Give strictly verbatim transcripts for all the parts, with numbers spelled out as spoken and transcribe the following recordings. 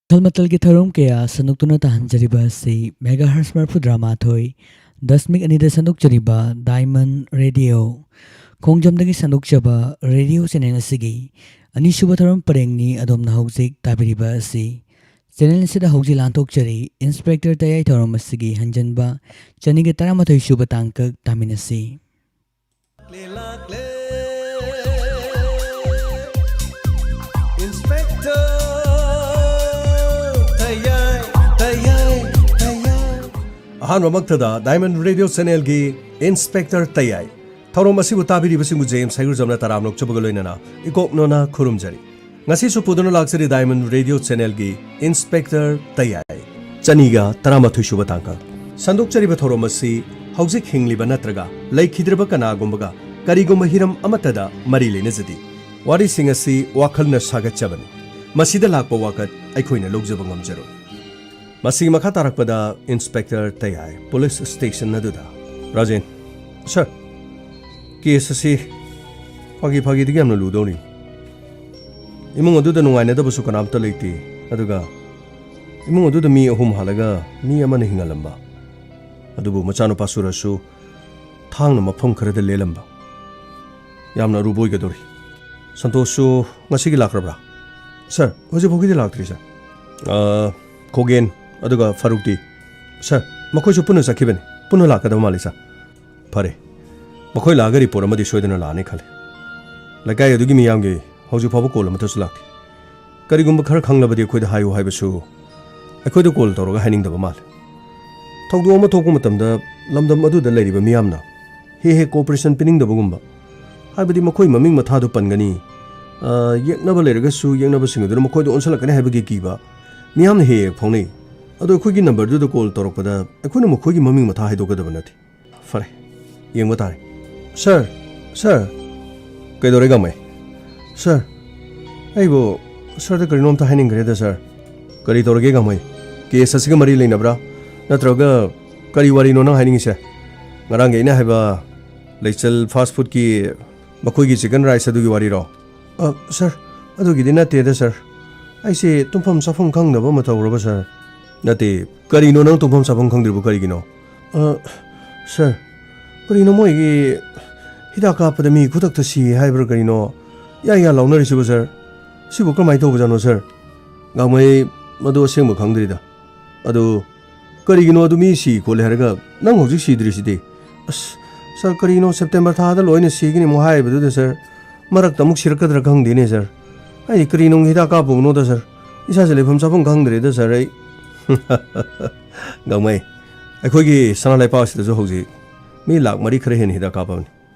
ꯃꯈꯜ ꯃꯊꯦꯜꯒꯤ ꯊꯧꯔꯝ ꯀꯌꯥ ꯁꯟꯗꯣꯛꯇꯨꯅ ꯇꯥꯍꯟꯖꯔꯤꯕ ꯑꯁꯤ ꯃꯦꯒꯥꯍꯔꯁ ꯃꯔꯤꯐꯨꯇꯔꯥ ꯃꯥꯊꯣꯏ ꯗꯁꯃꯤꯛ ꯑꯅꯤꯗ ꯁꯟꯗꯣꯛꯆꯔꯤꯕ ꯗꯥꯏꯃꯟ ꯔꯦꯗꯤꯑꯣ ꯈꯣꯡꯖꯣꯝꯗꯒꯤ ꯁꯟꯗꯣꯛꯆꯕ ꯔꯦꯗꯤꯑꯣ ꯆꯦꯅꯦꯜ ꯑꯁꯤꯒꯤ ꯑꯅꯤꯁꯨꯕ ꯊꯧꯔꯝ ꯄꯔꯦꯡꯅꯤ꯫ ꯑꯗꯣꯝꯅ ꯍꯧꯖꯤꯛ ꯇꯥꯕꯤꯔꯤꯕ ꯑꯁꯤ ꯆꯦꯅꯦꯜ ꯑꯁꯤꯗ ꯍꯧꯖꯤꯛ ꯂꯥꯟꯊꯣꯛꯆꯔꯤ꯫ ꯏꯟꯁꯄꯦꯛꯇꯔ ꯇꯌꯥꯏ ꯊꯧꯔꯝ ꯑꯁꯤꯒꯤ ꯍꯟꯖꯟꯕ ꯆꯅꯤꯒ ꯇꯔꯥꯃꯥꯊꯣꯏ ꯁꯨꯕ ꯇꯥꯡꯀꯛ ꯇꯥꯃꯤꯟꯅꯁꯤ꯫ ꯂꯥꯛꯂꯦ, ꯂꯥꯛꯂꯦ, ꯏꯟꯁꯄꯦꯛꯇꯔ ꯇꯌꯥꯏ, ꯇꯌꯥꯏ, ꯇꯌꯥꯏ꯫ ꯑꯍꯥꯟꯕꯃꯛꯇꯗ ꯗꯥꯏꯃꯟ ꯔꯦꯗꯤꯑꯣ ꯆꯦꯅꯦꯜꯒꯤ ꯏꯟꯁꯄꯦꯛꯇꯔ ꯇꯌꯥꯏ ꯊꯧꯔꯝ ꯑꯁꯤꯕꯨ ꯇꯥꯕꯤꯔꯤꯕꯁꯤꯡꯕꯨ ꯖꯦ ꯑꯦꯝ ꯁꯩꯒꯨꯖꯝꯅ ꯇꯔꯥꯝꯅ ꯑꯣꯛꯆꯕꯒ ꯂꯣꯏꯅꯅ ꯏꯀꯣꯛ ꯅꯣꯅ ꯈꯨꯔꯨꯝꯖꯔꯤ꯫ ꯉꯁꯤꯁꯨ ꯄꯨꯗꯨꯅ ꯂꯥꯛꯆꯔꯤ ꯗꯥꯏꯃꯟ ꯔꯦꯗꯤꯑꯣ ꯆꯦꯅꯦꯜꯒꯤ ꯏꯟꯁꯄꯦꯛꯇꯔ ꯇꯌꯥꯏ ꯆꯅꯤꯒ ꯇꯔꯥꯃꯥꯊꯣꯏ ꯁꯨꯕ ꯇꯥꯡꯀꯛ꯫ ꯁꯟꯗꯣꯛꯆꯔꯤꯕ ꯊꯧꯔꯝ ꯑꯁꯤ ꯍꯧꯖꯤꯛ ꯍꯤꯡꯂꯤꯕ ꯅꯠꯇ꯭ꯔꯒ ꯂꯩꯈꯤꯗ꯭ꯔꯕ ꯀꯅꯥꯒꯨꯝꯕꯒ ꯀꯔꯤꯒꯨꯝꯕ ꯍꯤꯔꯝ ꯑꯃꯠꯇꯗ ꯃꯔꯤ ꯂꯩꯅꯖꯗꯦ꯫ ꯋꯥꯔꯤꯁꯤꯡ ꯑꯁꯤ ꯋꯥꯈꯜꯅ ꯁꯥꯒꯠꯆꯕꯅꯤ꯫ ꯃꯁꯤꯗ ꯂꯥꯛꯄ ꯋꯥꯀꯠ ꯑꯩꯈꯣꯏꯅ ꯂꯧꯖꯕ ꯉꯝꯖꯔꯣꯏ꯫ ꯃꯁꯤꯒꯤ ꯃꯈꯥ ꯇꯥꯔꯛꯄꯗ ꯏꯟꯁꯄꯦꯛꯇꯔ ꯇꯌꯥꯏ ꯄꯨꯂꯤꯁ ꯁ꯭ꯇꯦꯁꯟ ꯑꯗꯨꯗ, ꯔꯥꯖꯦꯟ, ꯁꯔ, ꯀꯦꯁ ꯑꯁꯤ ꯐꯥꯒꯤ ꯐꯥꯒꯤꯗꯒꯤ ꯌꯥꯝꯅ ꯂꯨꯗꯧꯔꯤ꯫ ꯏꯃꯨꯡ ꯑꯗꯨꯗ ꯅꯨꯡꯉꯥꯏꯅꯗꯕꯁꯨ ꯀꯅꯥꯝꯇ ꯂꯩꯇꯦ, ꯑꯗꯨꯒ ꯏꯃꯨꯡ ꯑꯗꯨꯗ ꯃꯤ ꯑꯍꯨꯝ ꯍꯥꯠꯂꯒ ꯃꯤ ꯑꯃꯅ ꯍꯤꯡꯍꯜꯂꯝꯕ, ꯑꯗꯨꯕꯨ ꯃꯆꯥꯅꯨꯄꯥ ꯁꯨꯔꯖꯁꯨ ꯊꯥꯡꯅ ꯃꯐꯝ ꯈꯔꯗ ꯂꯦꯜꯂꯝꯕ꯫ ꯌꯥꯝꯅ ꯑꯔꯨꯕ ꯑꯣꯏꯒꯗꯧꯔꯤ꯫ ꯁꯟꯇꯣꯁꯁꯨ ꯉꯁꯤꯒꯤ ꯂꯥꯛꯈ꯭ꯔꯕ꯭ꯔꯥ? ꯁꯔ, ꯍꯧꯖꯤꯛ ꯐꯥꯎꯒꯤꯗꯤ ꯂꯥꯛꯇ꯭ꯔꯤ, ꯁꯔ꯫ ꯑ, ꯈꯣꯒꯦꯟ, ꯑꯗꯨꯒ ꯐꯥꯔꯨꯛꯇꯤ? ꯁꯔ, ꯃꯈꯣꯏꯁꯨ ꯄꯨꯟꯅ ꯆꯠꯈꯤꯕꯅꯤ꯫ ꯄꯨꯟꯅ ꯂꯥꯛꯀꯗꯕ ꯃꯥꯜꯂꯤ, ꯁꯔ꯫ ꯐꯔꯦ꯫ ꯃꯈꯣꯏ ꯂꯥꯛꯑꯒ ꯔꯤꯄꯣꯔꯠ ꯑꯃꯗꯤ ꯁꯣꯏꯗꯅ ꯂꯥꯛꯑꯅꯤ ꯈꯜꯂꯤ꯫ ꯂꯩꯀꯥꯏ ꯑꯗꯨꯒꯤ ꯃꯤꯌꯥꯝꯒꯤ ꯍꯧꯖꯤꯛ ꯐꯥꯎꯕ ꯀꯣꯜ ꯑꯃꯠꯇꯁꯨ ꯂꯥꯛꯇꯦ꯫ ꯀꯔꯤꯒꯨꯝꯕ ꯈꯔ ꯈꯪꯂꯕꯗꯤ ꯑꯩꯈꯣꯏꯗ ꯍꯥꯏꯌꯨ ꯍꯥꯏꯕꯁꯨ ꯑꯩꯈꯣꯏꯗ ꯀꯣꯜ ꯇꯧꯔꯒ ꯍꯥꯏꯅꯤꯡꯗꯕ ꯃꯥꯜꯂꯦ꯫ ꯊꯧꯗꯣꯛ ꯑꯃ ꯊꯣꯛꯄ ꯃꯇꯝꯗ ꯂꯝꯗꯝ ꯑꯗꯨꯗ ꯂꯩꯔꯤꯕ ꯃꯤꯌꯥꯝꯅ ꯍꯦꯛ ꯍꯦꯛ ꯀꯣꯑꯣꯄꯔꯦꯁꯟ ꯄꯤꯅꯤꯡꯗꯕꯒꯨꯝꯕ, ꯍꯥꯏꯕꯗꯤ ꯃꯈꯣꯏ ꯃꯃꯤꯡ ꯃꯊꯥꯗꯨ ꯄꯟꯒꯅꯤ, ꯑ, ꯌꯦꯛꯅꯕ ꯂꯩꯔꯒꯁꯨ ꯌꯦꯛꯅꯕꯁꯤꯡ ꯑꯗꯨꯅ ꯃꯈꯣꯏꯗ ꯑꯣꯟꯁꯤꯜꯂꯛꯀꯅꯤ ꯍꯥꯏꯕꯒꯤ ꯀꯤꯕ ꯃꯤꯌꯥꯝꯅ ꯍꯦꯛ ꯍꯦꯛ ꯐꯥꯎꯅꯩ꯫ ꯑꯗꯣ ꯑꯩꯈꯣꯏꯒꯤ ꯅꯝꯕꯔꯗꯨꯗ ꯀꯣꯜ ꯇꯧꯔꯛꯄꯗ ꯑꯩꯈꯣꯏꯅ ꯃꯈꯣꯏꯒꯤ ꯃꯃꯤꯡ ꯃꯊꯥ ꯍꯥꯏꯗꯣꯛꯀꯗꯕ ꯅꯠꯇꯦ꯫ ꯐꯔꯦ, ꯌꯦꯡꯕ ꯇꯥꯔꯦ꯫ Sir, sir. ꯀꯩꯗꯧꯔꯦ, ꯒꯥꯡꯃꯩ? ꯁꯔ, ꯑꯩꯕꯨ ꯁꯔꯗ ꯀꯔꯤꯅꯣꯝꯇ ꯍꯥꯏꯅꯤꯡꯈ꯭ꯔꯦꯗ, ꯁꯔ꯫ ꯀꯔꯤ ꯇꯧꯔꯒꯦ, ꯒꯥꯡꯃꯩ? ꯀꯦꯁ ꯑꯁꯤꯒ ꯃꯔꯤ ꯂꯩꯅꯕ꯭ꯔꯥ? ꯅꯠꯇ꯭ꯔꯒ ꯀꯔꯤ ꯋꯥꯔꯤꯅꯣ ꯅꯪ ꯍꯥꯏꯅꯤꯡꯉꯤꯁꯦ? ꯉꯔꯥꯡꯒꯤ ꯑꯩꯅ ꯍꯥꯏꯕ ꯂꯩꯆꯜ ꯐꯥꯁ ꯐꯨꯗꯀꯤ ꯃꯈꯣꯏꯒꯤ ꯆꯤꯀꯟ ꯔꯥꯏꯁ ꯑꯗꯨꯒꯤ ꯋꯥꯔꯤꯔꯣ? ꯑ, ꯁꯔ, ꯑꯗꯨꯒꯤꯗꯤ ꯅꯠꯇꯦꯗ, ꯁꯔ꯫ ꯑꯩꯁꯦ ꯇꯨꯝꯐꯝ ꯆꯥꯐꯝ ꯈꯪꯗꯕ ꯑꯃ ꯇꯧꯔꯕ, ꯁꯥꯔ꯫ ꯅꯠꯇꯦ, ꯀꯔꯤꯅꯣ ꯅꯪ ꯇꯨꯝꯐꯝ ꯆꯥꯐꯝ ꯈꯪꯗ꯭ꯔꯤꯕ ꯀꯔꯤꯒꯤꯅꯣ? ꯑ, ꯁꯥꯔ, ꯀꯔꯤꯅꯣ ꯃꯣꯏꯒꯤ ꯍꯤꯗꯥꯛ ꯀꯥꯞꯄꯗ ꯃꯤ ꯈꯨꯗꯛꯇ ꯁꯤ ꯍꯥꯏꯕ꯭ꯔꯥ ꯀꯔꯤꯅꯣ? ꯌꯥ ꯌꯥ ꯂꯥꯎꯅꯔꯤꯁꯤꯕꯨ, ꯁꯥꯔ? ꯁꯤꯕꯨ ꯀꯔꯝꯍꯥꯏꯅ ꯇꯧꯕꯖꯥꯠꯅꯣ, ꯁꯥꯔ? ꯒꯥꯡꯃꯩ, ꯃꯗꯨ ꯑꯁꯦꯡꯕ ꯈꯪꯗ꯭ꯔꯤꯗ꯫ ꯑꯗꯨ ꯀꯔꯤꯒꯤꯅꯣ ꯑꯗꯨ ꯃꯤ ꯁꯤ ꯈꯣꯠꯂꯦ ꯍꯥꯏꯔꯒ ꯅꯪ ꯍꯧꯖꯤꯛ ꯁꯤꯗ꯭ꯔꯤꯁꯤꯗꯤ? ꯑꯁ, ꯁꯥꯔ, ꯀꯔꯤꯅꯣ ꯁꯦꯞꯇꯦꯝꯕꯔ ꯊꯥꯗ ꯂꯣꯏꯅ ꯁꯤꯒꯅꯤ ꯑꯃꯨꯛ ꯍꯥꯏꯔꯤꯕꯗꯨꯗ, ꯁꯥꯔ? ꯃꯔꯛꯇ ꯑꯃꯨꯛ ꯁꯤꯔꯛꯀꯗ꯭ꯔꯥ ꯈꯪꯗꯦꯅꯦ, ꯁꯥꯔ꯫ ꯑꯩꯗꯤ ꯀꯔꯤ ꯅꯨꯡ ꯍꯤꯗꯥꯛ ꯀꯥꯞꯄꯨꯕꯅꯣꯗ, ꯁꯥꯔ? ꯏꯁꯥꯁꯦ ꯂꯩꯐꯝ ꯆꯥꯐꯝ ꯈꯪꯗ꯭ꯔꯦꯗ, ꯁꯥꯔ, ꯑꯩ꯫ ꯒꯥꯡꯃꯩ, ꯑꯩꯈꯣꯏꯒꯤ ꯁꯅꯥ ꯂꯩꯄꯥꯛ ꯑꯁꯤꯗꯁꯨ ꯍꯧꯖꯤꯛ ꯃꯤ ꯂꯥꯛ ꯃꯔꯤ ꯈꯔ ꯍꯦꯟꯅ ꯍꯤꯗꯥꯛ ꯀꯥꯞꯄꯕꯅꯤ꯫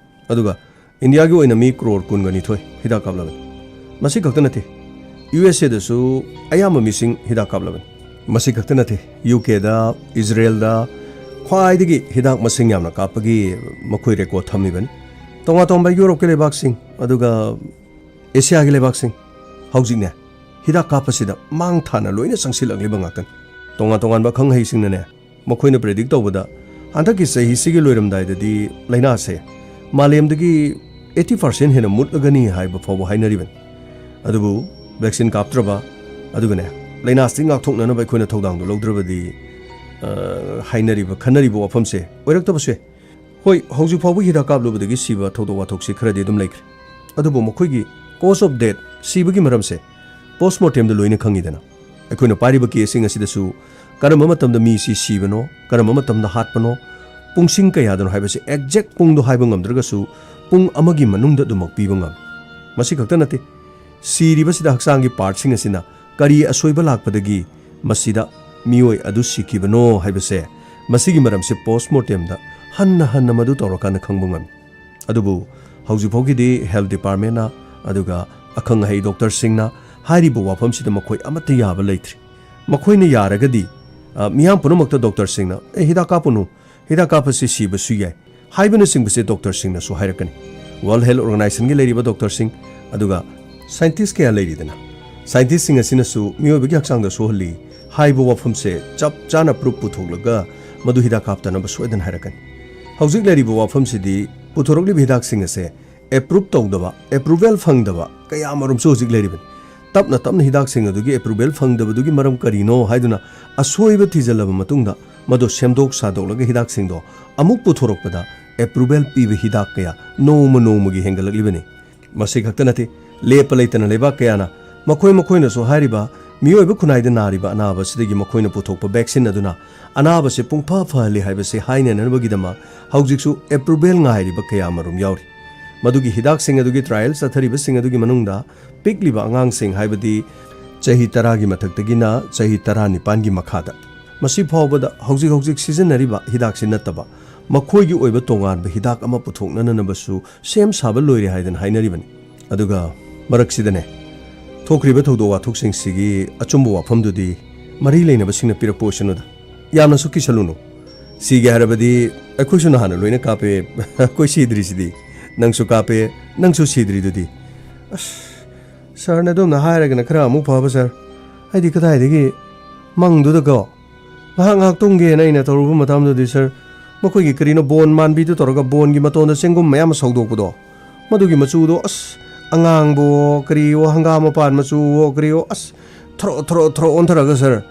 ꯑꯗꯨꯒ ꯏꯟꯗꯤꯌꯥꯒꯤ ꯑꯣꯏꯅ ꯃꯤ ꯀ꯭ꯔꯣꯔ ꯀꯨꯟꯒ ꯅꯤꯊꯣꯏ ꯍꯤꯗꯥꯛ ꯀꯥꯞꯂꯕꯅꯤ꯫ ꯃꯁꯤ ꯈꯛꯇ ꯅꯠꯇꯦ, ꯌꯨ ꯑꯦꯁ ꯑꯦꯗꯁꯨ ꯑꯌꯥꯝꯕ ꯃꯤꯁꯤꯡ ꯍꯤꯗꯥꯛ ꯀꯥꯞꯂꯕꯅꯤ꯫ ꯃꯁꯤ ꯈꯛꯇ ꯅꯠꯇꯦ, ꯌꯨ ꯀꯦꯗ, ꯏꯖꯔꯦꯜꯗ ꯈ꯭ꯋꯥꯏꯗꯒꯤ ꯍꯤꯗꯥꯛ ꯃꯁꯤꯡ ꯌꯥꯝꯅ ꯀꯥꯞꯄꯒꯤ ꯃꯈꯣꯏ ꯔꯦꯀꯣꯔꯗ ꯊꯝꯃꯤꯕꯅꯤ꯫ ꯇꯣꯉꯥꯟ ꯇꯣꯉꯥꯟꯕ ꯌꯨꯔꯣꯞꯀꯤ ꯂꯩꯕꯥꯛꯁꯤꯡ, ꯑꯗꯨꯒ ꯑꯦꯁꯤꯌꯥꯒꯤ ꯂꯩꯕꯥꯛꯁꯤꯡ ꯍꯧꯖꯤꯛꯅꯦ ꯍꯤꯗꯥꯛ ꯀꯥꯞꯄꯁꯤꯗ ꯃꯥꯡ ꯊꯥꯅ ꯂꯣꯏꯅ ꯆꯪꯁꯤꯜꯂꯛꯂꯤꯕ ꯉꯥꯛꯇꯅꯤ꯫ ꯇꯣꯉꯥꯟ ꯇꯣꯉꯥꯟꯕ ꯑꯈꯪ ꯑꯍꯩꯁꯤꯡꯅꯅꯦ, ꯃꯈꯣꯏꯅ ꯄ꯭ꯔꯦꯗꯤꯛ ꯇꯧꯕꯗ ꯍꯟꯗꯛꯀꯤ ꯆꯍꯤꯁꯤꯒꯤ ꯂꯣꯏꯔꯝꯗꯥꯏꯗꯗꯤ ꯂꯥꯏꯅꯥꯁꯦ ꯃꯥꯂꯦꯝꯗꯒꯤ ꯑꯩꯠꯇꯤ ꯄꯥꯔꯁꯦꯟ ꯍꯦꯟꯅ ꯃꯨꯠꯂꯒꯅꯤ ꯍꯥꯏꯕ ꯐꯥꯎꯕ ꯍꯥꯏꯅꯔꯤꯕꯅꯤ꯫ ꯑꯗꯨꯕꯨ ꯚꯦꯛꯁꯤꯟ ꯀꯥꯞꯇ꯭ꯔꯕ, ꯑꯗꯨꯒꯅꯦ, ꯂꯥꯏꯅꯥꯁꯤ ꯉꯥꯛꯊꯣꯛꯅꯅꯕ ꯑꯩꯈꯣꯏꯅ ꯊꯧꯗꯥꯡꯗꯨ ꯂꯧꯗ꯭ꯔꯕꯗꯤ, ꯑ, ꯍꯥꯏꯅꯔꯤꯕ, ꯈꯟꯅꯔꯤꯕ ꯋꯥꯐꯝꯁꯦ ꯑꯣꯏꯔꯛꯇꯕꯁꯨ ꯌꯥꯏ꯫ ꯍꯣꯏ, ꯍꯧꯖꯤꯛ ꯐꯥꯎꯕ ꯍꯤꯗꯥꯛ ꯀꯥꯞꯂꯨꯕꯗꯒꯤ ꯁꯤꯕ ꯊꯧꯗꯣꯛ ꯋꯥꯊꯣꯛꯁꯤ ꯈꯔꯗꯤ ꯑꯗꯨꯝ ꯂꯩꯈ꯭ꯔꯦ꯫ ꯑꯗꯨꯕꯨ ꯃꯈꯣꯏꯒꯤ cause of death, ꯁꯤꯕꯒꯤ ꯃꯔꯝꯁꯦ, ꯄꯣꯁꯃꯣꯔꯇꯦꯝꯗ ꯂꯣꯏꯅ ꯈꯪꯉꯤꯗꯅ꯫ ꯑꯩꯈꯣꯏꯅ ꯄꯥꯏꯔꯤꯕ ꯀꯦꯁꯁꯤꯡ ꯑꯁꯤꯗꯁꯨ ꯀꯔꯝꯕ ꯃꯇꯝꯗ ꯃꯤꯁꯤ ꯁꯤꯕꯅꯣ, ꯀꯔꯝꯕ ꯃꯇꯝꯗ ꯍꯥꯠꯄꯅꯣ, ꯄꯨꯡꯁꯤꯡ ꯀꯌꯥꯗꯅꯣ ꯍꯥꯏꯕꯁꯤ ꯑꯦꯛꯖꯦꯛ ꯄꯨꯡꯗꯣ ꯍꯥꯏꯕ ꯉꯝꯗ꯭ꯔꯒꯁꯨ, ꯄꯨꯡ ꯑꯃꯒꯤ ꯃꯅꯨꯡꯗ ꯑꯗꯨꯃꯛ ꯄꯤꯕ ꯉꯝꯃꯤ꯫ ꯃꯁꯤ ꯈꯛꯇ ꯅꯠꯇꯦ, ꯁꯤꯔꯤꯕꯁꯤꯗ ꯍꯛꯆꯥꯡꯒꯤ ꯄꯥꯔꯠꯁꯤꯡ ꯑꯁꯤꯅ ꯀꯔꯤ ꯑꯁꯣꯏꯕ ꯂꯥꯛꯄꯗꯒꯤ ꯃꯁꯤꯗ ꯃꯤꯑꯣꯏ ꯑꯗꯨ ꯁꯤꯈꯤꯕꯅꯣ ꯍꯥꯏꯕꯁꯦ ꯃꯁꯤꯒꯤ ꯃꯔꯝꯁꯦ ꯄꯣꯁꯃꯣꯔꯇꯦꯝꯗ ꯍꯟꯅ ꯍꯟꯅ ꯃꯗꯨ ꯇꯧꯔꯀꯥꯟꯗ ꯈꯪꯕ ꯉꯝꯃꯤ꯫ ꯑꯗꯨꯕꯨ ꯍꯧꯖꯤꯛ ꯐꯥꯎꯒꯤꯗꯤ ꯍꯦꯜꯊ ꯗꯤꯄꯥꯔꯠꯃꯦꯟꯅ ꯑꯗꯨꯒ ꯑꯈꯪ ꯑꯍꯩ ꯗꯣꯛꯇꯔꯁꯤꯡꯅ ꯍꯥꯏꯔꯤꯕ ꯋꯥꯐꯝꯁꯤꯗ ꯃꯈꯣꯏ ꯑꯃꯠꯇ ꯌꯥꯕ ꯂꯩꯇ꯭ꯔꯤ꯫ ꯃꯈꯣꯏꯅ ꯌꯥꯔꯒꯗꯤ, ꯑ, ꯃꯤꯌꯥꯝ ꯄꯨꯝꯅꯃꯛꯇ ꯗꯣꯛꯇꯔꯁꯤꯡꯅ, "ꯑꯦ, ꯍꯤꯗꯥꯛ ꯀꯥꯞꯄꯨꯅꯨ, ꯍꯤꯗꯥꯛ ꯀꯥꯞꯄꯁꯤ ꯁꯤꯕꯁꯨ ꯌꯥꯏ" ꯍꯥꯏꯕꯅꯆꯤꯡꯕꯁꯦ ꯗꯣꯛꯇꯔꯁꯤꯡꯅꯁꯨ ꯍꯥꯏꯔꯛꯀꯅꯤ꯫ ꯋꯥꯔꯜꯗ ꯍꯦꯜꯊ ꯑꯣꯔꯒꯅꯥꯏꯖꯦꯁꯟꯒꯤ ꯂꯩꯔꯤꯕ ꯗꯣꯛꯇꯔꯁꯤꯡ, ꯑꯗꯨꯒ ꯁꯥꯏꯟꯇꯤꯁ ꯀꯌꯥ ꯂꯩꯔꯤꯗꯅ, ꯁꯥꯏꯟꯇꯤꯁꯁꯤꯡ ꯑꯁꯤꯅꯁꯨ ꯃꯤꯑꯣꯏꯕꯒꯤ ꯍꯛꯆꯥꯡꯗ ꯁꯣꯛꯍꯜꯂꯤ ꯍꯥꯏꯕ ꯋꯥꯐꯝꯁꯦ ꯆꯞ ꯆꯥꯅ ꯄ꯭ꯔꯨꯐ ꯄꯨꯊꯣꯛꯂꯒ ꯃꯗꯨ ꯍꯤꯗꯥꯛ ꯀꯥꯞꯇꯅꯕ ꯁꯣꯏꯗꯅ ꯍꯥꯏꯔꯛꯀꯅꯤ꯫ ꯍꯧꯖꯤꯛ ꯂꯩꯔꯤꯕ ꯋꯥꯐꯝꯁꯤꯗꯤ ꯄꯨꯊꯣꯔꯛꯂꯤꯕ ꯍꯤꯗꯥꯛꯁꯤꯡ ꯑꯁꯦ ꯑꯦꯄ꯭ꯔꯨꯞ ꯇꯧꯗꯕ, ꯑꯦꯄ꯭ꯔꯨꯚꯦꯜ ꯐꯪꯗꯕ ꯀꯌꯥ ꯑꯃꯔꯣꯝꯁꯨ ꯍꯧꯖꯤꯛ ꯂꯩꯔꯤꯕꯅꯤ꯫ ꯇꯞꯅ ꯇꯞꯅ ꯍꯤꯗꯥꯛꯁꯤꯡ ꯑꯗꯨꯒꯤ ꯑꯦꯄ꯭ꯔꯨꯚꯦꯜ ꯐꯪꯗꯕꯗꯨꯒꯤ ꯃꯔꯝ ꯀꯔꯤꯅꯣ ꯍꯥꯏꯗꯨꯅ ꯑꯁꯣꯏꯕ ꯊꯤꯖꯤꯜꯂꯕ ꯃꯇꯨꯡꯗ, ꯃꯗꯨ ꯁꯦꯝꯗꯣꯛ ꯁꯥꯗꯣꯛꯂꯒ ꯍꯤꯗꯥꯛꯁꯤꯡꯗꯣ ꯑꯃꯨꯛ ꯄꯨꯊꯣꯔꯛꯄꯗ ꯑꯦꯄ꯭ꯔꯨꯚꯦꯜ ꯄꯤꯕ ꯍꯤꯗꯥꯛ ꯀꯌꯥ ꯅꯣꯡꯃ ꯅꯣꯡꯃꯒꯤ ꯍꯦꯟꯒꯠꯂꯛꯂꯤꯕꯅꯤ꯫ ꯃꯁꯤ ꯈꯛꯇ ꯅꯠꯇꯦ, ꯂꯦꯞꯄ ꯂꯩꯇꯅ ꯂꯩꯕꯥꯛ ꯀꯌꯥꯅ ꯃꯈꯣꯏ ꯃꯈꯣꯏꯅꯁꯨ ꯍꯥꯏꯔꯤꯕ ꯃꯤꯑꯣꯏꯕ ꯈꯨꯟꯅꯥꯏꯗ ꯅꯥꯔꯤꯕ ꯑꯅꯥꯕ ꯑꯁꯤꯗꯒꯤ ꯃꯈꯣꯏꯅ ꯄꯨꯊꯣꯛꯄ ꯚꯦꯛꯁꯤꯟ ꯑꯗꯨꯅ ꯑꯅꯥꯕꯁꯤ ꯄꯨꯡꯐ ꯐꯍꯜꯂꯤ ꯍꯥꯏꯕꯁꯤ ꯍꯥꯏꯅꯅꯕꯒꯤꯗꯃꯛ ꯍꯧꯖꯤꯛꯁꯨ ꯑꯦꯄ꯭ꯔꯨꯚꯦꯜ ꯉꯥꯏꯔꯤꯕ ꯀꯌꯥ ꯑꯃꯔꯣꯝ ꯌꯥꯎꯔꯤ꯫ ꯃꯗꯨꯒꯤ ꯍꯤꯗꯥꯛꯁꯤꯡ ꯑꯗꯨꯒꯤ ꯇ꯭ꯔꯥꯏꯌꯦꯜ ꯆꯠꯊꯔꯤꯕꯁꯤꯡ ꯑꯗꯨꯒꯤ ꯃꯅꯨꯡꯗ ꯄꯤꯛꯂꯤꯕ ꯑꯉꯥꯡꯁꯤꯡ, ꯍꯥꯏꯕꯗꯤ ꯆꯍꯤ ꯇꯔꯥꯒꯤ ꯃꯊꯛꯇꯒꯤꯅ ꯆꯍꯤ ꯇꯔꯥꯅꯤꯄꯥꯟꯒꯤ ꯃꯈꯥꯗ, ꯃꯁꯤ ꯐꯥꯎꯕꯗ ꯍꯧꯖꯤꯛ ꯍꯧꯖꯤꯛ ꯁꯤꯖꯤꯟꯅꯔꯤꯕ ꯍꯤꯗꯥꯛꯁꯤ ꯅꯠꯇꯕ ꯃꯈꯣꯏꯒꯤ ꯑꯣꯏꯕ ꯇꯣꯉꯥꯟꯕ ꯍꯤꯗꯥꯛ ꯑꯃ ꯄꯨꯊꯣꯛꯅꯅꯕꯁꯨ ꯁꯦꯝ ꯁꯥꯕ ꯂꯣꯏꯔꯦ ꯍꯥꯏꯗꯅ ꯍꯥꯏꯅꯔꯤꯕꯅꯤ꯫ ꯑꯗꯨꯒ ꯃꯔꯛꯁꯤꯗꯅꯦ, ꯊꯣꯛꯈ꯭ꯔꯤꯕ ꯊꯧꯗꯣꯛ ꯋꯥꯊꯣꯛꯁꯤꯡꯁꯤꯒꯤ ꯑꯆꯨꯝꯕ ꯋꯥꯐꯝꯗꯨꯗꯤ ꯃꯔꯤ ꯂꯩꯅꯕꯁꯤꯡꯅ ꯄꯤꯔꯛꯄ ꯑꯣꯏꯁꯅꯨꯗ꯫ ꯌꯥꯝꯅꯁꯨ ꯀꯤꯁꯜꯂꯨꯅꯨ꯫ ꯁꯤꯒꯦ ꯍꯥꯏꯔꯕꯗꯤ ꯑꯩꯈꯣꯏꯁꯨ ꯅꯍꯥꯟꯅ ꯂꯣꯏꯅ ꯀꯥꯞꯄꯦ꯫ ꯑꯩꯈꯣꯏ ꯁꯤꯗ꯭ꯔꯤꯁꯤꯗꯤ꯫ ꯅꯪꯁꯨ ꯀꯥꯞꯄꯦ, ꯅꯪꯁꯨ ꯁꯤꯗ꯭ꯔꯤꯗꯨꯗꯤ꯫ ꯑꯁ, ꯁꯥꯔꯅ ꯑꯗꯣꯝꯅ ꯍꯥꯏꯔꯒꯅ ꯈꯔ ꯑꯃꯨꯛ ꯐꯕ, ꯁꯥꯔ꯫ ꯑꯩꯗꯤ ꯀꯗꯥꯏꯗꯒꯤ ꯃꯪꯗꯨꯗꯀꯣ, ꯉꯥꯏꯍꯥꯛ ꯉꯥꯏꯍꯥꯛ ꯇꯨꯝꯒꯦꯅ ꯑꯩꯅ ꯇꯧꯔꯨꯕ ꯃꯇꯝꯗꯨꯗꯤ, ꯁꯥꯔ, ꯃꯈꯣꯏꯒꯤ ꯀꯔꯤꯅꯣ ꯕꯣꯟ ꯃꯥꯟꯕꯤꯗꯨ ꯇꯧꯔꯒ ꯕꯣꯟꯒꯤ ꯃꯇꯣꯟꯗ ꯆꯦꯡꯒꯨꯝ ꯃꯌꯥꯝ ꯑꯃ ꯁꯧꯗꯣꯛꯄꯗꯣ, ꯃꯗꯨꯒꯤ ꯃꯆꯨꯗꯣ, ꯑꯁ, ꯑꯉꯥꯡꯕꯋꯣ, ꯀꯔꯤꯋꯣ, ꯍꯪꯒꯥꯝ ꯃꯄꯥꯟ ꯃꯆꯨꯋꯣ, ꯀꯔꯤꯋꯣ, ꯑꯁ, ꯊꯔꯣ ꯊꯔꯣ ꯊꯔꯣ ꯑꯣꯟꯊꯔꯒ, ꯁꯥꯔ,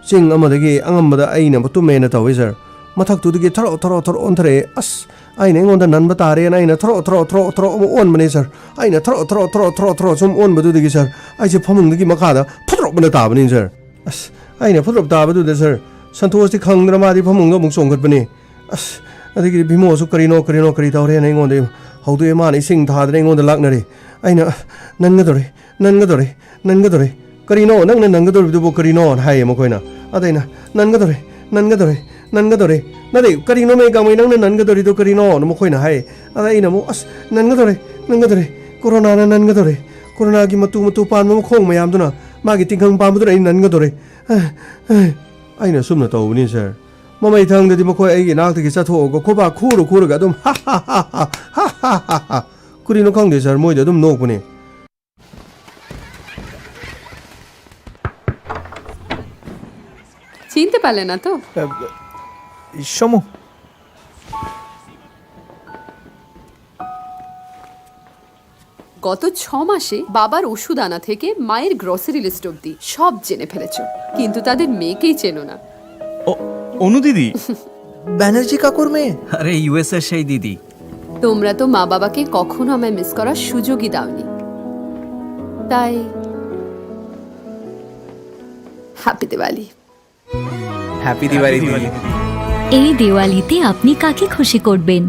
ꯆꯤꯡ ꯑꯃꯗꯒꯤ ꯑꯉꯝꯕꯗ ꯑꯩꯅ ꯇꯨꯝꯃꯦꯅ ꯇꯧꯋꯤ, ꯁꯥꯔ꯫ ꯃꯊꯛꯇꯨꯗꯒꯤ ꯊꯔꯣ ꯊꯔꯣ ꯊꯔꯣ ꯑꯣꯟꯊꯔꯛꯑꯦ꯫ ꯑꯁ, ꯑꯩꯅ ꯑꯩꯉꯣꯟꯗ ꯅꯟꯕ ꯇꯥꯔꯦꯅ ꯑꯩꯅ ꯊꯔꯣ ꯊꯔꯣ ꯊꯔꯣ ꯊꯔꯣ ꯑꯃꯨꯛ ꯑꯣꯟꯕꯅꯦ, ꯁꯥꯔ꯫ ꯑꯩꯅ ꯊꯔꯣ ꯊꯔꯣ ꯊꯔꯣ ꯊꯔꯣ ꯊꯔꯣ ꯁꯨꯝ ꯑꯣꯟꯕꯗꯨꯗꯒꯤ, ꯁꯥꯔ, ꯑꯩꯁꯦ ꯐꯃꯨꯡꯗꯒꯤ ꯃꯈꯥꯗ ꯐꯨꯗ꯭ꯔꯣꯛꯄꯅ ꯇꯥꯕꯅꯤ, ꯁꯥꯔ꯫ ꯑꯁ, ꯑꯩꯅ ꯐꯨꯗ꯭ꯔꯣꯛ ꯇꯥꯕꯗꯨꯗ, ꯁꯥꯔ, ꯁꯟꯇꯣꯁꯇꯤ ꯈꯪꯗꯅ ꯃꯥꯗꯤ ꯐꯃꯨꯡꯗ ꯑꯃꯨꯛ ꯆꯣꯡꯈꯠꯄꯅꯦ꯫ ꯑꯁ, ꯑꯗꯒꯤꯗꯤ ꯚꯤꯃꯣꯁꯨ ꯀꯔꯤꯅꯣ ꯀꯔꯤꯅꯣ ꯀꯔꯤ ꯇꯧꯔꯦꯅ ꯑꯩꯉꯣꯟꯗ ꯍꯧꯗꯣꯛꯑꯦ꯫ ꯃꯥꯅ ꯏꯁꯤꯡ ꯊꯥꯗꯅ ꯑꯩꯉꯣꯟꯗ ꯂꯥꯛꯅꯔꯦ꯫ ꯑꯩꯅ, "ꯅꯟꯒꯗꯧꯔꯦ, ꯅꯟꯒꯗꯧꯔꯦ, ꯅꯟꯒꯗꯧꯔꯦ꯫ ꯀꯔꯤꯅꯣ? ꯅꯪꯅ ꯅꯟꯒꯗꯧꯔꯤꯕꯗꯨꯕꯨ ꯀꯔꯤꯅꯣꯅ?" ꯍꯥꯏꯌꯦ ꯃꯈꯣꯏꯅ꯫ ꯑꯗ ꯑꯩꯅ, "ꯅꯟꯒꯗꯧꯔꯦ, ꯅꯟꯒꯗꯧꯔꯦ, ꯅꯟꯒꯗꯧꯔꯦ꯫ ꯅꯠꯇꯦ, ꯀꯔꯤꯅꯣꯃꯦ ꯒꯥꯡꯃꯩ, ꯅꯪꯅ ꯅꯟꯒꯗꯧꯔꯤꯗꯣ ꯀꯔꯤꯅꯣꯅ?" ꯃꯈꯣꯏꯅ ꯍꯥꯏ꯫ ꯑꯗ ꯑꯩꯅ ꯑꯃꯨꯛ, "ꯑꯁ, ꯅꯟꯒꯗꯧꯔꯦ, ꯅꯟꯒꯗꯧꯔꯦ꯫ ꯀꯣꯔꯣꯅꯥꯅ ꯅꯟꯒꯗꯧꯔꯦ꯫ ꯀꯣꯔꯣꯅꯥꯒꯤ ꯃꯇꯨ ꯃꯇꯨ ꯄꯥꯟꯕ ꯃꯈꯣꯡ ꯃꯌꯥꯝꯗꯨꯅ, ꯃꯥꯒꯤ ꯇꯤꯡꯈꯪ ꯄꯥꯟꯕꯗꯨꯅ ꯑꯩ ꯅꯟꯒꯗꯧꯔꯦ꯫" ꯑꯩꯅ ꯑꯁꯨꯝꯅ ꯇꯧꯕꯅꯤ, ꯁꯥꯔ꯫ ꯃꯃꯩ ꯊꯪꯗꯗꯤ ꯃꯈꯣꯏ ꯑꯩꯒꯤ ꯏꯅꯥꯛꯇꯒꯤ ꯆꯠꯊꯣꯛꯑꯒ ꯈꯨꯕꯥꯛ ꯈꯨꯔ ꯈꯨꯔꯒ ꯑꯗꯨꯝ, "ꯍꯥ, ꯍꯥ, ꯍꯥ, ꯍꯥ, ꯍꯥ, ꯍꯥ, ꯍꯥ, ꯍꯥ"꯫ ꯀꯔꯤꯅꯣ ꯈꯪꯗꯦ, ꯁꯥꯔ, ꯃꯣꯏꯗꯤ ꯑꯗꯨꯝ ꯅꯣꯛꯄꯅꯦ꯫ চিনতে পারলে না তো? সমু। গত ছ মাসে বাবার ওষুধ আনা থেকে মায়ের গ্রোসারি লিস্ট অবধি সব জেনে ফেলেছো, কিন্তু তাদের মেয়েকেই চেনো না। অনু দিদি। ব্যানার্জি কাকুর মেয়ে। আরে, ইউএসএর সেই দিদি। তোমরা তো মা বাবাকে কখনো আমায় মিস করার সুযোগই দাওনি, তাই হ্যাপি দিওয়ালি। হ্যাপি দিওয়ালি দিদি। এই দিওয়ালিতে আপনি কাকে খুশি করবেন?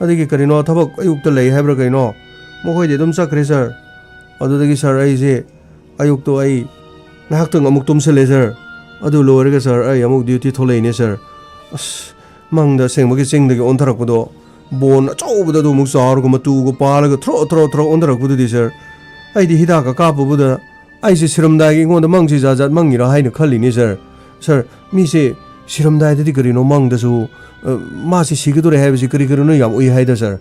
ꯑꯗꯒꯤ ꯀꯔꯤꯅꯣ ꯊꯕꯛ ꯑꯌꯨꯛꯇ ꯂꯩ ꯍꯥꯏꯕ꯭ꯔꯥ ꯀꯩꯅꯣ, ꯃꯈꯣꯏꯗꯤ ꯑꯗꯨꯝ ꯆꯠꯈ꯭ꯔꯦ ꯁꯥꯔ꯫ ꯑꯗꯨꯗꯒꯤ ꯁꯥꯔ, ꯑꯩꯁꯦ ꯑꯌꯨꯛꯇꯣ ꯑꯩ ꯉꯥꯏꯍꯥꯛꯇꯪ ꯑꯃꯨꯛ ꯇꯨꯝꯁꯤꯜꯂꯦ ꯁꯥꯔ꯫ ꯑꯗꯨ ꯂꯣꯏꯔꯒ ꯁꯥꯔ, ꯑꯩ ꯑꯃꯨꯛ ꯗ꯭ꯌꯨꯇꯤ ꯊꯣꯛꯂꯛꯏꯅꯦ ꯁꯥꯔ꯫ ꯑꯁ, ꯃꯪꯗ ꯑꯁꯦꯡꯕꯒꯤ ꯆꯤꯡꯗꯒꯤ ꯑꯣꯟꯊꯔꯛꯄꯗꯣ, ꯕꯣꯟ ꯑꯆꯧꯕꯗ ꯑꯗꯨ ꯑꯃꯨꯛ ꯆꯥꯎꯔꯒ ꯃꯇꯨꯒ ꯄꯥꯜꯂꯒ ꯊ꯭ꯔꯣ ꯊ꯭ꯔꯣ ꯊ꯭ꯔꯣ ꯑꯣꯟꯊꯔꯛꯄꯗꯨꯗꯤ ꯁꯥꯔ, ꯑꯩꯗꯤ ꯍꯤꯗꯥꯛꯀ ꯀꯥꯞꯄꯨꯕꯗ ꯑꯩꯁꯦ ꯁꯤꯔꯝꯗꯥꯏꯒꯤ ꯑꯩꯉꯣꯟꯗ ꯃꯪꯁꯤ ꯖꯥꯠ ꯖꯥꯠ ꯃꯪꯉꯤꯔꯥ ꯍꯥꯏꯅ ꯈꯜꯂꯤꯅꯤ ꯁꯥꯔ꯫ ꯁꯥꯔ, ꯃꯤꯁꯦ ꯁꯤꯔꯝꯗꯥꯏꯗꯗꯤ ꯀꯔꯤꯅꯣ ꯃꯪꯗꯁꯨ, ꯑ, ꯃꯥꯁꯦ ꯁꯤꯒꯗꯧꯔꯦ ꯍꯥꯏꯕꯁꯤ ꯀꯔꯤ ꯀꯔꯤꯅꯣ ꯌꯥꯝ ꯎꯏ ꯍꯥꯏꯗ ꯁꯥꯔ꯫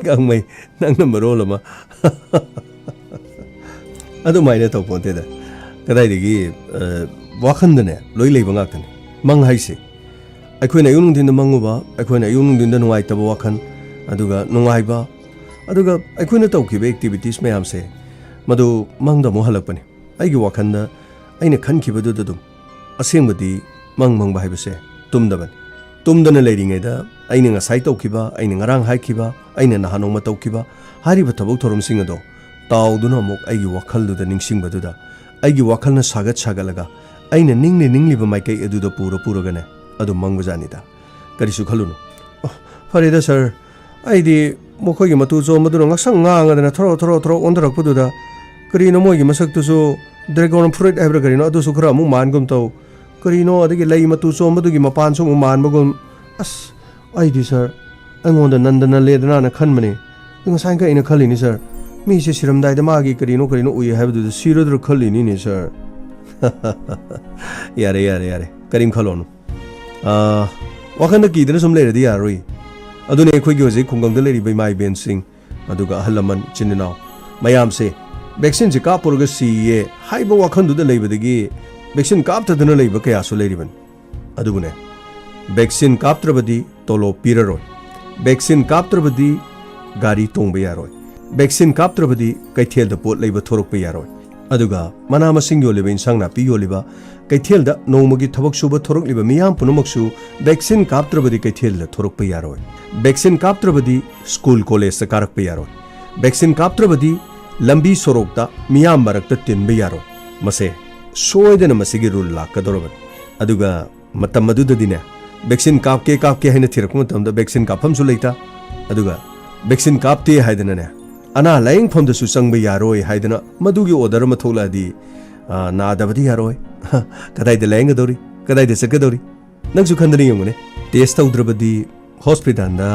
ꯒꯥꯡꯃꯩ, ꯅꯪꯅ ꯃꯔꯣꯜ ꯑꯃ꯫ ꯑꯗꯨꯃꯥꯏꯅ ꯇꯧꯄꯣꯟꯇꯦꯗ꯫ ꯀꯗꯥꯏꯗꯒꯤ, ꯑ, ꯋꯥꯈꯟꯗꯅꯦ ꯂꯣꯏ ꯂꯩꯕ ꯉꯥꯛꯇꯅꯤ꯫ ꯃꯪ ꯍꯥꯏꯁꯦ ꯑꯩꯈꯣꯏꯅ ꯑꯌꯨꯛ ꯅꯨꯡꯊꯤꯟꯗ ꯃꯪꯉꯨꯕ, ꯑꯩꯈꯣꯏꯅ ꯑꯌꯨꯛ ꯅꯨꯡꯊꯤꯟꯗ ꯅꯨꯡꯉꯥꯏꯇꯕ ꯋꯥꯈꯜ, ꯑꯗꯨꯒ ꯅꯨꯡꯉꯥꯏꯕ, ꯑꯗꯨꯒ ꯑꯩꯈꯣꯏꯅ ꯇꯧꯈꯤꯕ ꯑꯦꯛꯇꯤꯚꯤꯇꯤꯁ ꯃꯌꯥꯝꯁꯦ, ꯃꯗꯨ ꯃꯪꯗ ꯑꯃꯨꯛ ꯍꯜꯂꯛꯄꯅꯤ꯫ ꯑꯩꯒꯤ ꯋꯥꯈꯜꯗ ꯑꯩꯅ ꯈꯟꯈꯤꯕꯗꯨꯗ ꯑꯗꯨꯝ꯫ ꯑꯁꯦꯡꯕꯗꯤ ꯃꯪ ꯃꯪꯕ ꯍꯥꯏꯕꯁꯦ ꯇꯨꯝꯗꯕꯅꯤ꯫ ꯇꯨꯝꯗꯅ ꯂꯩꯔꯤꯉꯩꯗ ꯑꯩꯅ ꯉꯁꯥꯏ ꯇꯧꯈꯤꯕ, ꯑꯩꯅ ꯉꯔꯥꯡ ꯍꯥꯏꯈꯤꯕ, ꯑꯩꯅ ꯅꯍꯥꯟ ꯅꯣꯡꯃ ꯇꯧꯈꯤꯕ ꯍꯥꯏꯔꯤꯕ ꯊꯕꯛ ꯊꯧꯔꯝꯁꯤꯡ ꯑꯗꯣ ꯇꯥꯎꯗꯨꯅ ꯑꯃꯨꯛ ꯑꯩꯒꯤ ꯋꯥꯈꯜꯗꯨꯗ ꯅꯤꯡꯁꯤꯡꯕꯗꯨꯗ, ꯑꯩꯒꯤ ꯋꯥꯈꯜꯅ ꯁꯥꯒꯠ ꯁꯥꯒꯠꯂꯒ ꯑꯩꯅ ꯅꯤꯡꯂꯤ ꯅꯤꯡꯂꯤꯕ ꯃꯥꯏꯀꯩ ꯑꯗꯨꯗ ꯄꯨꯔ ꯄꯨꯔꯒꯅꯦ ꯑꯗꯨꯝ ꯃꯪꯕꯖꯥꯠꯅꯤꯗ꯫ ꯀꯔꯤꯁꯨ ꯈꯜꯂꯨꯅꯨ꯫ ꯑꯣ, ꯐꯔꯦꯗ ꯁꯥꯔ, ꯑꯩꯗꯤ ꯃꯈꯣꯏꯒꯤ ꯃꯇꯨ ꯆꯣꯝꯕꯗꯨꯅ ꯉꯛꯁꯪ ꯉꯥꯡꯉꯗꯅ ꯊꯣꯔꯣ ꯊꯣꯔꯣ ꯊꯣꯔꯣ ꯑꯣꯟꯊꯔꯛꯄꯗꯨꯗ, ꯀꯔꯤꯅꯣ ꯃꯣꯏꯒꯤ ꯃꯁꯛꯇꯨꯁꯨ ꯗ꯭ꯔꯦꯒꯣꯟ ꯐ꯭ꯔꯨꯏꯠ ꯍꯥꯏꯕ꯭ꯔꯥ ꯀꯔꯤꯅꯣ, ꯑꯗꯨꯁꯨ ꯈꯔ ꯑꯃꯨꯛ ꯃꯥꯟꯒꯨꯝ ꯇꯧ, ꯀꯔꯤꯅꯣ, ꯑꯗꯒꯤ ꯂꯩ ꯃꯇꯨ ꯆꯣꯝꯕꯗꯨꯒꯤ ꯃꯄꯥꯟꯁꯨ ꯑꯃꯨꯛ ꯃꯥꯟꯕꯒꯨꯝ꯫ ꯑꯁ, ꯑꯩꯗꯤ ꯁꯥꯔ, ꯑꯩꯉꯣꯟꯗ ꯅꯟꯗꯅ ꯂꯦꯗꯅꯥꯅ ꯈꯟꯕꯅꯦ꯫ ꯑꯗꯨ ꯉꯁꯥꯏꯈꯛ ꯑꯩꯅ ꯈꯜꯂꯤꯅꯤ ꯁꯥꯔ, ꯃꯤꯁꯦ ꯁꯤꯔꯝꯗꯥꯏꯗ ꯃꯥꯒꯤ ꯀꯔꯤꯅꯣ ꯀꯔꯤꯅꯣ ꯎꯏ ꯍꯥꯏꯕꯗꯨꯗ ꯁꯤꯔꯗ꯭ꯔꯥ ꯈꯜꯂꯤꯅꯤꯅꯦ ꯁꯥꯔ꯫ ꯌꯥꯔꯦ, ꯌꯥꯔꯦ, ꯌꯥꯔꯦ, ꯀꯔꯤꯝ ꯈꯜꯂꯣꯅꯨ꯫ ꯑꯥ, ꯋꯥꯈꯜꯗ ꯀꯤꯗꯅ ꯁꯨꯝ ꯂꯩꯔꯗꯤ ꯌꯥꯔꯔꯣꯏ꯫ ꯑꯗꯨꯅ ꯑꯩꯈꯣꯏꯒꯤ ꯍꯧꯖꯤꯛ ꯈꯨꯡꯒꯪꯗ ꯂꯩꯔꯤꯕ ꯏꯃꯥ ꯏꯕꯦꯟꯁꯤꯡ, ꯑꯗꯨꯒ ꯑꯍꯜ ꯂꯃꯟ, ꯏꯆꯤꯟ ꯏꯅꯥꯎ ꯃꯌꯥꯝꯁꯦ ꯚꯦꯛꯁꯤꯟꯁꯦ ꯀꯥꯞꯄꯨꯔꯒ ꯁꯤꯌꯦ ꯍꯥꯏꯕ ꯋꯥꯈꯜꯗꯨꯗ ꯂꯩꯕꯗꯒꯤ ꯚꯦꯛꯁꯤꯟ ꯀꯥꯞꯇꯗꯅ ꯂꯩꯕ ꯀꯌꯥꯁꯨ ꯂꯩꯔꯤꯕꯅꯤ꯫ ꯑꯗꯨꯕꯨꯅꯦ, ꯚꯦꯛꯁꯤꯟ ꯀꯥꯞꯇ꯭ꯔꯕꯗꯤ ꯇꯣꯂꯣꯞ ꯄꯤꯔꯔꯣꯏ, ꯚꯦꯛꯁꯤꯟ ꯀꯥꯞꯇ꯭ꯔꯕꯗꯤ ꯒꯥꯔꯤ ꯇꯣꯡꯕ ꯌꯥꯔꯣꯏ, ꯚꯦꯛꯁꯤꯟ ꯀꯥꯞꯇ꯭ꯔꯕꯗꯤ ꯀꯩꯊꯦꯜꯗ ꯄꯣꯠ ꯂꯩꯕ ꯊꯣꯔꯛꯄ ꯌꯥꯔꯣꯏ, ꯑꯗꯨꯒ ꯃꯅꯥ ꯃꯁꯤꯡ ꯌꯣꯜꯂꯤꯕ, ꯏꯟꯁꯥꯡ ꯅꯥꯄꯤ ꯌꯣꯜꯂꯤꯕ, ꯀꯩꯊꯦꯜꯗ ꯅꯣꯡꯃꯒꯤ ꯊꯕꯛ ꯁꯨꯕ ꯊꯣꯔꯛꯂꯤꯕ ꯃꯤꯌꯥꯝ ꯄꯨꯝꯅꯃꯛꯁꯨ ꯚꯦꯛꯁꯤꯟ ꯀꯥꯞꯇ꯭ꯔꯕꯗꯤ ꯀꯩꯊꯦꯜꯗ ꯊꯣꯔꯛꯄ ꯌꯥꯔꯣꯏ꯫ ꯚꯦꯛꯁꯤꯟ ꯀꯥꯞꯇ꯭ꯔꯕꯗꯤ ꯁ꯭ꯀꯨꯜ ꯀꯣꯂꯦꯖꯇ ꯀꯥꯔꯛꯄ ꯌꯥꯔꯣꯏ꯫ ꯚꯦꯛꯁꯤꯟ ꯀꯥꯞꯇ꯭ꯔꯕꯗꯤ ꯂꯝꯕꯤ ꯁꯣꯔꯣꯛꯇ ꯃꯤꯌꯥꯝ ꯃꯔꯛꯇ ꯇꯤꯟꯕ ꯌꯥꯔꯣꯏ꯫ ꯃꯁꯦ ꯁꯣꯏꯗꯅ ꯃꯁꯤꯒꯤ ꯔꯨꯜ ꯂꯥꯛꯀꯗꯧꯔꯕꯅꯤ꯫ ꯑꯗꯨꯒ ꯃꯇꯝ ꯑꯗꯨꯗꯗꯤꯅꯦ, ꯚꯦꯛꯁꯤꯟ ꯀꯥꯞꯀꯦ ꯀꯥꯞꯀꯦ ꯍꯥꯏꯅ ꯊꯤꯔꯛꯄ ꯃꯇꯝꯗ ꯚꯦꯛꯁꯤꯟ ꯀꯥꯞꯐꯝꯁꯨ ꯂꯩꯇ, ꯑꯗꯨꯒ ꯚꯦꯛꯁꯤꯟ ꯀꯥꯞꯇꯦ ꯍꯥꯏꯗꯅꯅꯦ, ꯑꯅꯥ ꯂꯥꯌꯦꯡꯐꯝꯗꯁꯨ ꯆꯪꯕ ꯌꯥꯔꯣꯏ ꯍꯥꯏꯗꯅ ꯃꯗꯨꯒꯤ ꯑꯣꯔꯗꯔ ꯑꯃ ꯊꯣꯛꯂꯛꯑꯗꯤ, ꯑ, ꯅꯥꯗꯕꯗꯤ ꯌꯥꯔꯣꯏ꯫ ꯀꯗꯥꯏꯗ ꯂꯥꯌꯦꯡꯒꯗꯧꯔꯤ? ꯀꯗꯥꯏꯗ ꯆꯠꯀꯗꯧꯔꯤ? ꯅꯪꯁꯨ ꯈꯟꯗꯅ ꯌꯦꯡꯉꯨꯅꯦ꯫ ꯇꯦꯁ ꯇꯧꯗ꯭ꯔꯕꯗꯤ ꯍꯣꯁꯄꯤꯇꯥꯜꯗ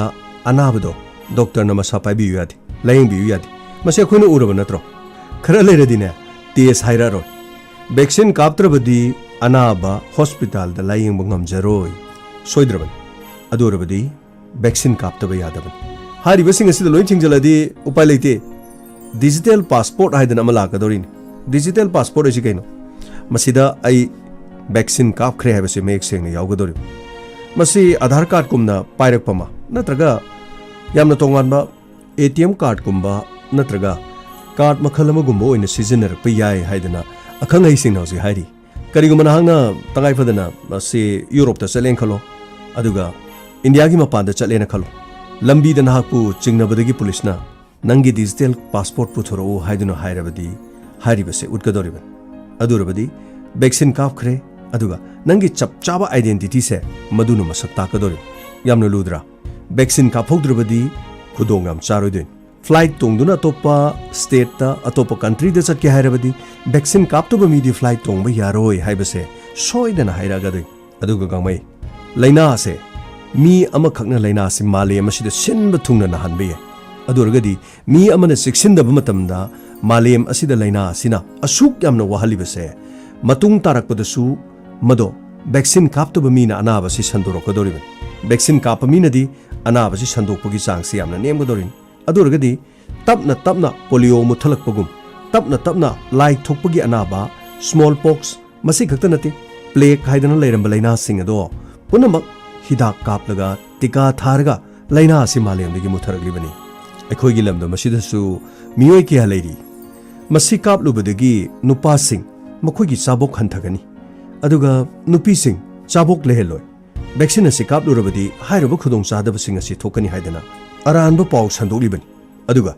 ꯑꯅꯥꯕꯗꯣ ꯗꯣꯛꯇꯔꯅ ꯃꯁꯥ ꯄꯥꯏꯕꯤꯌꯨ ꯌꯥꯗꯦ, ꯂꯥꯌꯦꯡꯕꯤꯌꯨ ꯌꯥꯗꯦ꯫ ꯃꯁꯤ ꯑꯩꯈꯣꯏꯅ ꯎꯔꯕ ꯅꯠꯇ꯭ꯔꯣ? ꯈꯔ ꯂꯩꯔꯗꯤꯅꯦ, ꯇꯦꯁ ꯍꯥꯏꯔꯛꯑꯔꯣꯏ꯫ ꯚꯦꯛꯁꯤꯟ ꯀꯥꯞꯇ꯭ꯔꯕꯗꯤ ꯑꯅꯥꯕ ꯍꯣꯁꯄꯤꯇꯥꯜꯗ ꯂꯥꯌꯦꯡꯕ ꯉꯝꯖꯔꯣꯏ꯫ ꯁꯣꯏꯗ꯭ꯔꯕꯅꯤ꯫ ꯑꯗꯨ ꯑꯣꯏꯔꯕꯗꯤ ꯚꯦꯛꯁꯤꯟ ꯀꯥꯞꯇꯕ ꯌꯥꯗꯕꯅꯤ꯫ ꯍꯥꯏꯔꯤꯕꯁꯤꯡ ꯑꯁꯤꯗ ꯂꯣꯏ ꯊꯤꯡꯖꯤꯜꯂꯗꯤ ꯎꯄꯥꯏ ꯂꯩꯇꯦ꯫ ꯗꯤꯖꯤꯇꯦꯜ ꯄꯥꯁꯄꯣꯔꯠ ꯍꯥꯏꯗꯅ ꯑꯃ ꯂꯥꯛꯀꯗꯧꯔꯤꯅꯤ꯫ ꯗꯤꯖꯤꯇꯦꯜ ꯄꯥꯁꯄꯣꯔꯠ ꯍꯥꯏꯁꯤ ꯀꯩꯅꯣ? ꯃꯁꯤꯗ ꯑꯩ ꯚꯦꯛꯁꯤꯟ ꯀꯥꯞꯈ꯭ꯔꯦ ꯍꯥꯏꯕꯁꯤ ꯃꯌꯦꯛ ꯁꯦꯡꯅ ꯌꯥꯎꯒꯗꯧꯔꯤꯕꯅꯤ꯫ ꯃꯁꯤ ꯑꯙꯥꯔ ꯀꯥꯔꯗꯀꯨꯝꯅ ꯄꯥꯏꯔꯛꯄ ꯑꯃ, ꯅꯠꯇ꯭ꯔꯒ ꯌꯥꯝꯅ ꯇꯣꯉꯥꯟꯕ ꯑꯦ ꯇꯤ ꯑꯦꯝ ꯀꯥꯔꯗꯀꯨꯝꯕ, ꯅꯠꯇ꯭ꯔꯒ ꯀꯥꯔꯗ ꯃꯈꯜ ꯑꯃꯒꯨꯝꯕ ꯑꯣꯏꯅ ꯁꯤꯖꯤꯟꯅꯔꯛꯄ ꯌꯥꯏ ꯍꯥꯏꯗꯅ ꯑꯈꯪ ꯑꯍꯩꯁꯤꯡꯅ ꯍꯧꯖꯤꯛ ꯍꯥꯏꯔꯤ꯫ ꯀꯔꯤꯒꯨꯝꯕ ꯅꯍꯥꯛꯅ ꯇꯉꯥꯏ ꯐꯗꯅ ꯃꯁꯤ ꯌꯨꯔꯣꯞꯇ ꯆꯠꯂꯦꯅ ꯈꯜꯂꯣ, ꯑꯗꯨꯒ ꯏꯟꯗꯤꯌꯥꯒꯤ ꯃꯄꯥꯟꯗ ꯆꯠꯂꯦꯅ ꯈꯜꯂꯣ, ꯂꯝꯕꯤꯗ ꯅꯍꯥꯛꯄꯨ ꯆꯤꯡꯅꯕꯗꯒꯤ ꯄꯨꯂꯤꯁꯅ "ꯅꯪꯒꯤ ꯗꯤꯖꯤꯇꯦꯜ ꯄꯥꯁꯄꯣꯔꯠ ꯄꯨꯊꯣꯔꯛꯎ" ꯍꯥꯏꯗꯨꯅ ꯍꯥꯏꯔꯕꯗꯤ, ꯍꯥꯏꯔꯤꯕꯁꯦ ꯎꯠꯀꯗꯧꯔꯤꯕꯅꯤ꯫ ꯑꯗꯨ ꯑꯣꯏꯔꯕꯗꯤ ꯚꯦꯛꯁꯤꯟ ꯀꯥꯞꯈ꯭ꯔꯦ, ꯑꯗꯨꯒ ꯅꯪꯒꯤ ꯆꯞ ꯆꯥꯕ ꯑꯥꯏꯗꯦꯟꯇꯤꯇꯤꯁꯦ ꯃꯗꯨꯅ ꯃꯁꯛ ꯇꯥꯛꯀꯗꯧꯔꯤꯕꯅꯤ꯫ ꯌꯥꯝꯅ ꯂꯨꯗ꯭ꯔꯥ? ꯚꯦꯛꯁꯤꯟ ꯀꯥꯞꯍꯧꯗ꯭ꯔꯕꯗꯤ ꯈꯨꯗꯣꯡ ꯌꯥꯝ ꯆꯥꯔꯣꯏꯗꯣꯏꯅꯤ꯫ ꯐ꯭ꯂꯥꯏꯠ ꯇꯣꯡꯗꯨꯅ ꯑꯇꯣꯞꯄ ꯁ꯭ꯇꯦꯠꯇ, ꯑꯇꯣꯞꯄ ꯀꯟꯇ꯭ꯔꯤꯗ ꯆꯠꯀꯦ ꯍꯥꯏꯔꯕꯗꯤ ꯚꯦꯛꯁꯤꯟ ꯀꯥꯞꯇꯕ ꯃꯤꯗꯤ ꯐ꯭ꯂꯥꯏꯠ ꯇꯣꯡꯕ ꯌꯥꯔꯣꯏ ꯍꯥꯏꯕꯁꯦ ꯁꯣꯏꯗꯅ ꯍꯥꯏꯔꯛꯑꯒꯗꯣꯏꯅꯤ꯫ ꯑꯗꯨꯒ ꯒꯥꯡꯃꯩ, ꯂꯥꯏꯅꯥ ꯑꯁꯦ ꯃꯤ ꯑꯃꯈꯛꯅ ꯂꯥꯏꯅꯥ ꯑꯁꯤ ꯃꯥꯂꯦꯝ ꯑꯁꯤꯗ ꯁꯤꯟꯕ ꯊꯨꯡꯅ ꯅꯥꯍꯟꯕ ꯌꯥꯏ꯫ ꯑꯗꯨ ꯑꯣꯏꯔꯒꯗꯤ ꯃꯤ ꯑꯃꯅ ꯆꯦꯛꯁꯤꯟꯗꯕ ꯃꯇꯝꯗ ꯃꯥꯂꯦꯝ ꯑꯁꯤꯗ ꯂꯥꯏꯅꯥ ꯑꯁꯤꯅ ꯑꯁꯨꯛ ꯌꯥꯝꯅ ꯋꯥꯍꯜꯂꯤꯕꯁꯦ, ꯃꯇꯨꯡ ꯇꯥꯔꯛꯄꯗꯁꯨ ꯃꯗꯣ vaccine ꯀꯥꯞꯇꯕ ꯃꯤꯅ ꯑꯅꯥꯕ ꯑꯁꯤ ꯁꯟꯗꯣꯔꯛꯀꯗꯧꯔꯤꯕꯅꯤ꯫ Vaccine ꯀꯥꯞꯄ ꯃꯤꯅꯗꯤ ꯑꯅꯥꯕꯁꯤ ꯁꯟꯗꯣꯛꯄꯒꯤ ꯆꯥꯡꯁꯤ ꯌꯥꯝꯅ ꯅꯦꯝꯒꯗꯧꯔꯤꯅꯤ꯫ ꯑꯗꯨ ꯑꯣꯏꯔꯒꯗꯤ ꯇꯞꯅ ꯇꯞꯅ polio ꯃꯨꯠꯊꯠꯂꯛꯄꯒꯨꯝ, ꯇꯞꯅ ꯇꯞꯅ ꯂꯥꯏ ꯊꯣꯛꯄꯒꯤ ꯑꯅꯥꯕ, small pox, ꯃꯁꯤ ꯈꯛꯇ ꯅꯠꯇꯦ, plague ꯍꯥꯏꯗꯅ ꯂꯩꯔꯝꯕ ꯂꯥꯏꯅꯥꯁꯤꯡ ꯑꯗꯣ ꯄꯨꯝꯅꯃꯛ ꯍꯤꯗꯥꯛ ꯀꯥꯞꯂꯒ, ꯇꯤꯀꯥ ꯊꯥꯔꯒ ꯂꯥꯏꯅꯥ ꯑꯁꯤ ꯃꯥꯂꯦꯝꯗꯒꯤ ꯃꯨꯠꯊꯔꯛꯂꯤꯕꯅꯤ꯫ ꯑꯩꯈꯣꯏꯒꯤ ꯂꯝꯗꯝ ꯑꯁꯤꯗꯁꯨ ꯃꯤꯑꯣꯏ ꯀꯌꯥ ꯂꯩꯔꯤ꯫ ꯃꯁꯤ ꯀꯥꯞꯂꯨꯕꯗꯒꯤ ꯅꯨꯄꯥꯁꯤꯡ ꯃꯈꯣꯏꯒꯤ ꯆꯥꯕꯣꯛ ꯍꯟꯊꯒꯅꯤ, ꯑꯗꯨꯒ ꯅꯨꯄꯤꯁꯤꯡ ꯆꯥꯕꯣꯛ ꯂꯩꯍꯜꯂꯣꯏ꯫ Vaccine ꯑꯁꯤ ꯀꯥꯞꯂꯨꯔꯕꯗꯤ ꯍꯥꯏꯔꯤꯕ ꯈꯨꯗꯣꯡꯆꯥꯗꯕꯁꯤꯡ ꯑꯁꯤ ꯊꯣꯛꯀꯅꯤ ꯍꯥꯏꯗꯅ ꯑꯔꯥꯟꯕ ꯄꯥꯎ ꯁꯟꯗꯣꯛꯂꯤꯕꯅꯤ꯫ ꯑꯗꯨꯒ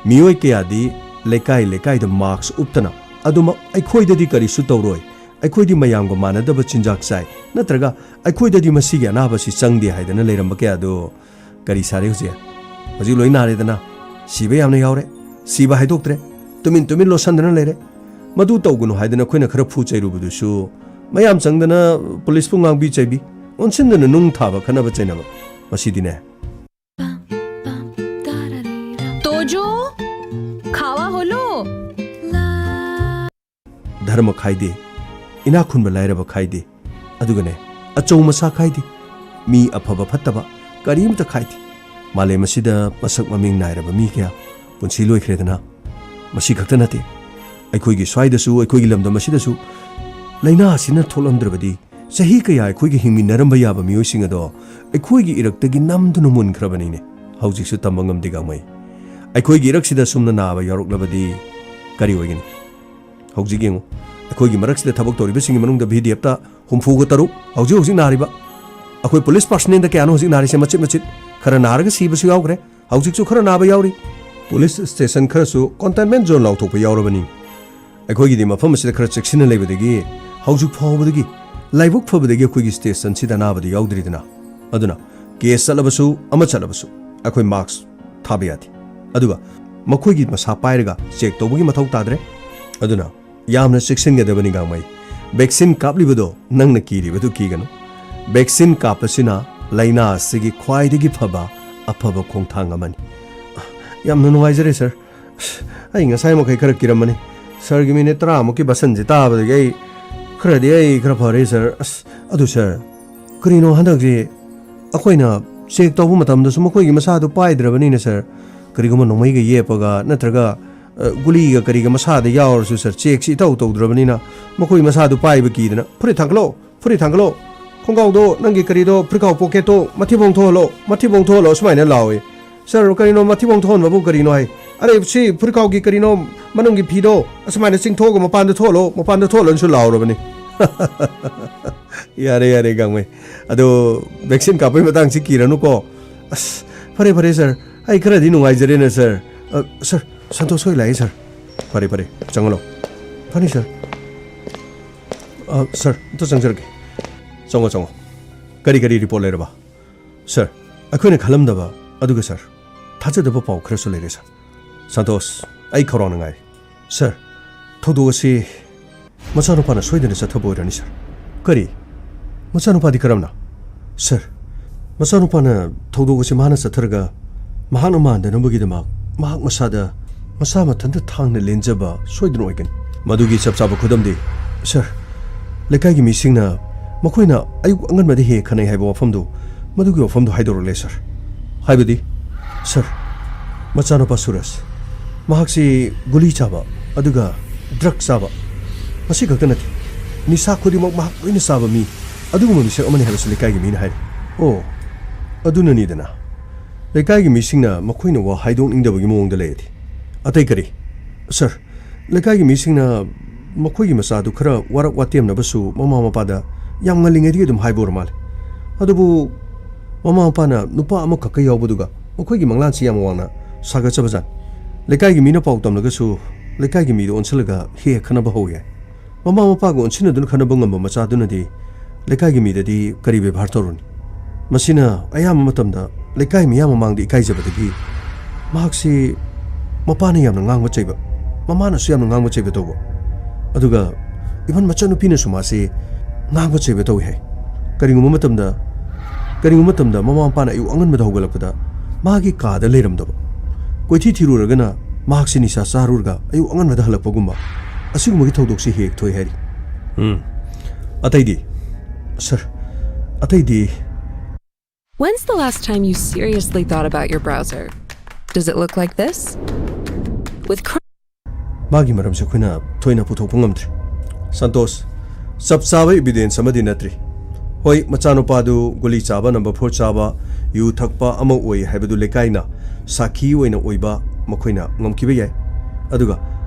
ꯃꯤꯑꯣꯏ ꯀꯌꯥꯗꯤ ꯂꯩꯀꯥꯏ ꯂꯩꯀꯥꯏꯗ mask ꯎꯞꯇꯅ, "ꯑꯗꯨꯃꯛ ꯑꯩꯈꯣꯏꯗꯗꯤ ꯀꯔꯤꯁꯨ ꯇꯧꯔꯣꯏ, ꯑꯩꯈꯣꯏꯗꯤ ꯃꯌꯥꯝꯒ ꯃꯥꯟꯅꯗꯕ ꯆꯤꯟꯖꯥꯛ ꯆꯥꯏ", ꯅꯠꯇ꯭ꯔꯒ "ꯑꯩꯈꯣꯏꯗꯗꯤ ꯃꯁꯤꯒꯤ ꯑꯅꯥꯕꯁꯤ ꯆꯪꯗꯦ" ꯍꯥꯏꯗꯅ ꯂꯩꯔꯝꯕ ꯀꯌꯥꯗꯨ ꯀꯔꯤ ꯁꯥꯔꯦ ꯍꯧꯖꯤꯛ? ꯍꯧꯖꯤꯛ ꯂꯣꯏ ꯅꯥꯔꯦꯗꯅ, ꯁꯤꯕ ꯌꯥꯝꯅ ꯌꯥꯎꯔꯦ, ꯁꯤꯕ ꯍꯥꯏꯗꯣꯛꯇ꯭ꯔꯦ, ꯇꯨꯃꯤꯟ ꯇꯨꯃꯤꯟ ꯂꯣꯠꯁꯟꯗꯅ ꯂꯩꯔꯦ꯫ ꯃꯗꯨ ꯇꯧꯒꯅꯨ ꯍꯥꯏꯗꯅ ꯑꯩꯈꯣꯏꯅ ꯈꯔ ꯐꯨ ꯆꯩꯔꯨꯕꯗꯨꯁꯨ ꯃꯌꯥꯝ ꯆꯪꯗꯅ ꯄꯨꯂꯤꯁꯄꯨ ꯉꯥꯡꯕꯤ ꯆꯩꯕꯤ, ꯑꯣꯟꯁꯤꯟꯗꯅ ꯅꯨꯡ ꯊꯥꯕ, ꯈꯠꯅꯕ ꯆꯩꯅꯕ, ꯃꯁꯤꯗꯤꯅꯦ꯫ তোজো, খাওয়া হলো? ꯙꯔꯃ ꯈꯥꯏꯗꯦ, ꯏꯅꯥꯛ ꯈꯨꯟꯕ ꯂꯥꯏꯔꯕ ꯈꯥꯏꯗꯦ, ꯑꯗꯨꯒꯅꯦ, ꯑꯆꯧ ꯃꯆꯥ ꯈꯥꯏꯗꯦ, ꯃꯤ ꯑꯐꯕ ꯐꯠꯇꯕ ꯀꯔꯤꯝꯇ ꯈꯥꯏꯗꯦ꯫ ꯃꯥꯂꯦꯝ ꯑꯁꯤꯗ ꯃꯁꯛ ꯃꯃꯤꯡ ꯅꯥꯏꯔꯕ ꯃꯤ ꯀꯌꯥ ꯄꯨꯟꯁꯤ ꯂꯣꯏꯈ꯭ꯔꯦꯗꯅ꯫ ꯃꯁꯤ ꯈꯛꯇ ꯅꯠꯇꯦ, ꯑꯩꯈꯣꯏꯒꯤ ꯁ꯭ꯋꯥꯏꯗꯁꯨ, ꯑꯩꯈꯣꯏꯒꯤ ꯂꯝꯗꯝ ꯑꯁꯤꯗꯁꯨ ꯂꯥꯏꯅꯥ ꯑꯁꯤꯅ ꯊꯣꯛꯂꯝꯗ꯭ꯔꯕꯗꯤ ꯆꯍꯤ ꯀꯌꯥ ꯑꯩꯈꯣꯏꯒ ꯍꯤꯡꯃꯤꯟꯅꯔꯝꯕ ꯌꯥꯕ ꯃꯤꯑꯣꯏꯁꯤꯡ ꯑꯗꯣ ꯑꯩꯈꯣꯏꯒꯤ ꯏꯔꯛꯇꯒꯤ ꯅꯝꯗꯨꯅ ꯃꯨꯟꯈ꯭ꯔꯕꯅꯤꯅꯦ꯫ ꯍꯧꯖꯤꯛꯁꯨ ꯇꯝꯕ ꯉꯝꯗꯦ ꯒꯥꯡꯃꯩ꯫ ꯑꯩꯈꯣꯏꯒꯤ ꯏꯔꯛꯁꯤꯗ ꯁꯨꯝꯅ ꯅꯥꯕ ꯌꯥꯎꯔꯛꯂꯕꯗꯤ ꯀꯔꯤ ꯑꯣꯏꯒꯅꯤ? ꯍꯧꯖꯤꯛ ꯌꯦꯡꯉꯨ, ꯑꯩꯈꯣꯏꯒꯤ ꯃꯔꯛꯁꯤꯗ ꯊꯕꯛ ꯇꯧꯔꯤꯕꯁꯤꯡꯒꯤ ꯃꯅꯨꯡꯗ ꯚꯤ ꯗꯤ ꯑꯦꯐꯇ ꯍꯨꯝꯐꯨꯒ ꯇꯔꯨꯛ ꯍꯧꯖꯤꯛ ꯍꯧꯖꯤꯛ ꯅꯥꯔꯤꯕ꯫ ꯑꯩꯈꯣꯏ ꯄꯨꯂꯤꯁ personnelꯗ ꯀꯌꯥꯅꯣ ꯍꯧꯖꯤꯛ ꯅꯥꯔꯤꯁꯦ? ꯃꯆꯤꯠ ꯃꯆꯤꯠ꯫ ꯈꯔ ꯅꯥꯔꯒ ꯁꯤꯕꯁꯨ ꯌꯥꯎꯈ꯭ꯔꯦ, ꯍꯧꯖꯤꯛꯁꯨ ꯈꯔ ꯅꯥꯕ ꯌꯥꯎꯔꯤ꯫ ꯄꯨꯂꯤꯁ ꯁ꯭ꯇꯦꯁꯟ ꯈꯔꯁꯨ containment zone ꯂꯥꯎꯊꯣꯛꯄ ꯌꯥꯎꯔꯕꯅꯤ꯫ ꯑꯩꯈꯣꯏꯒꯤꯗꯤ ꯃꯐꯝ ꯑꯁꯤꯗ ꯈꯔ ꯆꯦꯛꯁꯤꯟꯅ ꯂꯩꯕꯗꯒꯤ ꯍꯧꯖꯤꯛ ꯐꯥꯎꯕꯗꯒꯤ ꯂꯥꯏꯕꯛ ꯐꯕꯗꯒꯤ ꯑꯩꯈꯣꯏꯒꯤ ꯁ꯭ꯇꯦꯁꯟꯁꯤꯗ ꯑꯅꯥꯕꯗꯤ ꯌꯥꯎꯗ꯭ꯔꯤꯗꯅ꯫ ꯑꯗꯨꯅ ꯀꯦꯁ ꯆꯠꯂꯕꯁꯨ ꯑꯃ ꯆꯠꯂꯕꯁꯨ ꯑꯩꯈꯣꯏ ꯃꯥꯛꯁ ꯊꯥꯕ ꯌꯥꯗꯦ꯫ ꯑꯗꯨꯒ ꯃꯈꯣꯏꯒꯤ ꯃꯁꯥ ꯄꯥꯏꯔꯒ ꯆꯦꯛ ꯇꯧꯕꯒꯤ ꯃꯊꯧ ꯇꯥꯗ꯭ꯔꯦ꯫ ꯑꯗꯨꯅ ꯌꯥꯝꯅ ꯆꯦꯛꯁꯤꯟꯒꯗꯕꯅꯤ ꯒꯥꯡꯃꯩ꯫ ꯚꯦꯛꯁꯤꯟ ꯀꯥꯞꯂꯤꯕꯗꯣ ꯅꯪꯅ ꯀꯤꯔꯤꯕꯗꯨ ꯀꯤꯒꯅꯨ꯫ ꯚꯦꯛꯁꯤꯟ ꯀꯥꯞꯄꯁꯤꯅ ꯂꯥꯏꯅꯥ ꯑꯁꯤꯒꯤ ꯈ꯭ꯋꯥꯏꯗꯒꯤ ꯐꯕ, ꯑꯐꯕ ꯈꯣꯡꯊꯥꯡ ꯑꯃꯅꯤ꯫ ꯌꯥꯝꯅ ꯅꯨꯡꯉꯥꯏꯖꯔꯦ, ꯁꯥꯔ꯫ ꯑꯁ, ꯑꯩ ꯉꯁꯥꯏ ꯃꯈꯩ ꯈꯔ ꯀꯤꯔꯝꯕꯅꯤ꯫ ꯁꯥꯔꯒꯤ ꯃꯤꯅꯤꯠ ꯇꯔꯥꯃꯨꯛꯀꯤ ꯕꯥꯁꯟꯁꯦ ꯇꯥꯕꯗꯒꯤ ꯑꯩ ꯈꯔꯗꯤ, ꯑꯩ ꯈꯔ ꯐꯔꯦ, ꯁꯥꯔ꯫ ꯑꯁ, ꯑꯗꯨ, ꯁꯥꯔ, ꯀꯔꯤꯅꯣ ꯍꯟꯗꯛꯁꯤ ꯑꯩꯈꯣꯏꯅ ꯆꯦꯛ ꯇꯧꯕ ꯃꯇꯝꯗꯁꯨ ꯃꯈꯣꯏꯒꯤ ꯃꯁꯥꯗꯨ ꯄꯥꯏꯗ꯭ꯔꯕꯅꯤꯅ, ꯁꯥꯔ, ꯀꯔꯤꯒꯨꯝꯕ ꯅꯣꯡꯃꯩꯒ ꯌꯦꯞꯄꯒ ꯅꯠꯇ꯭ꯔꯒ, ꯑ, ꯒꯨꯂꯤꯒ ꯀꯔꯤꯒ ꯃꯁꯥꯗ ꯌꯥꯎꯔꯁꯨ, ꯁꯥꯔ, ꯆꯦꯛꯁꯤ ꯏꯇꯧ ꯇꯧꯗ꯭ꯔꯕꯅꯤꯅ ꯃꯈꯣꯏ ꯃꯁꯥꯗꯨ ꯄꯥꯏꯕ ꯀꯤꯗꯅ, "ꯐꯨꯔꯤꯠ ꯊꯥꯡꯒꯠꯂꯣ, ꯐꯨꯔꯤꯠ ꯊꯥꯡꯒꯠꯂꯣ, ꯈꯣꯡꯒ꯭ꯔꯥꯎꯗꯣ, ꯅꯪꯒꯤ ꯀꯔꯤꯗꯣ, ꯐꯨꯔꯤꯠꯈꯥꯎ ꯄꯣꯀꯦꯠꯇꯣ ꯃꯊꯤꯕꯣꯡ ꯊꯣꯛꯍꯜꯂꯣ, ꯃꯊꯤꯕꯣꯡ ꯊꯣꯛꯍꯜꯂꯣ," ꯁꯨꯃꯥꯏꯅ ꯂꯥꯎꯏ꯫ "ꯁꯥꯔ, ꯀꯔꯤꯅꯣ ꯃꯊꯤꯕꯣꯡ ꯊꯣꯛꯍꯟꯕꯕꯨ ꯀꯔꯤꯅꯣ?" ꯍꯥꯏ꯫ "ꯑꯔꯦ, ꯁꯤ ꯐꯨꯔꯤꯠꯈꯥꯎꯒꯤ ꯀꯔꯤꯅꯣ ꯃꯅꯨꯡꯒꯤ ꯐꯤꯗꯣ ꯑꯁꯨꯃꯥꯏꯅ ꯆꯤꯡꯊꯣꯛꯑꯒ ꯃꯄꯥꯟꯗ ꯊꯣꯛꯍꯜꯂꯣ, ꯃꯄꯥꯟꯗ ꯊꯣꯛꯍꯜꯂꯣꯅꯁꯨ ꯂꯥꯎꯔꯕꯅꯤ꯫" ꯌꯥꯔꯦ, ꯌꯥꯔꯦ, ꯒꯥꯡꯃꯩ꯫ ꯑꯗꯣ ꯚꯦꯛꯁꯤꯟ ꯀꯥꯞꯄꯩ ꯃꯇꯥꯡꯁꯤ ꯀꯤꯔꯅꯨꯀꯣ꯫ ꯑꯁ, ꯐꯔꯦ, ꯐꯔꯦ, ꯁꯥꯔ꯫ ꯑꯩ ꯈꯔꯗꯤ ꯅꯨꯡꯉꯥꯏꯖꯔꯦꯅꯦ, ꯁꯥꯔ꯫ ꯑ, ꯁꯥꯔ, ꯁꯟꯇꯣꯁ ꯍꯣꯏ ꯂꯥꯛꯑꯦ, ꯁꯥꯔ꯫ ꯐꯔꯦ, ꯐꯔꯦ, ꯆꯪꯍꯜꯂꯣ꯫ ꯐꯅꯤ, ꯁꯥꯔ꯫ ꯑ, ꯁꯥꯔ, ꯑꯝꯇ ꯆꯪꯖꯔꯛꯀꯦ꯫ ꯆꯪꯉꯣ, ꯆꯪꯉꯣ꯫ ꯀꯔꯤ, ꯀꯔꯤ ꯔꯤꯄꯣꯔꯠ ꯂꯩꯔꯕ? ꯁꯥꯔ, ꯑꯩꯈꯣꯏꯅ ꯈꯜꯂꯝꯗꯕ, ꯑꯗꯨꯒ, ꯁꯥꯔ, ꯊꯥꯖꯗꯕ ꯄꯥꯎ ꯈꯔꯁꯨ ꯂꯩꯔꯦ, ꯁꯥꯔ꯫ ꯁꯟꯇꯣꯁ, ꯑꯩ ꯈꯧꯔꯥꯡꯅ ꯉꯥꯏꯔꯤ꯫ ꯁꯥꯔ, ꯊꯧꯗꯣꯛ ꯑꯁꯤ ꯃꯆꯥꯅꯨꯄꯥꯅ ꯁꯣꯏꯗꯅ ꯆꯠꯊꯕ ꯑꯣꯏꯔꯅꯤ, ꯁꯥꯔ꯫ ꯀꯔꯤ? ꯃꯆꯥꯅꯨꯄꯥꯗꯤ ꯀꯔꯝꯅ? ꯁꯥꯔ, ꯃꯆꯥꯅꯨꯄꯥꯅ ꯊꯧꯗꯣꯛ ꯑꯁꯤ ꯃꯍꯥꯛꯅ ꯆꯠꯊꯔꯒ ꯃꯍꯥꯛꯅ ꯃꯥꯟꯗꯅꯕꯒꯤꯗꯃꯛ ꯃꯍꯥꯛ ꯃꯁꯥꯗ, ꯃꯁꯥ ꯃꯊꯟꯇ ꯊꯥꯡꯅ ꯂꯦꯟꯖꯕ ꯁꯣꯏꯗꯅ ꯑꯣꯏꯒꯅꯤ꯫ ꯃꯗꯨꯒꯤ ꯆꯞ ꯆꯥꯕ ꯈꯨꯗꯝꯗꯤ, ꯁꯥꯔ, ꯂꯩꯀꯥꯏꯒꯤ ꯃꯤꯁꯤꯡꯅ ꯃꯈꯣꯏꯅ ꯑꯌꯨꯛ ꯑꯉꯟꯕꯗ ꯍꯦꯛ ꯍꯦꯛ ꯈꯟꯅꯩ ꯍꯥꯏꯕ ꯋꯥꯐꯝꯗꯨ, ꯃꯗꯨꯒꯤ ꯋꯥꯐꯝꯗꯨ ꯍꯥꯏꯗꯣꯔꯛꯂꯦ, ꯁꯥꯔ꯫ ꯍꯥꯏꯕꯗꯤ, ꯁꯥꯔ, ꯃꯆꯥꯅꯨꯄꯥ ꯁꯨꯔꯖ, ꯃꯍꯥꯛꯁꯤ ꯒꯨꯂꯤ ꯆꯥꯕ, ꯑꯗꯨꯒ ꯗ꯭ꯔꯒ ꯆꯥꯕ, ꯃꯁꯤ ꯈꯛꯇ ꯅꯠꯇꯦ, ꯅꯤꯁꯥ ꯈꯨꯗꯤꯡꯃꯛ ꯃꯍꯥꯛ ꯂꯣꯏꯅ ꯆꯥꯕ ꯃꯤ, ꯑꯗꯨꯒꯨꯝꯕ ꯃꯤꯁꯛ ꯑꯃꯅꯤ ꯍꯥꯏꯕꯁꯤ ꯂꯩꯀꯥꯏꯒꯤ ꯃꯤꯅ ꯍꯥꯏꯔꯤ꯫ ꯑꯣ, ꯑꯗꯨꯅꯅꯤꯗꯅ꯫ ꯂꯩꯀꯥꯏꯒꯤ ꯃꯤꯁꯤꯡꯅ ꯃꯈꯣꯏꯅ ꯋꯥ ꯍꯥꯏꯗꯣꯛꯅꯤꯡꯗꯕꯒꯤ ꯃꯑꯣꯡꯗ ꯂꯩꯔꯗꯤ꯫ ꯑꯇꯩ ꯀꯔꯤ? ꯁꯥꯔ, ꯂꯩꯀꯥꯏꯒꯤ ꯃꯤꯁꯤꯡꯅ ꯃꯈꯣꯏꯒꯤ ꯃꯆꯥꯗꯨ ꯈꯔ ꯋꯥꯔꯛ ꯋꯥꯇꯦꯝꯅꯕꯁꯨ ꯃꯃꯥ ꯃꯄꯥꯗ ꯌꯥꯝ ꯉꯜꯂꯤꯉꯩꯗꯒꯤ ꯑꯗꯨꯝ ꯍꯥꯏꯕ ꯑꯣꯏꯔ ꯃꯥꯜꯂꯦ꯫ ꯑꯗꯨꯕꯨ ꯃꯃꯥ ꯃꯄꯥꯅ ꯅꯨꯄꯥ ꯑꯃꯈꯛꯀ ꯌꯥꯎꯕꯗꯨꯒ ꯃꯈꯣꯏꯒꯤ ꯃꯪꯂꯥꯟꯁꯤ ꯌꯥꯝ ꯋꯥꯡꯅ ꯁꯥꯒꯠꯆꯕꯖꯥꯠꯅꯤ꯫ ꯂꯩꯀꯥꯏꯒꯤ ꯃꯤꯅ ꯄꯥꯎ ꯇꯝꯂꯒꯁꯨ ꯂꯩꯀꯥꯏꯒꯤ ꯃꯤꯗ ꯑꯣꯟꯁꯤꯜꯂꯒ ꯍꯦꯛ ꯍꯦꯛ ꯈꯠꯅꯕ ꯍꯧꯏ ꯍꯥꯏ꯫ ꯃꯃꯥ ꯃꯄꯥꯒ ꯑꯣꯟꯁꯤꯟꯅꯗꯨꯅ ꯈꯠꯅꯕ ꯉꯝꯕ ꯃꯆꯥꯗꯨꯅꯗꯤ ꯂꯩꯀꯥꯏꯒꯤ ꯃꯤꯗꯗꯤ ꯀꯔꯤ ꯕꯦꯕꯥꯔ ꯇꯧꯔꯨꯅꯤ? ꯃꯁꯤꯅ ꯑꯌꯥꯝꯕ ꯃꯇꯝꯗ ꯂꯩꯀꯥꯏ ꯃꯤꯌꯥꯝ ꯃꯃꯥꯡꯗ ꯏꯀꯥꯏꯖꯕꯗꯒꯤ ꯃꯍꯥꯛꯁꯤ ꯃꯄꯥꯅ ꯌꯥꯝꯅ ꯉꯥꯡꯕ ꯆꯩꯕ, ꯃꯃꯥꯅꯁꯨ ꯌꯥꯝꯅ ꯉꯥꯡꯕ ꯆꯩꯕ ꯇꯧꯕ, ꯑꯗꯨꯒ ꯏꯚꯟ ꯃꯆꯥꯅꯨꯄꯤꯅꯁꯨ ꯃꯥꯁꯦ ꯉꯥꯡꯕ ꯆꯩꯕ ꯇꯧꯏ ꯍꯥꯏ꯫ ꯀꯔꯤꯒꯨꯝꯕ ꯃꯇꯝꯗ ꯀꯔꯤꯒꯨꯝꯕ ꯃꯇꯝꯗ ꯃꯃꯥ ꯃꯄꯥꯅ ꯑꯌꯨꯛ ꯑꯉꯟꯕꯗ ꯍꯧꯒꯠꯂꯛꯄꯗ ꯃꯥꯒꯤ ꯀꯥꯗ ꯂꯩꯔꯝꯗꯕ, ꯀꯣꯏꯊꯤ ꯊꯤꯔꯨꯔꯒꯅ ꯃꯍꯥꯛꯁꯤ ꯅꯤꯁꯥ ꯆꯥꯔꯨꯔꯒ ꯑꯌꯨꯛ ꯑꯉꯟꯕꯗ ꯍꯜꯂꯛꯄꯒꯨꯝꯕ, ꯑꯁꯤꯒꯨꯝꯕꯒꯤ ꯊꯧꯗꯣꯛꯁꯤ ꯍꯦꯛ ꯍꯦꯛ ꯊꯣꯛꯏ ꯍꯥꯏꯔꯤ꯫ ꯎꯝ꯫ ꯑꯇꯩꯗꯤ, ꯁꯥꯔ, ꯑꯇꯩꯗꯤ꯫ When's the last time you seriously thought about your browser? Does it look like this? With Chrome. ꯃꯥꯒꯤ ꯃꯔꯝꯁꯦ ꯑꯩꯈꯣꯏꯅ ꯊꯣꯏꯅ ꯄꯨꯊꯣꯛꯄ ꯉꯝꯗ꯭ꯔꯤ꯫ ꯁꯟꯇꯣꯁ, ꯆꯞ ꯆꯥꯕ ꯏꯕꯤꯗꯦꯟꯁ ꯑꯃꯗꯤ ꯅꯠꯇ꯭ꯔꯤ꯫ ꯍꯣꯏ, ꯃꯆꯥꯅꯨꯄꯥꯗꯨ ꯒꯨꯂꯤ ꯆꯥꯕ, ꯅꯝꯕꯔ ꯐꯣꯔ ꯆꯥꯕ, ꯌꯨ ꯊꯛꯄ ꯑꯃ ꯑꯣꯏ ꯍꯥꯏꯕꯗꯨ ꯂꯩꯀꯥꯏꯅ ꯁꯥꯈꯤ ꯑꯣꯏꯅ ꯑꯣꯏꯕ ꯃꯈꯣꯏꯅ ꯉꯝꯈꯤꯕ ꯌꯥꯏ꯫ ꯑꯗꯨꯒ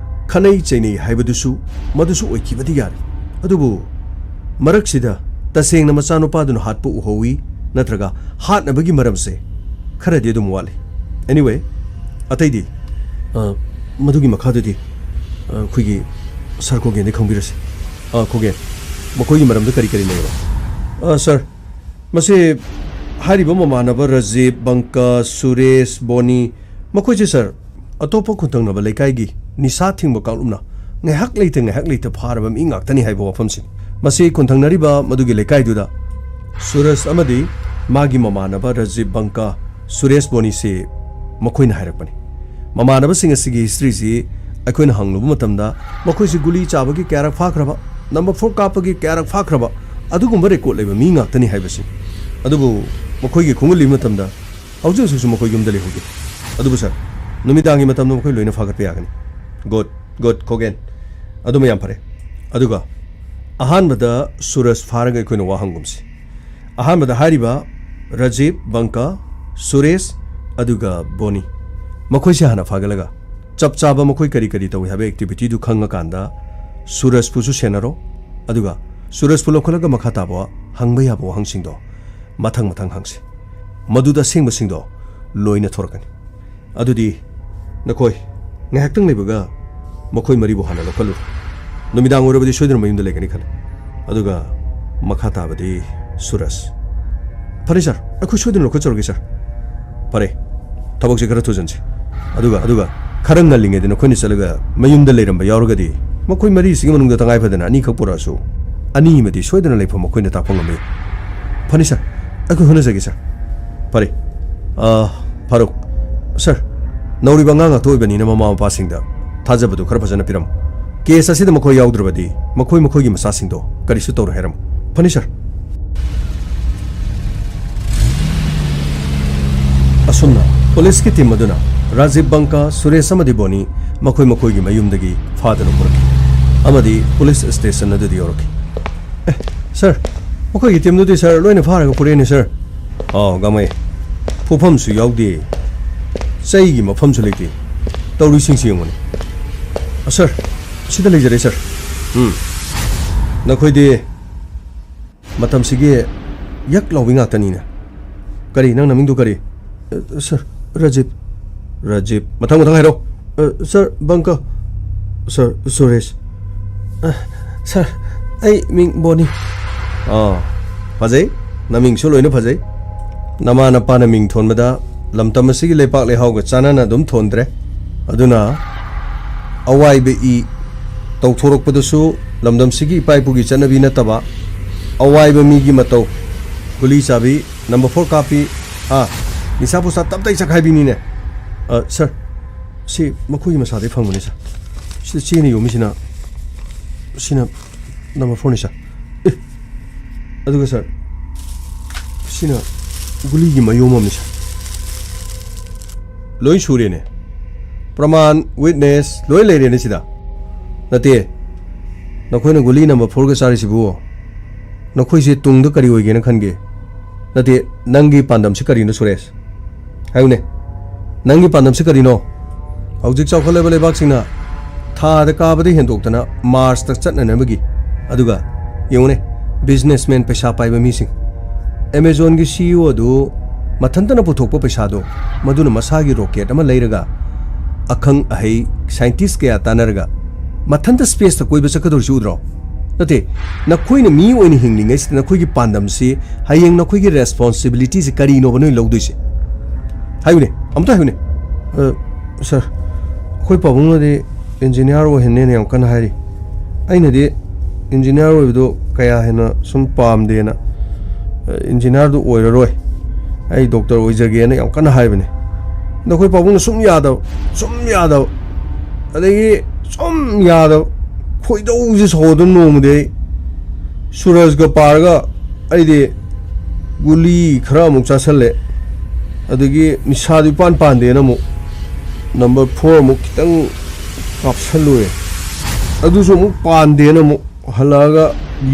ꯈꯠꯅꯩ ꯆꯩꯅꯩ ꯍꯥꯏꯕꯗꯨꯁꯨ, ꯃꯗꯨꯁꯨ ꯑꯣꯏꯈꯤꯕꯗꯤ ꯌꯥꯔꯦ꯫ ꯑꯗꯨꯕꯨ ꯃꯔꯛꯁꯤꯗ ꯇꯁꯦꯡꯅ ꯃꯆꯥꯅꯨꯄꯥꯗꯨꯅ ꯍꯥꯠꯄ ꯎꯍꯧꯏ ꯅꯠꯇ꯭ꯔꯒ ꯍꯥꯠꯅꯕꯒꯤ ꯃꯔꯝꯁꯦ ꯈꯔꯗꯤ ꯑꯗꯨꯝ ꯋꯥꯠꯂꯤ꯫ Anyway, ꯑꯇꯩꯗꯤ? ꯑ, ꯃꯗꯨꯒꯤ ꯃꯈꯥꯗꯨꯗꯤ, ꯑ, ꯑꯩꯈꯣꯏꯒꯤ ꯁꯥꯔ ꯈꯣꯒꯦꯟꯗꯤ ꯈꯪꯕꯤꯔꯁꯤ꯫ ꯑ, ꯈꯣꯒꯦꯟ, ꯃꯈꯣꯏꯒꯤ ꯃꯔꯝꯗ ꯀꯔꯤ ꯀꯔꯤ ꯂꯩꯔꯕ? ꯑ, ꯁꯥꯔ, ꯃꯁꯤ ꯍꯥꯏꯔꯤꯕ ꯃꯃꯥꯟꯅꯕ ꯔꯖꯤꯕ, ꯕꯪꯀ, ꯁꯨꯔꯦꯁ, ꯕꯣꯅꯤ, ꯃꯈꯣꯏꯁꯦ, ꯁꯥꯔ, ꯑꯇꯣꯞꯄ ꯈꯨꯟꯊꯪꯅꯕ ꯂꯩꯀꯥꯏꯒꯤ ꯅꯤꯁꯥ ꯊꯤꯡꯕ ꯀꯥꯡꯂꯨꯞꯅ ꯉꯥꯏꯍꯥꯛ ꯂꯩꯇ ꯉꯥꯏꯍꯥꯛ ꯂꯩꯇ ꯐꯥꯔꯕ ꯃꯤ ꯉꯥꯛꯇꯅꯤ ꯍꯥꯏꯕ ꯋꯥꯐꯝꯁꯤꯅꯤ꯫ ꯃꯁꯤ ꯈꯨꯟꯊꯪꯅꯔꯤꯕ ꯃꯗꯨꯒꯤ ꯂꯩꯀꯥꯏꯗꯨꯗ ꯁꯨꯔꯖ ꯑꯃꯗꯤ ꯃꯥꯒꯤ ꯃꯃꯥꯟꯅꯕ ꯔꯖꯤꯕ, ꯕꯪꯀ, ꯁꯨꯔꯦꯁ, ꯕꯣꯅꯤꯁꯤ ꯃꯈꯣꯏꯅ ꯍꯥꯏꯔꯛꯄꯅꯤ꯫ ꯃꯃꯥꯟꯅꯕꯁꯤꯡ ꯑꯁꯤꯒꯤ ꯍꯤꯁꯇ꯭ꯔꯤꯁꯤ ꯑꯩꯈꯣꯏꯅ ꯍꯪꯂꯨꯕ ꯃꯇꯝꯗ ꯃꯈꯣꯏꯁꯤ ꯒꯨꯂꯤ ꯆꯥꯕꯒꯤ ꯀꯌꯥꯔꯛ ꯐꯥꯈ꯭ꯔꯕ, ꯅꯝꯕꯔ ꯐꯣꯔ ꯀꯥꯞꯄꯒꯤ ꯀꯌꯥꯔꯛ ꯐꯥꯈ꯭ꯔꯕ, ꯑꯗꯨꯒꯨꯝꯕ ꯔꯦꯀꯣꯔꯗ ꯂꯩꯕ ꯃꯤ ꯉꯥꯛꯇꯅꯤ ꯍꯥꯏꯕꯁꯤ꯫ ꯑꯗꯨꯕꯨ ꯃꯈꯣꯏꯒꯤ ꯈꯣꯡꯒꯨꯜ ꯂꯤꯕ ꯃꯇꯝꯗ ꯍꯧꯖꯤꯛ ꯍꯧꯖꯤꯛꯁꯨ ꯃꯈꯣꯏ ꯌꯨꯝꯗ ꯂꯩꯍꯧꯗꯦ꯫ ꯑꯗꯨꯕꯨ ꯁꯥꯔ, ꯅꯨꯃꯤꯗꯥꯡꯒꯤ ꯃꯇꯝꯗ ꯃꯈꯣꯏ ꯂꯣꯏꯅ ꯐꯥꯒꯠꯄ ꯌꯥꯒꯅꯤ꯫ ꯒꯨꯗ, ꯒꯨꯗ, ꯈꯣꯒꯦꯟ꯫ ꯑꯗꯨꯃ ꯌꯥꯝ ꯐꯔꯦ꯫ ꯑꯗꯨꯒ ꯑꯍꯥꯟꯕꯗ ꯁꯨꯔꯖ ꯐꯥꯔꯒ ꯑꯩꯈꯣꯏꯅ ꯋꯥ ꯍꯪꯒꯨꯝꯁꯤ꯫ ꯑꯍꯥꯟꯕꯗ ꯍꯥꯏꯔꯤꯕ ꯔꯖꯤꯕ, ꯕꯪꯀ, ꯁꯨꯔꯦꯁ, ꯑꯗꯨꯒ ꯕꯣꯅꯤ, ꯃꯈꯣꯏꯁꯦ ꯍꯥꯟꯅ ꯐꯥꯒꯠꯂꯒ ꯆꯞ ꯆꯥꯕ ꯃꯈꯣꯏ ꯀꯔꯤ ꯀꯔꯤ ꯇꯧꯏ ꯍꯥꯏꯕ ꯑꯦꯛꯇꯤꯚꯤꯇꯤꯗꯨ ꯈꯪꯉꯀꯥꯟꯗ ꯁꯨꯔꯖꯄꯨꯁꯨ ꯁꯦꯟꯅꯔꯣ꯫ ꯑꯗꯨꯒ ꯁꯨꯔꯖꯄꯨ ꯂꯧꯈꯠꯂꯒ ꯃꯈꯥ ꯇꯥꯕ ꯍꯪꯕ ꯌꯥꯕ ꯋꯥꯍꯪꯁꯤꯡꯗꯣ ꯃꯊꯪ ꯃꯊꯪ ꯍꯪꯁꯤ꯫ ꯃꯗꯨꯗ ꯑꯁꯦꯡꯕꯁꯤꯡꯗꯣ ꯂꯣꯏꯅ ꯊꯣꯔꯛꯀꯅꯤ꯫ ꯑꯗꯨꯗꯤ ꯅꯈꯣꯏ ꯉꯥꯏꯍꯥꯛꯇꯪ ꯂꯩꯕꯒ ꯃꯈꯣꯏ ꯃꯔꯤꯕꯨ ꯍꯥꯟꯅ ꯂꯧꯈꯠꯂꯨꯔꯣ꯫ ꯅꯨꯃꯤꯗꯥꯡ ꯑꯣꯏꯔꯕꯗꯤ ꯁꯣꯏꯗꯅ ꯃꯌꯨꯝꯗ ꯂꯩꯒꯅꯤ ꯈꯜꯂꯤ꯫ ꯑꯗꯨꯒ ꯃꯈꯥ ꯇꯥꯕꯗꯤ ꯁꯨꯔꯖ꯫ ꯐꯔꯦ ꯁꯥꯔ, ꯑꯩꯈꯣꯏ ꯁꯣꯏꯗꯅ ꯂꯧꯈꯠꯆꯔꯒꯦ ꯁꯥꯔ꯫ ꯐꯔꯦ, ꯊꯕꯛꯁꯦ ꯈꯔ ꯊꯨꯖꯟꯁꯤ꯫ ꯑꯗꯨꯒ, ꯑꯗꯨꯒ ꯈꯔ ꯉꯜꯂꯤꯉꯩꯗ ꯅꯈꯣꯏꯅ ꯆꯠꯂꯒ ꯃꯌꯨꯝꯗ ꯂꯩꯔꯝꯕ ꯌꯥꯎꯔꯒꯗꯤ ꯃꯈꯣꯏ ꯃꯔꯤꯁꯤꯒꯤ ꯃꯅꯨꯡꯗ ꯇꯉꯥꯏ ꯐꯗꯅ ꯑꯅꯤꯈꯛ ꯄꯨꯔꯛꯑꯁꯨ, ꯑꯅꯤꯃꯗꯤ ꯁꯣꯏꯗꯅ ꯂꯩꯐꯝ ꯃꯈꯣꯏꯅ ꯇꯥꯛꯄ ꯉꯝꯃꯤ꯫ ꯐꯅꯤ ꯁꯥꯔ, ꯑꯩꯈꯣꯏ ꯍꯣꯠꯅꯖꯒꯦ ꯁꯥꯔ꯫ ꯐꯔꯦ꯫ ꯑ, ꯐꯥꯔꯨꯛ, ꯁꯥꯔ, ꯅꯧꯔꯤꯕ ꯑꯉꯥꯡ ꯉꯥꯛꯇ ꯑꯣꯏꯕꯅꯤꯅ ꯃꯃꯥ ꯃꯄꯥꯁꯤꯡꯗ ꯊꯥꯖꯕꯗꯨ ꯈꯔ ꯐꯖꯅ ꯄꯤꯔꯝꯃꯨ꯫ ꯀꯦꯁ ꯑꯁꯤꯗ ꯃꯈꯣꯏ ꯌꯥꯎꯗ꯭ꯔꯕꯗꯤ ꯃꯈꯣꯏ ꯃꯈꯣꯏꯒꯤ ꯃꯆꯥꯁꯤꯡꯗꯣ ꯀꯔꯤꯁꯨ ꯇꯧꯔꯣꯏ ꯍꯥꯏꯔꯝꯃꯨ꯫ ꯐꯅꯤ ꯁꯥꯔ꯫ ꯑꯁꯨꯝꯅ ꯄꯨꯂꯤꯁꯀꯤ ꯇꯤꯝ ꯑꯗꯨꯅ ꯔꯥꯖꯤꯕ ꯕꯪꯀꯥ, ꯁꯨꯔꯦꯁ ꯑꯃꯗꯤ ꯕꯣꯅꯤ ꯃꯈꯣꯏ ꯃꯈꯣꯏꯒꯤ ꯃꯌꯨꯝꯗꯒꯤ ꯐꯥꯗꯨꯅ ꯄꯨꯔꯛꯈꯤ ꯑꯃꯗꯤ ꯄꯨꯂꯤꯁ ꯁ꯭ꯇꯦꯁꯟ ꯑꯗꯨꯗ ꯌꯧꯔꯛꯈꯤ꯫ ꯑꯦ, ꯁꯥꯔ, ꯃꯈꯣꯏꯒꯤ ꯇꯤꯝꯗꯨꯗꯤ, ꯁꯥꯔ, ꯂꯣꯏꯅ ꯐꯥꯔꯒ ꯄꯨꯔꯛꯑꯦꯅꯦ, ꯁꯥꯔ꯫ ꯑꯥꯎ, ꯒꯥꯃꯩ꯫ ꯐꯨꯐꯝꯁꯨ ꯌꯥꯎꯗꯦ꯫ ꯆꯩꯒꯤ ꯃꯐꯝꯁꯨ ꯂꯩꯇꯦ꯫ ꯇꯧꯔꯤꯁꯤꯡꯁꯤ ꯌꯦꯡꯉꯨꯅꯦ꯫ ꯑ, ꯁꯥꯔ, ꯁꯤꯗ ꯂꯩꯖꯔꯦ, ꯁꯥꯔ꯫ ꯎꯝ꯫ ꯅꯈꯣꯏꯗꯤ ꯃꯇꯝꯁꯤꯒꯤ ꯌꯛ ꯂꯥꯎꯕꯤ ꯉꯥꯛꯇꯅꯤꯅꯦ꯫ ꯀꯔꯤ, ꯅꯪ ꯅꯃꯤꯡꯗꯨ ꯀꯔꯤ? ꯑ, ꯁꯥꯔ, ꯔꯥꯖꯤꯕ꯫ ꯔꯥꯖꯤꯕ꯫ ꯃꯊꯪ, ꯃꯊꯪ ꯍꯥꯏꯔꯣ꯫ ꯑ, ꯁꯥꯔ, ꯕꯪꯀ꯫ ꯁꯥꯔ, ꯁꯨꯔꯦꯁ꯫ ꯑ, ꯁꯥꯔ, ꯑꯩ ꯃꯤꯡ ꯕꯣꯅꯤ꯫ ꯑꯥ, ꯐꯖꯩ꯫ ꯅꯃꯤꯡꯁꯨ ꯂꯣꯏꯅ ꯐꯖꯩ꯫ ꯅꯃꯥ ꯅꯄꯥꯅ ꯃꯤꯡ ꯊꯣꯟꯕꯗ ꯂꯝꯗꯝ ꯑꯁꯤꯒꯤ ꯂꯩꯄꯥꯛ ꯂꯩꯍꯥꯎꯒ ꯆꯥꯟꯅꯅ ꯑꯗꯨꯝ ꯊꯣꯟꯗ꯭ꯔꯦ꯫ ꯑꯗꯨꯅ ꯑꯋꯥꯏꯕ ꯏ ꯇꯧꯊꯣꯔꯛꯄꯗꯁꯨ ꯂꯝꯗꯝꯁꯤꯒꯤ ꯏꯄꯥ ꯏꯄꯨꯒꯤ ꯆꯠꯅꯕꯤ ꯅꯠꯇꯕ ꯑꯋꯥꯏꯕ ꯃꯤꯒꯤ ꯃꯇꯧ, ꯒꯨꯂꯤ ꯆꯥꯕꯤ, ꯅꯝꯕꯔ ꯐꯣꯔ ꯀꯥꯞꯄꯤ, ꯍꯥ, ꯅꯤꯁꯥ ꯄꯨꯁꯥ ꯇꯞꯇꯥꯏ ꯆꯈꯥꯏꯕꯤꯅꯤꯅꯦ꯫ ꯑ, ꯁꯥꯔ, ꯁꯤ ꯃꯈꯣꯏꯒꯤ ꯃꯁꯥꯗꯩ ꯐꯪꯕꯅꯤ, ꯁꯥꯔ꯫ ꯁꯤꯗ ꯆꯦꯅ ꯌꯣꯝꯃꯤꯁꯤꯅ, ꯁꯤꯅ ꯅꯝꯕꯔ ꯐꯣꯔꯅꯤ, ꯁꯥꯔ꯫ ꯑꯦ, ꯑꯗꯨꯒ, ꯁꯥꯔ, ꯁꯤꯅ ꯒꯨꯂꯤꯒꯤ ꯃꯌꯣꯝ ꯑꯃꯅꯤ, ꯁꯥꯔ꯫ ꯂꯣꯏ ꯁꯨꯔꯦꯅꯦ꯫ ꯄ꯭ꯔꯃꯥꯟ, ꯋꯤꯠꯅꯦꯁ, ꯂꯣꯏ ꯂꯩꯔꯦꯅꯦ ꯁꯤꯗ꯫ ꯅꯠꯇꯦ, ꯅꯈꯣꯏꯅ ꯒꯨꯂꯤ ꯅꯝꯕꯔ ꯐꯣꯔꯒ ꯆꯥꯔꯤꯁꯤꯕꯨ ꯅꯈꯣꯏꯁꯦ ꯇꯨꯡꯗ ꯀꯔꯤ ꯑꯣꯏꯒꯦꯅ ꯈꯟꯒꯦ? ꯅꯠꯇꯦ, ꯅꯪꯒꯤ ꯄꯥꯟꯗꯝꯁꯤ ꯀꯔꯤꯅꯣ, ꯁꯨꯔꯦꯁ? ꯍꯥꯏꯌꯨꯅꯦ, ꯅꯪꯒꯤ ꯄꯥꯟꯗꯝꯁꯤ ꯀꯔꯤꯅꯣ? ꯍꯧꯖꯤꯛ ꯆꯥꯎꯈꯠꯂꯕ ꯂꯩꯕꯥꯛꯁꯤꯡꯅ ꯊꯥꯗ ꯀꯥꯕꯗ ꯍꯦꯟꯗꯣꯛꯇꯅ ꯃꯥꯔꯁꯇ ꯆꯠꯅꯅꯕꯒꯤ, ꯑꯗꯨꯒ ꯌꯦꯡꯉꯨꯅꯦ, ꯕꯤꯖꯤꯅꯦꯁꯃꯦꯟ, ꯄꯩꯁꯥ ꯄꯥꯏꯕ ꯃꯤꯁꯤꯡ, ꯑꯦꯃꯦꯖꯣꯟꯒꯤ ꯁꯤ ꯏ ꯑꯣ ꯑꯗꯨ ꯃꯊꯟꯇꯅ ꯄꯨꯊꯣꯛꯄ ꯄꯩꯁꯥꯗꯣ, ꯃꯗꯨꯅ ꯃꯁꯥꯒꯤ ꯔꯣꯀꯦꯠ ꯑꯃ ꯂꯩꯔꯒ, ꯑꯈꯪ ꯑꯍꯩ ꯁꯥꯏꯟꯇꯤꯁ ꯀꯌꯥ ꯇꯥꯟꯅꯔꯒ ꯃꯊꯟꯇ ꯁ꯭ꯄꯦꯁꯇ ꯀꯣꯏꯕ ꯆꯠꯀꯗꯧꯔꯤꯁꯤ ꯎꯗ꯭ꯔꯣ? ꯅꯠꯇꯦ, ꯅꯈꯣꯏꯅ ꯃꯤ ꯑꯣꯏꯅ ꯍꯤꯡꯂꯤꯉꯩꯁꯤꯗ ꯅꯈꯣꯏꯒꯤ ꯄꯥꯟꯗꯝꯁꯤ, ꯍꯌꯦꯡ ꯅꯈꯣꯏꯒꯤ ꯔꯦꯁꯄꯣꯟꯁꯤꯕꯤꯂꯤꯇꯤꯁꯤ ꯀꯔꯤꯅꯣꯕ ꯅꯣꯏ ꯂꯧꯗꯣꯏꯁꯦ? ꯍꯥꯏꯌꯨꯅꯦ, ꯑꯝꯇ ꯍꯥꯏꯌꯨꯅꯦ꯫ ꯑ, ꯁꯥꯔ, ꯑꯩꯈꯣꯏ ꯄꯥꯕꯨꯡꯅꯗꯤ ꯏꯟꯖꯤꯅꯤꯌꯥꯔ ꯑꯣꯏꯍꯟꯅꯦꯅ ꯌꯥꯝ ꯀꯟꯅ ꯍꯥꯏꯔꯤ꯫ ꯑꯩꯅꯗꯤ ꯏꯟꯖꯤꯅꯤꯌꯥꯔ ꯑꯣꯏꯕꯗꯣ ꯀꯌꯥ ꯍꯦꯟꯅ ꯁꯨꯝ ꯄꯥꯝꯗꯦꯅ, "ꯑ, ꯏꯟꯖꯤꯅꯤꯌꯥꯔꯗꯨ ꯑꯣꯏꯔꯔꯣꯏ, ꯑꯩ ꯗꯣꯛꯇꯔ ꯑꯣꯏꯖꯒꯦꯅ" ꯌꯥꯝ ꯀꯟꯅ ꯍꯥꯏꯕꯅꯦ꯫ ꯑꯗꯣ ꯑꯩꯈꯣꯏ ꯄꯥꯕꯨꯡꯅ ꯁꯨꯝ ꯌꯥꯗꯕ, ꯁꯨꯝ ꯌꯥꯗꯕ, ꯑꯗꯒꯤ ꯁꯨꯝ ꯌꯥꯗꯕ, ꯈꯣꯏꯗꯧꯁꯦ ꯁꯥꯎꯗꯅ ꯅꯣꯡꯃꯗꯤ ꯑꯩ ꯁꯨꯔꯖꯒ ꯄꯥꯔꯒ ꯑꯩꯗꯤ ꯒꯨꯂꯤ ꯈꯔ ꯑꯃꯨꯛ ꯆꯥꯁꯜꯂꯦ, ꯑꯗꯒꯤ ꯅꯤꯁꯥꯗꯨ ꯏꯄꯥꯟ ꯄꯥꯟꯗꯦꯅ ꯑꯃꯨꯛ ꯅꯝꯕꯔ ꯐꯣꯔ ꯑꯃꯨꯛ ꯈꯤꯇꯪ ꯀꯥꯞꯁꯜꯂꯨꯔꯦ꯫ ꯑꯗꯨꯁꯨ ꯑꯃꯨꯛ ꯄꯥꯟꯗꯦꯅ ꯑꯃꯨꯛ ꯍꯜꯂꯛꯑꯒ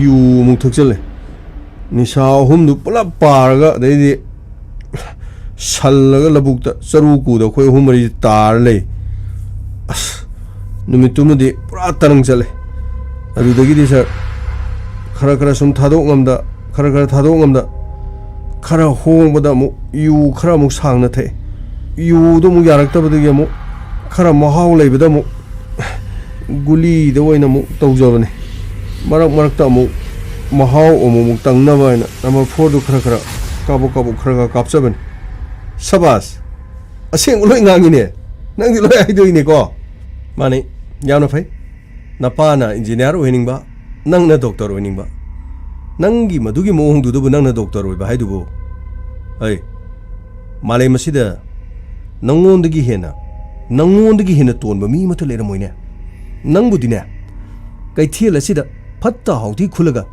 ꯌꯨ ꯑꯃꯨꯛ ꯊꯛꯆꯜꯂꯦ꯫ ꯅꯤꯁꯥ ꯑꯍꯨꯝꯗꯨ ꯄꯨꯂꯞ ꯄꯥꯔꯒ, ꯑꯗꯩꯗꯤ ꯁꯜꯂꯒ ꯂꯧꯕꯨꯛꯇ ꯆꯔꯨ ꯀꯨꯗ ꯑꯩꯈꯣꯏ ꯑꯍꯨꯝ ꯃꯔꯤ ꯇꯥꯔ ꯂꯩ꯫ ꯑꯁ, ꯅꯨꯃꯤꯠꯇꯨꯃꯗꯤ ꯄꯨꯔꯥ ꯇꯔꯪ ꯆꯠꯂꯦ꯫ ꯑꯗꯨꯗꯒꯤꯗꯤ ꯁꯥꯔ, ꯈꯔ ꯈꯔ ꯁꯨꯝ ꯊꯥꯗꯣꯛ ꯉꯝꯗ, ꯈꯔ ꯈꯔ ꯊꯥꯗꯣꯛ ꯉꯝꯗ, ꯈꯔ ꯍꯣꯡꯕꯗ ꯑꯃꯨꯛ ꯌꯨ ꯈꯔ ꯑꯃꯨꯛ ꯁꯥꯡꯅ ꯊꯛꯑꯦ꯫ ꯌꯨꯗꯣ ꯑꯃꯨꯛ ꯌꯥꯔꯛꯇꯕꯗꯒꯤ ꯑꯃꯨꯛ ꯈꯔ ꯃꯍꯥꯎ ꯂꯩꯕꯗ ꯑꯃꯨꯛ ꯒꯨꯂꯤꯗ ꯑꯣꯏꯅ ꯑꯃꯨꯛ ꯇꯧꯖꯕꯅꯦ꯫ ꯃꯔꯛ ꯃꯔꯛꯇ ꯑꯃꯨꯛ ꯃꯍꯥꯎ ꯑꯃꯨꯛ ꯑꯃꯨꯛ ꯇꯪꯅꯕ ꯍꯥꯏꯅ ꯅꯝꯕꯔ ꯐꯣꯔꯗꯨ ꯈꯔ ꯈꯔ ꯀꯥꯕꯛ ꯀꯥꯕꯛ ꯈꯔ ꯈꯔ ꯀꯥꯞꯆꯕꯅꯦ꯫ ꯁꯕꯥꯁ! ꯑꯁꯦꯡꯕ ꯂꯣꯏ ꯉꯥꯡꯉꯤꯅꯦ꯫ ꯅꯪꯗꯤ ꯂꯣꯏ ꯍꯥꯏꯗꯣꯛꯏꯅꯦꯀꯣ꯫ ꯃꯥꯅꯤ, ꯌꯥꯝꯅ ꯐꯩ꯫ ꯅꯄꯥꯅ ꯏꯟꯖꯤꯅꯤꯌꯥꯔ ꯑꯣꯏꯍꯟꯅꯤꯡꯕ, ꯅꯪꯅ ꯗꯣꯛꯇꯔ ꯑꯣꯏꯅꯤꯡꯕ꯫ ꯅꯪꯒꯤ ꯃꯗꯨꯒꯤ ꯃꯑꯣꯡꯗꯨꯗꯕꯨ ꯅꯪꯅ ꯗꯣꯛꯇꯔ ꯑꯣꯏꯕ ꯍꯥꯏꯗꯨꯕꯨ? ꯑꯩ, ꯃꯥꯂꯦꯝ ꯑꯁꯤꯗ ꯅꯪꯉꯣꯟꯗꯒꯤ ꯍꯦꯟꯅ, ꯅꯪꯉꯣꯟꯗꯒꯤ ꯍꯦꯟꯅ ꯇꯣꯟꯕ ꯃꯤ ꯑꯃꯠꯇ ꯂꯩꯔꯝꯃꯣꯏꯅꯦ꯫ ꯅꯪꯕꯨꯗꯤꯅꯦ, ꯀꯩꯊꯦꯜ ꯑꯁꯤꯗ ꯐꯠꯇ ꯍꯥꯎꯊꯤ ꯈꯨꯜꯂꯒ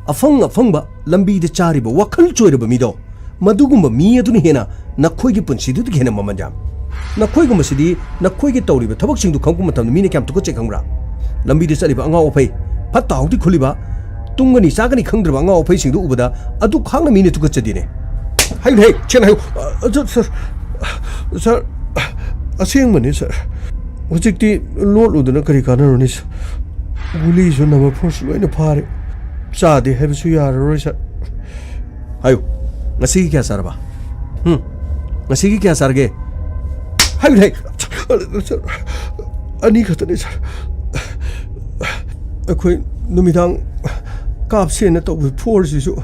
ꯑꯐꯪ ꯑꯐꯪꯕ ꯂꯝꯕꯤꯗ ꯆꯥꯔꯤꯕ ꯋꯥꯈꯜ ꯆꯣꯏꯔꯕ ꯃꯤꯗꯣ, ꯃꯗꯨꯒꯨꯝꯕ ꯃꯤ ꯑꯗꯨꯅ ꯍꯦꯟꯅ ꯅꯈꯣꯏꯒꯤ ꯄꯨꯟꯁꯤꯗꯨꯗꯒꯤ ꯍꯦꯟꯅ ꯃꯃꯜ ꯌꯥꯝꯃꯤ꯫ ꯅꯈꯣꯏꯒꯨꯝꯕꯁꯤꯗꯤ ꯅꯈꯣꯏꯒꯤ ꯇꯧꯔꯤꯕ ꯊꯕꯛꯁꯤꯡꯗꯨ ꯈꯪꯉꯛꯄ ꯃꯇꯝꯗ ꯃꯤꯅ ꯀꯌꯥꯝ ꯇꯨꯀꯠꯆꯩ ꯈꯪꯕ꯭ꯔꯥ? ꯂꯝꯕꯤꯗ ꯆꯠꯂꯤꯕ ꯑꯉꯥꯎ ꯑꯐꯩ, ꯐꯠꯇ ꯍꯥꯎꯊꯤ ꯈꯨꯜꯂꯤꯕ, ꯇꯨꯝꯒꯅꯤ ꯆꯥꯒꯅꯤ ꯈꯪꯗ꯭ꯔꯕ ꯑꯉꯥꯎ ꯑꯐꯩꯁꯤꯡꯗꯨ ꯎꯕꯗ ꯑꯗꯨꯛ ꯈꯥꯡꯅ ꯃꯤꯅ ꯇꯨꯀꯠꯆꯗꯦꯅꯦ꯫ ꯍꯥꯏꯌꯨꯅꯦ, ꯍꯦ, ꯁꯦꯡꯅ ꯍꯥꯏꯌꯨ꯫ ꯑ, ꯁꯥꯔ, ꯁꯥꯔ, ꯁꯥꯔ, ꯑꯁꯦꯡꯕꯅꯤ, ꯁꯥꯔ꯫ ꯍꯧꯖꯤꯛꯇꯤ ꯂꯣꯠꯂꯨꯗꯅ ꯀꯔꯤ ꯀꯥꯟꯅꯔꯨꯅꯤ, ꯁꯥꯔ? ꯒꯨꯂꯤꯁꯨ ꯅꯝꯕꯔ ꯐꯣꯔꯁꯨ ꯂꯣꯏꯅ ꯐꯥꯔꯦ꯫ ꯆꯥꯗꯦ ꯍꯥꯏꯕꯁꯨ ꯌꯥꯔꯔꯣꯏ, ꯁꯥꯔ꯫ ꯍꯥꯏꯌꯨ, ꯉꯁꯤꯒꯤ ꯀꯌꯥ ꯆꯥꯔꯕ? ꯍꯨꯝ? ꯉꯁꯤꯒꯤ ꯀꯌꯥ ꯆꯥꯔꯒꯦ? ꯍꯥꯏꯌꯨꯅꯦ꯫ ꯁꯥꯔ, ꯑꯅꯤ ꯈꯛꯇꯅꯤ, ꯁꯥꯔ꯫ ꯑꯩꯈꯣꯏ ꯅꯨꯃꯤꯗꯥꯡ ꯀꯥꯞꯁꯦꯅ ꯇꯧꯕ ꯐꯣꯔꯁꯤꯁꯨ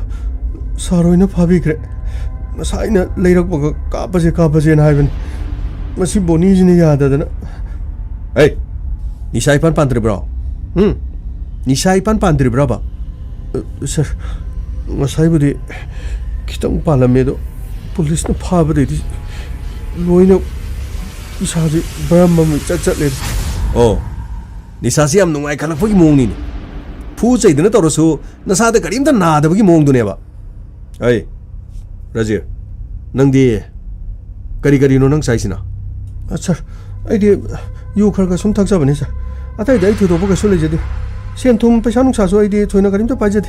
ꯁꯥꯔ ꯍꯣꯏꯅ ꯐꯥꯕꯤꯈ꯭ꯔꯦ꯫ ꯉꯁꯥꯏꯅ ꯂꯩꯔꯛꯄꯒ ꯀꯥꯞꯄꯁꯦ, ꯀꯥꯞꯄꯁꯦꯅ ꯍꯥꯏꯕꯅꯤ꯫ ꯃꯁꯤ ꯕꯣꯅꯤꯁꯤꯅ ꯌꯥꯗꯗꯅ꯫ ꯑꯩ, ꯅꯤꯁꯥ ꯏꯄꯥꯟ ꯄꯥꯟꯗ꯭ꯔꯤꯕ꯭ꯔꯣ? ꯎꯝ? ꯅꯤꯁꯥ ꯏꯄꯥꯟ ꯄꯥꯟꯗ꯭ꯔꯤꯕ꯭ꯔꯕ? ꯑ, ꯁꯥꯔ, ꯉꯁꯥꯏꯕꯨꯗꯤ ꯈꯤꯇꯪ ꯄꯥꯜꯂꯝꯃꯦ, ꯑꯗꯣ ꯄꯨꯂꯤꯁꯅ ꯐꯥꯕꯗꯩꯗꯤ ꯂꯣꯏꯅ ꯏꯁꯥꯁꯦ ꯕ꯭ꯔꯝ ꯑꯃ ꯏꯆꯠ ꯆꯠꯂꯦ꯫ ꯑꯣ, ꯅꯤꯁꯥꯁꯤ ꯌꯥꯝ ꯅꯨꯡꯉꯥꯏ ꯈꯜꯂꯛꯄꯒꯤ ꯃꯑꯣꯡꯅꯤꯅꯦ꯫ ꯐꯨ ꯆꯩꯗꯅ ꯇꯧꯔꯁꯨ ꯅꯁꯥꯗ ꯀꯔꯤꯝꯇ ꯅꯥꯗꯕꯒꯤ ꯃꯑꯣꯡꯗꯨꯅꯦꯕ꯫ ꯑꯩ, ꯔꯥꯖꯤꯔ, ꯅꯪꯗꯤ ꯀꯔꯤ ꯀꯔꯤꯅꯣ ꯅꯪ ꯆꯥꯏꯁꯤꯅ? ꯑ, ꯁꯥꯔ, ꯑꯩꯗꯤ ꯌꯨ ꯈꯔ ꯈꯔ ꯁꯨꯝ ꯊꯛꯆꯕꯅꯤ, ꯁꯥꯔ꯫ ꯑꯇꯩꯗꯤ ꯑꯩ ꯊꯣꯏꯗꯣꯛꯄ ꯀꯩꯁꯨ ꯂꯩꯖꯗꯦ꯫ ꯁꯦꯟ ꯊꯨꯝ, ꯄꯩꯁꯥ ꯅꯨꯡꯁꯥꯁꯨ ꯑꯩꯗꯤ ꯊꯣꯏꯅ ꯀꯔꯤꯝꯇ ꯄꯥꯏꯖꯗꯦ꯫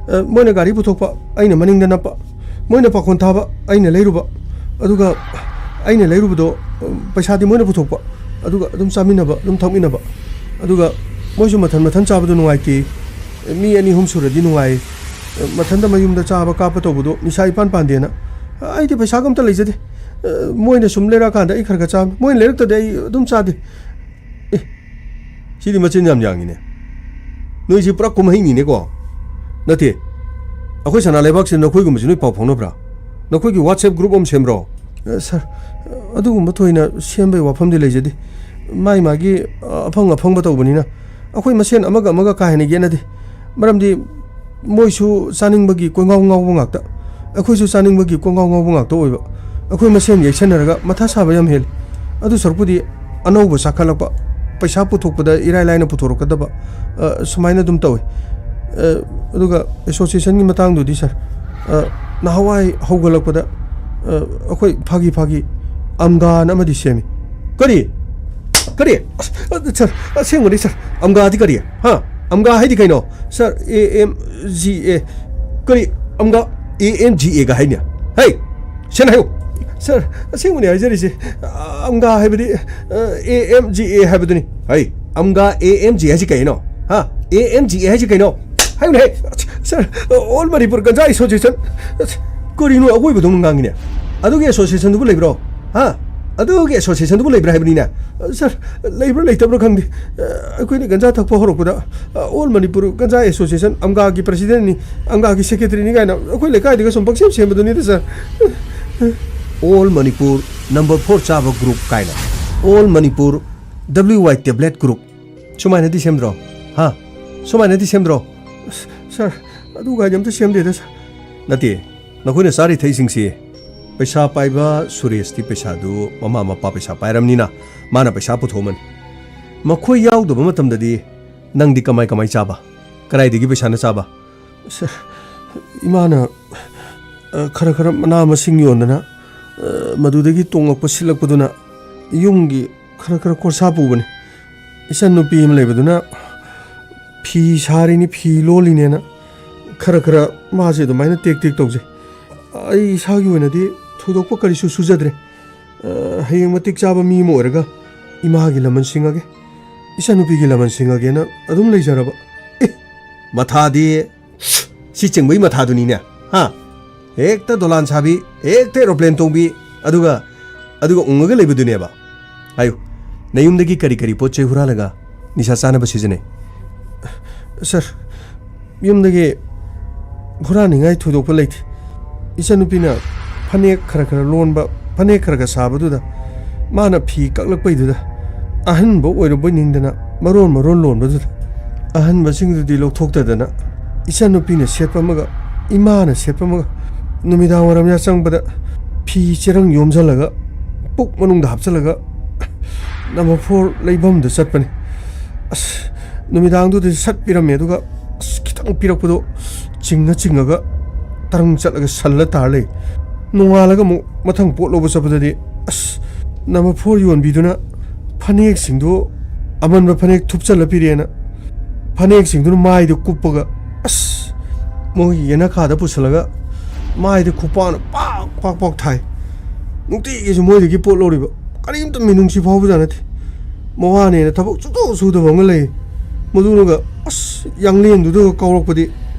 ꯑ, ꯃꯣꯏꯅ ꯒꯥꯔꯤ ꯄꯨꯊꯣꯛꯄ, ꯑꯩꯅ ꯃꯅꯤꯡꯗ ꯅꯞꯄ꯫ ꯃꯣꯏꯅ ꯄꯥꯈꯣꯟ ꯊꯥꯕ, ꯑꯩꯅ ꯂꯩꯔꯨꯕ꯫ ꯑꯗꯨꯒ ꯑꯩꯅ ꯂꯩꯔꯨꯕꯗꯣ, ꯑ, ꯄꯩꯁꯥꯗꯤ ꯃꯣꯏꯅ ꯄꯨꯊꯣꯛꯄ꯫ ꯑꯗꯨꯒ ꯑꯗꯨꯝ ꯆꯥꯃꯤꯟꯅꯕ, ꯑꯗꯨꯝ ꯊꯛꯃꯤꯟꯅꯕ꯫ ꯑꯗꯨꯒ ꯃꯣꯏꯁꯨ ꯃꯊꯟ ꯃꯊꯟ ꯆꯥꯕꯗꯣ ꯅꯨꯡꯉꯥꯏꯇꯦ꯫ ꯃꯤ ꯑꯅꯤ ꯑꯍꯨꯝ ꯁꯨꯔꯗꯤ ꯅꯨꯡꯉꯥꯏ꯫ ꯃꯊꯟꯇ ꯃꯌꯨꯝꯗ ꯆꯥꯕ ꯀꯥꯞꯄ ꯇꯧꯕꯗꯣ ꯅꯤꯁꯥ ꯏꯄꯥꯟ ꯄꯥꯟꯗꯦꯅ꯫ ꯑꯩꯗꯤ ꯄꯩꯁꯥꯒ ꯑꯝꯇ ꯂꯩꯖꯗꯦ꯫ ꯃꯣꯏꯅ ꯁꯨꯝ ꯂꯩꯔꯛꯑꯀꯥꯟꯗ ꯑꯩ ꯈꯔ ꯈꯔ ꯆꯥꯕꯅꯤ꯫ ꯃꯣꯏꯅ ꯂꯩꯔꯛꯇꯗꯤ ꯑꯩ ꯑꯗꯨꯝ ꯆꯥꯗꯦ꯫ ꯑꯦ, ꯁꯤꯗꯤ ꯃꯆꯤꯟ ꯌꯥꯝ ꯌꯥꯡꯉꯤꯅꯦ꯫ ꯅꯣꯏꯁꯤ ꯄꯨꯔꯥ ꯀꯨꯝꯍꯩꯅꯤꯅꯦꯀꯣ꯫ ꯅꯠꯇꯦ, ꯑꯩꯈꯣꯏ ꯁꯅꯥ ꯂꯩꯕꯥꯛꯁꯤꯗ ꯅꯈꯣꯏꯒꯨꯝꯕꯁꯤ ꯅꯣꯏ ꯄꯥꯎ ꯐꯥꯎꯅꯕ꯭ꯔꯥ? ꯅꯈꯣꯏꯒꯤ WhatsApp group ꯑꯃ ꯁꯦꯝꯕ꯭ꯔꯣ? ꯑ, ꯁꯥꯔ, ꯑꯗꯨꯒꯨꯝꯕ ꯊꯣꯏꯅ ꯁꯦꯝꯕꯩ ꯋꯥꯐꯝꯗꯤ ꯂꯩꯖꯗꯦ꯫ ꯃꯥꯏ ꯃꯥꯒꯤ, ꯑ, ꯑꯐꯪ ꯑꯐꯪꯕ ꯇꯧꯕꯅꯤꯅ ꯑꯩꯈꯣꯏ ꯃꯁꯦꯟ ꯑꯃꯒ ꯑꯃꯒ ꯀꯥ ꯍꯦꯟꯅ ꯌꯦꯠꯅꯗꯦ꯫ ꯃꯔꯝꯗꯤ ꯃꯣꯏꯁꯨ ꯆꯥꯅꯤꯡꯕꯒꯤ ꯀꯣꯏꯉꯥꯎ ꯉꯥꯎꯕ ꯉꯥꯛꯇ, ꯑꯩꯈꯣꯏꯁꯨ ꯆꯥꯅꯤꯡꯕꯒꯤ ꯀꯣꯏꯉꯥꯎ ꯉꯥꯎꯕ ꯉꯥꯛꯇ ꯑꯣꯏꯕ꯫ ꯑꯩꯈꯣꯏ ꯃꯁꯦꯟ ꯌꯩꯁꯟꯅꯔꯒ ꯃꯊꯥ ꯁꯥꯕ ꯌꯥꯝ ꯍꯦꯜꯂꯤ꯫ ꯑꯗꯨ ꯁꯔꯨꯛꯄꯨꯗꯤ ꯑꯅꯧꯕ ꯆꯥꯈꯠꯂꯛꯄ, ꯄꯩꯁꯥ ꯄꯨꯊꯣꯛꯄꯗ ꯏꯔꯥꯏ ꯂꯥꯏꯅ ꯄꯨꯊꯣꯔꯛꯀꯗꯕ, ꯑ, ꯁꯨꯃꯥꯏꯅ ꯑꯗꯨꯝ ꯇꯧꯏ꯫ ꯑ, ꯑꯗꯨꯒ association ꯒꯤ ꯃꯇꯥꯡꯗꯨꯗꯤ, ꯁꯥꯔ, ꯑ, ꯅꯍꯥꯟꯋꯥꯏ ꯍꯧꯒꯠꯂꯛꯄꯗ, ꯑ, ꯑꯩꯈꯣꯏ ꯐꯥꯒꯤ ꯐꯥꯒꯤ ꯑꯝꯒꯥꯅ ꯑꯃꯗꯤ ꯁꯦꯝꯃꯤ꯫ ꯀꯔꯤ? ꯀꯔꯤ? ꯑꯁ, ꯑ, ꯁꯥꯔ, ꯑꯁꯦꯡꯕꯅꯤ, ꯁꯥꯔ꯫ ꯑꯝꯒꯥꯗꯤ ꯀꯔꯤ? ꯍꯥ? ꯑꯝꯒꯥ ꯍꯥꯏꯗꯤ ꯀꯩꯅꯣ? ꯁꯥꯔ, A M G A꯫ ꯀꯔꯤ? ꯑꯝꯒꯥ, A M G A ꯒ ꯍꯥꯏꯅꯦ? ꯍꯩ! ꯁꯦꯡꯅ ꯍꯥꯏꯌꯨ꯫ ꯁꯥꯔ, ꯑꯁꯦꯡꯕꯅꯤ ꯍꯥꯏꯖꯔꯤꯁꯦ꯫ ꯑ, ꯑꯝꯒꯥ ꯍꯥꯏꯕꯗꯤ, ꯑ, A M G A ꯍꯥꯏꯕꯗꯨꯅꯤ꯫ ꯍꯩ! ꯑꯝꯒꯥ A M G A ꯍꯥꯏꯁꯤ ꯀꯩꯅꯣ? ꯍꯥ? A M G A ꯍꯥꯏꯁꯤ ꯀꯩꯅꯣ? ꯍꯥꯏꯌꯨꯅꯦ꯫ ꯁꯥꯔ, All Manipur Ganja Association꯫ ꯀꯔꯤꯅꯣ ꯑꯋꯣꯏꯕꯗꯧꯅ ꯉꯥꯡꯉꯤꯅꯦ? ꯑꯗꯨꯒꯤ association ꯗꯨꯕꯨ ꯂꯩꯕ꯭ꯔꯣ? ꯍꯥ? ꯑꯗꯨꯒꯤ association ꯗꯨꯕꯨ ꯂꯩꯕ꯭ꯔꯥ ꯍꯥꯏꯕꯅꯤꯅꯦ? ꯁꯥꯔ, ꯂꯩꯕ꯭ꯔꯥ ꯂꯩꯇꯕ꯭ꯔꯥ ꯈꯪꯗꯦ꯫ ꯑꯩꯈꯣꯏꯅ ꯒꯟꯖꯥ ꯊꯛꯄ ꯍꯧꯔꯛꯄꯗ, All Manipur Ganja Association ꯑꯝꯒꯥꯒꯤ president ꯅꯤ, ꯑꯝꯒꯥꯒꯤ secretary ꯅꯤ ꯀꯥꯏꯅ ꯑꯩꯈꯣꯏ ꯂꯩꯀꯥꯏꯗꯒ ꯁꯨꯝ ꯄꯪꯁꯦꯝ ꯁꯦꯝꯕꯗꯨꯅꯤꯗ, ꯁꯥꯔ꯫ All Manipur number four ꯆꯥꯕ group ꯀꯥꯏꯅ, All Manipur W Y tablet group ꯁꯨꯃꯥꯏꯅꯗꯤ ꯁꯦꯝꯗ꯭ꯔꯣ? ꯍꯥ? ꯁꯨꯃꯥꯏꯅꯗꯤ ꯁꯦꯝꯗ꯭ꯔꯣ? ꯑꯁ, ꯁꯥꯔ, ꯑꯗꯨꯒꯥꯏꯗꯤ ꯑꯝꯇ ꯁꯦꯝꯗꯦꯗ, ꯁꯥꯔ꯫ ꯅꯠꯇꯦ, ꯅꯈꯣꯏꯅ ꯆꯥꯔꯤ ꯊꯛꯏꯁꯤꯡꯁꯤ, ꯄꯩꯁꯥ ꯄꯥꯏꯕ ꯁꯨꯔꯦꯁꯇꯤ ꯄꯩꯁꯥꯗꯨ ꯃꯃꯥ ꯃꯄꯥ ꯄꯩꯁꯥ ꯄꯥꯏꯔꯝꯅꯤꯅ ꯃꯥꯅ ꯄꯩꯁꯥ ꯄꯨꯊꯣꯛꯑꯝꯃꯅꯤ꯫ ꯃꯈꯣꯏ ꯌꯥꯎꯗꯕ ꯃꯇꯝꯗꯗꯤ ꯅꯪꯗꯤ ꯀꯃꯥꯏ ꯀꯃꯥꯏ ꯆꯥꯕ? ꯀꯗꯥꯏꯗꯒꯤ ꯄꯩꯁꯥꯅ ꯆꯥꯕ? ꯁꯥꯔ, ꯏꯃꯥꯅ, ꯑ, ꯈꯔ ꯈꯔ ꯃꯅꯥ ꯃꯁꯤꯡ ꯌꯣꯟꯗꯅ, ꯑ, ꯃꯗꯨꯗꯒꯤ ꯇꯣꯡꯂꯛꯄ ꯁꯤꯠꯂꯛꯄꯗꯨꯅ ꯌꯨꯝꯒꯤ ꯈꯔ ꯈꯔ ꯈꯣꯔꯁꯥ ꯄꯨꯕꯅꯤ꯫ ꯏꯆꯟꯅꯨꯄꯤ ꯑꯃ ꯂꯩꯕꯗꯨꯅ ꯐꯤ ꯁꯥꯔꯤꯅꯤ, ꯐꯤ ꯂꯣꯜꯂꯤꯅꯦꯅ ꯈꯔ ꯈꯔ ꯃꯥꯁꯦ ꯑꯗꯨꯃꯥꯏꯅ ꯇꯦꯛ ꯇꯦꯛ ꯇꯧꯖꯩ꯫ ꯑꯩ ꯏꯁꯥꯒꯤ ꯑꯣꯏꯅꯗꯤ ꯊꯣꯏꯗꯣꯛꯄ ꯀꯔꯤꯁꯨ ꯁꯨꯖꯗ꯭ꯔꯦ꯫ ꯑ, ꯍꯌꯦꯡ ꯃꯇꯤꯛ ꯆꯥꯕ ꯃꯤ ꯑꯃ ꯑꯣꯏꯔꯒ ꯏꯃꯥꯒꯤ ꯂꯃꯟ ꯁꯤꯡꯉꯒꯦ, ꯏꯆꯟꯅꯨꯄꯤꯒꯤ ꯂꯃꯟ ꯁꯤꯡꯉꯒꯦꯅ ꯑꯗꯨꯝ ꯂꯩꯖꯔꯕ꯫ ꯑꯦ, ꯃꯊꯥꯗꯤ ꯁꯤ ꯆꯤꯡꯕꯒꯤ ꯃꯊꯥꯗꯨꯅꯤꯅꯦ, ꯍꯥ? ꯍꯦꯛꯇ ꯗꯣꯂꯥꯟ ꯁꯥꯕꯤ, ꯍꯦꯛꯇ ꯑꯦꯔꯣꯄ꯭ꯂꯦꯟ ꯇꯣꯡꯕꯤ, ꯑꯗꯨꯒ, ꯑꯗꯨꯒ ꯎꯪꯉꯒ ꯂꯩꯕꯗꯨꯅꯦꯕ꯫ ꯍꯥꯏꯌꯨ, ꯅꯌꯨꯝꯗꯒꯤ ꯀꯔꯤ ꯀꯔꯤ ꯄꯣꯠ ꯆꯩ ꯍꯨꯔꯥꯜꯂꯒ ꯅꯤꯁꯥ ꯆꯥꯅꯕ ꯁꯤꯖꯤꯟꯅꯩ? ꯁꯥꯔ, ꯌꯨꯝꯗꯒꯤ ꯍꯨꯔꯥꯟꯅꯤꯡꯉꯥꯏ ꯊꯣꯏꯗꯣꯛꯄ ꯂꯩꯇꯦ꯫ ꯏꯆꯟꯅꯨꯄꯤꯅ ꯐꯅꯦꯛ ꯈꯔ ꯈꯔ ꯂꯣꯟꯕ, ꯐꯅꯦꯛ ꯈꯔ ꯈꯔ ꯁꯥꯕꯗꯨꯗ ꯃꯥꯅ ꯐꯤ ꯀꯛꯂꯛꯄꯩꯗꯨꯗ ꯑꯍꯟꯕ ꯑꯣꯏꯔꯨꯕꯣꯏ ꯅꯤꯡꯗꯅ ꯃꯔꯣꯟ ꯃꯔꯣꯟ ꯂꯣꯟꯕꯗꯨꯗ ꯑꯍꯟꯕꯁꯤꯡꯗꯨꯗꯤ ꯂꯧꯊꯣꯛꯇꯗꯅ ꯏꯆꯟꯅꯨꯄꯤꯅ ꯁꯦꯠꯄ ꯑꯃꯒ ꯏꯃꯥꯅ ꯁꯦꯠꯄ ꯑꯃꯒ ꯅꯨꯃꯤꯗꯥꯡ ꯋꯥꯏꯔꯝ ꯌꯥꯆꯪꯕꯗ ꯐꯤ ꯆꯦꯔꯪ ꯌꯣꯝꯁꯤꯜꯂꯒ ꯄꯨꯛ ꯃꯅꯨꯡꯗ ꯍꯥꯞꯆꯤꯜꯂꯒ ꯅꯝꯕꯔ ꯐꯣꯔ ꯂꯩꯐꯝꯗ ꯆꯠꯄꯅꯤ꯫ ꯑꯁ, ꯅꯨꯃꯤꯗꯥꯡꯗꯨꯗꯗꯤ ꯁꯠ ꯄꯤꯔꯝꯃꯦ, ꯑꯗꯨꯒ ꯑꯁ, ꯈꯤꯇꯪ ꯄꯤꯔꯛꯄꯗꯣ ꯆꯤꯡꯉ ꯆꯤꯡꯉꯒ ꯇꯔꯪ ꯆꯠꯂꯒ ꯁꯜꯂ ꯇꯥꯔ ꯂꯩ꯫ ꯅꯣꯡꯉꯥꯜꯂꯒ ꯑꯃꯨꯛ ꯃꯊꯪ ꯄꯣꯠ ꯂꯧꯕ ꯆꯠꯄꯗꯗꯤ ꯑꯁ, ꯅꯝꯕꯔ ꯐꯣꯔ ꯌꯣꯟꯕꯤꯗꯨꯅ ꯐꯅꯦꯛꯁꯤꯡꯗꯨ ꯑꯃꯟꯕ ꯐꯅꯦꯛ ꯊꯨꯞꯆꯜꯂ ꯄꯤꯔꯛꯑꯦꯅ ꯐꯅꯦꯛꯁꯤꯡꯗꯨꯅ ꯃꯥꯏꯗ ꯀꯨꯞꯄꯒ ꯑꯁ, ꯃꯣꯏꯒꯤ ꯌꯦꯅꯈꯥꯗ ꯄꯨꯁꯜꯂꯒ ꯃꯥꯏꯗ ꯈꯨꯄꯥꯛꯅ ꯄꯥꯛ ꯄꯥꯛ ꯄꯥꯛ ꯊꯥꯏ꯫ ꯅꯨꯡꯇꯤꯒꯤꯁꯨ ꯃꯣꯏꯗꯒꯤ ꯄꯣꯠ ꯂꯧꯔꯤꯕ, ꯀꯔꯤꯝꯇ ꯃꯤꯅꯨꯡꯁꯤ ꯐꯥꯎꯕꯖꯥꯠ ꯅꯠꯇꯦ꯫ ꯃꯋꯥꯅꯦꯅ ꯊꯕꯛ ꯁꯨꯡꯇꯧ ꯁꯨꯗꯕ ꯑꯃꯒ ꯂꯩ꯫ ꯃꯗꯨꯅꯒ ꯑꯁ, ꯌꯥꯡꯂꯦꯟꯗꯨꯗꯒ ꯀꯥꯎꯔꯛꯄꯗꯤ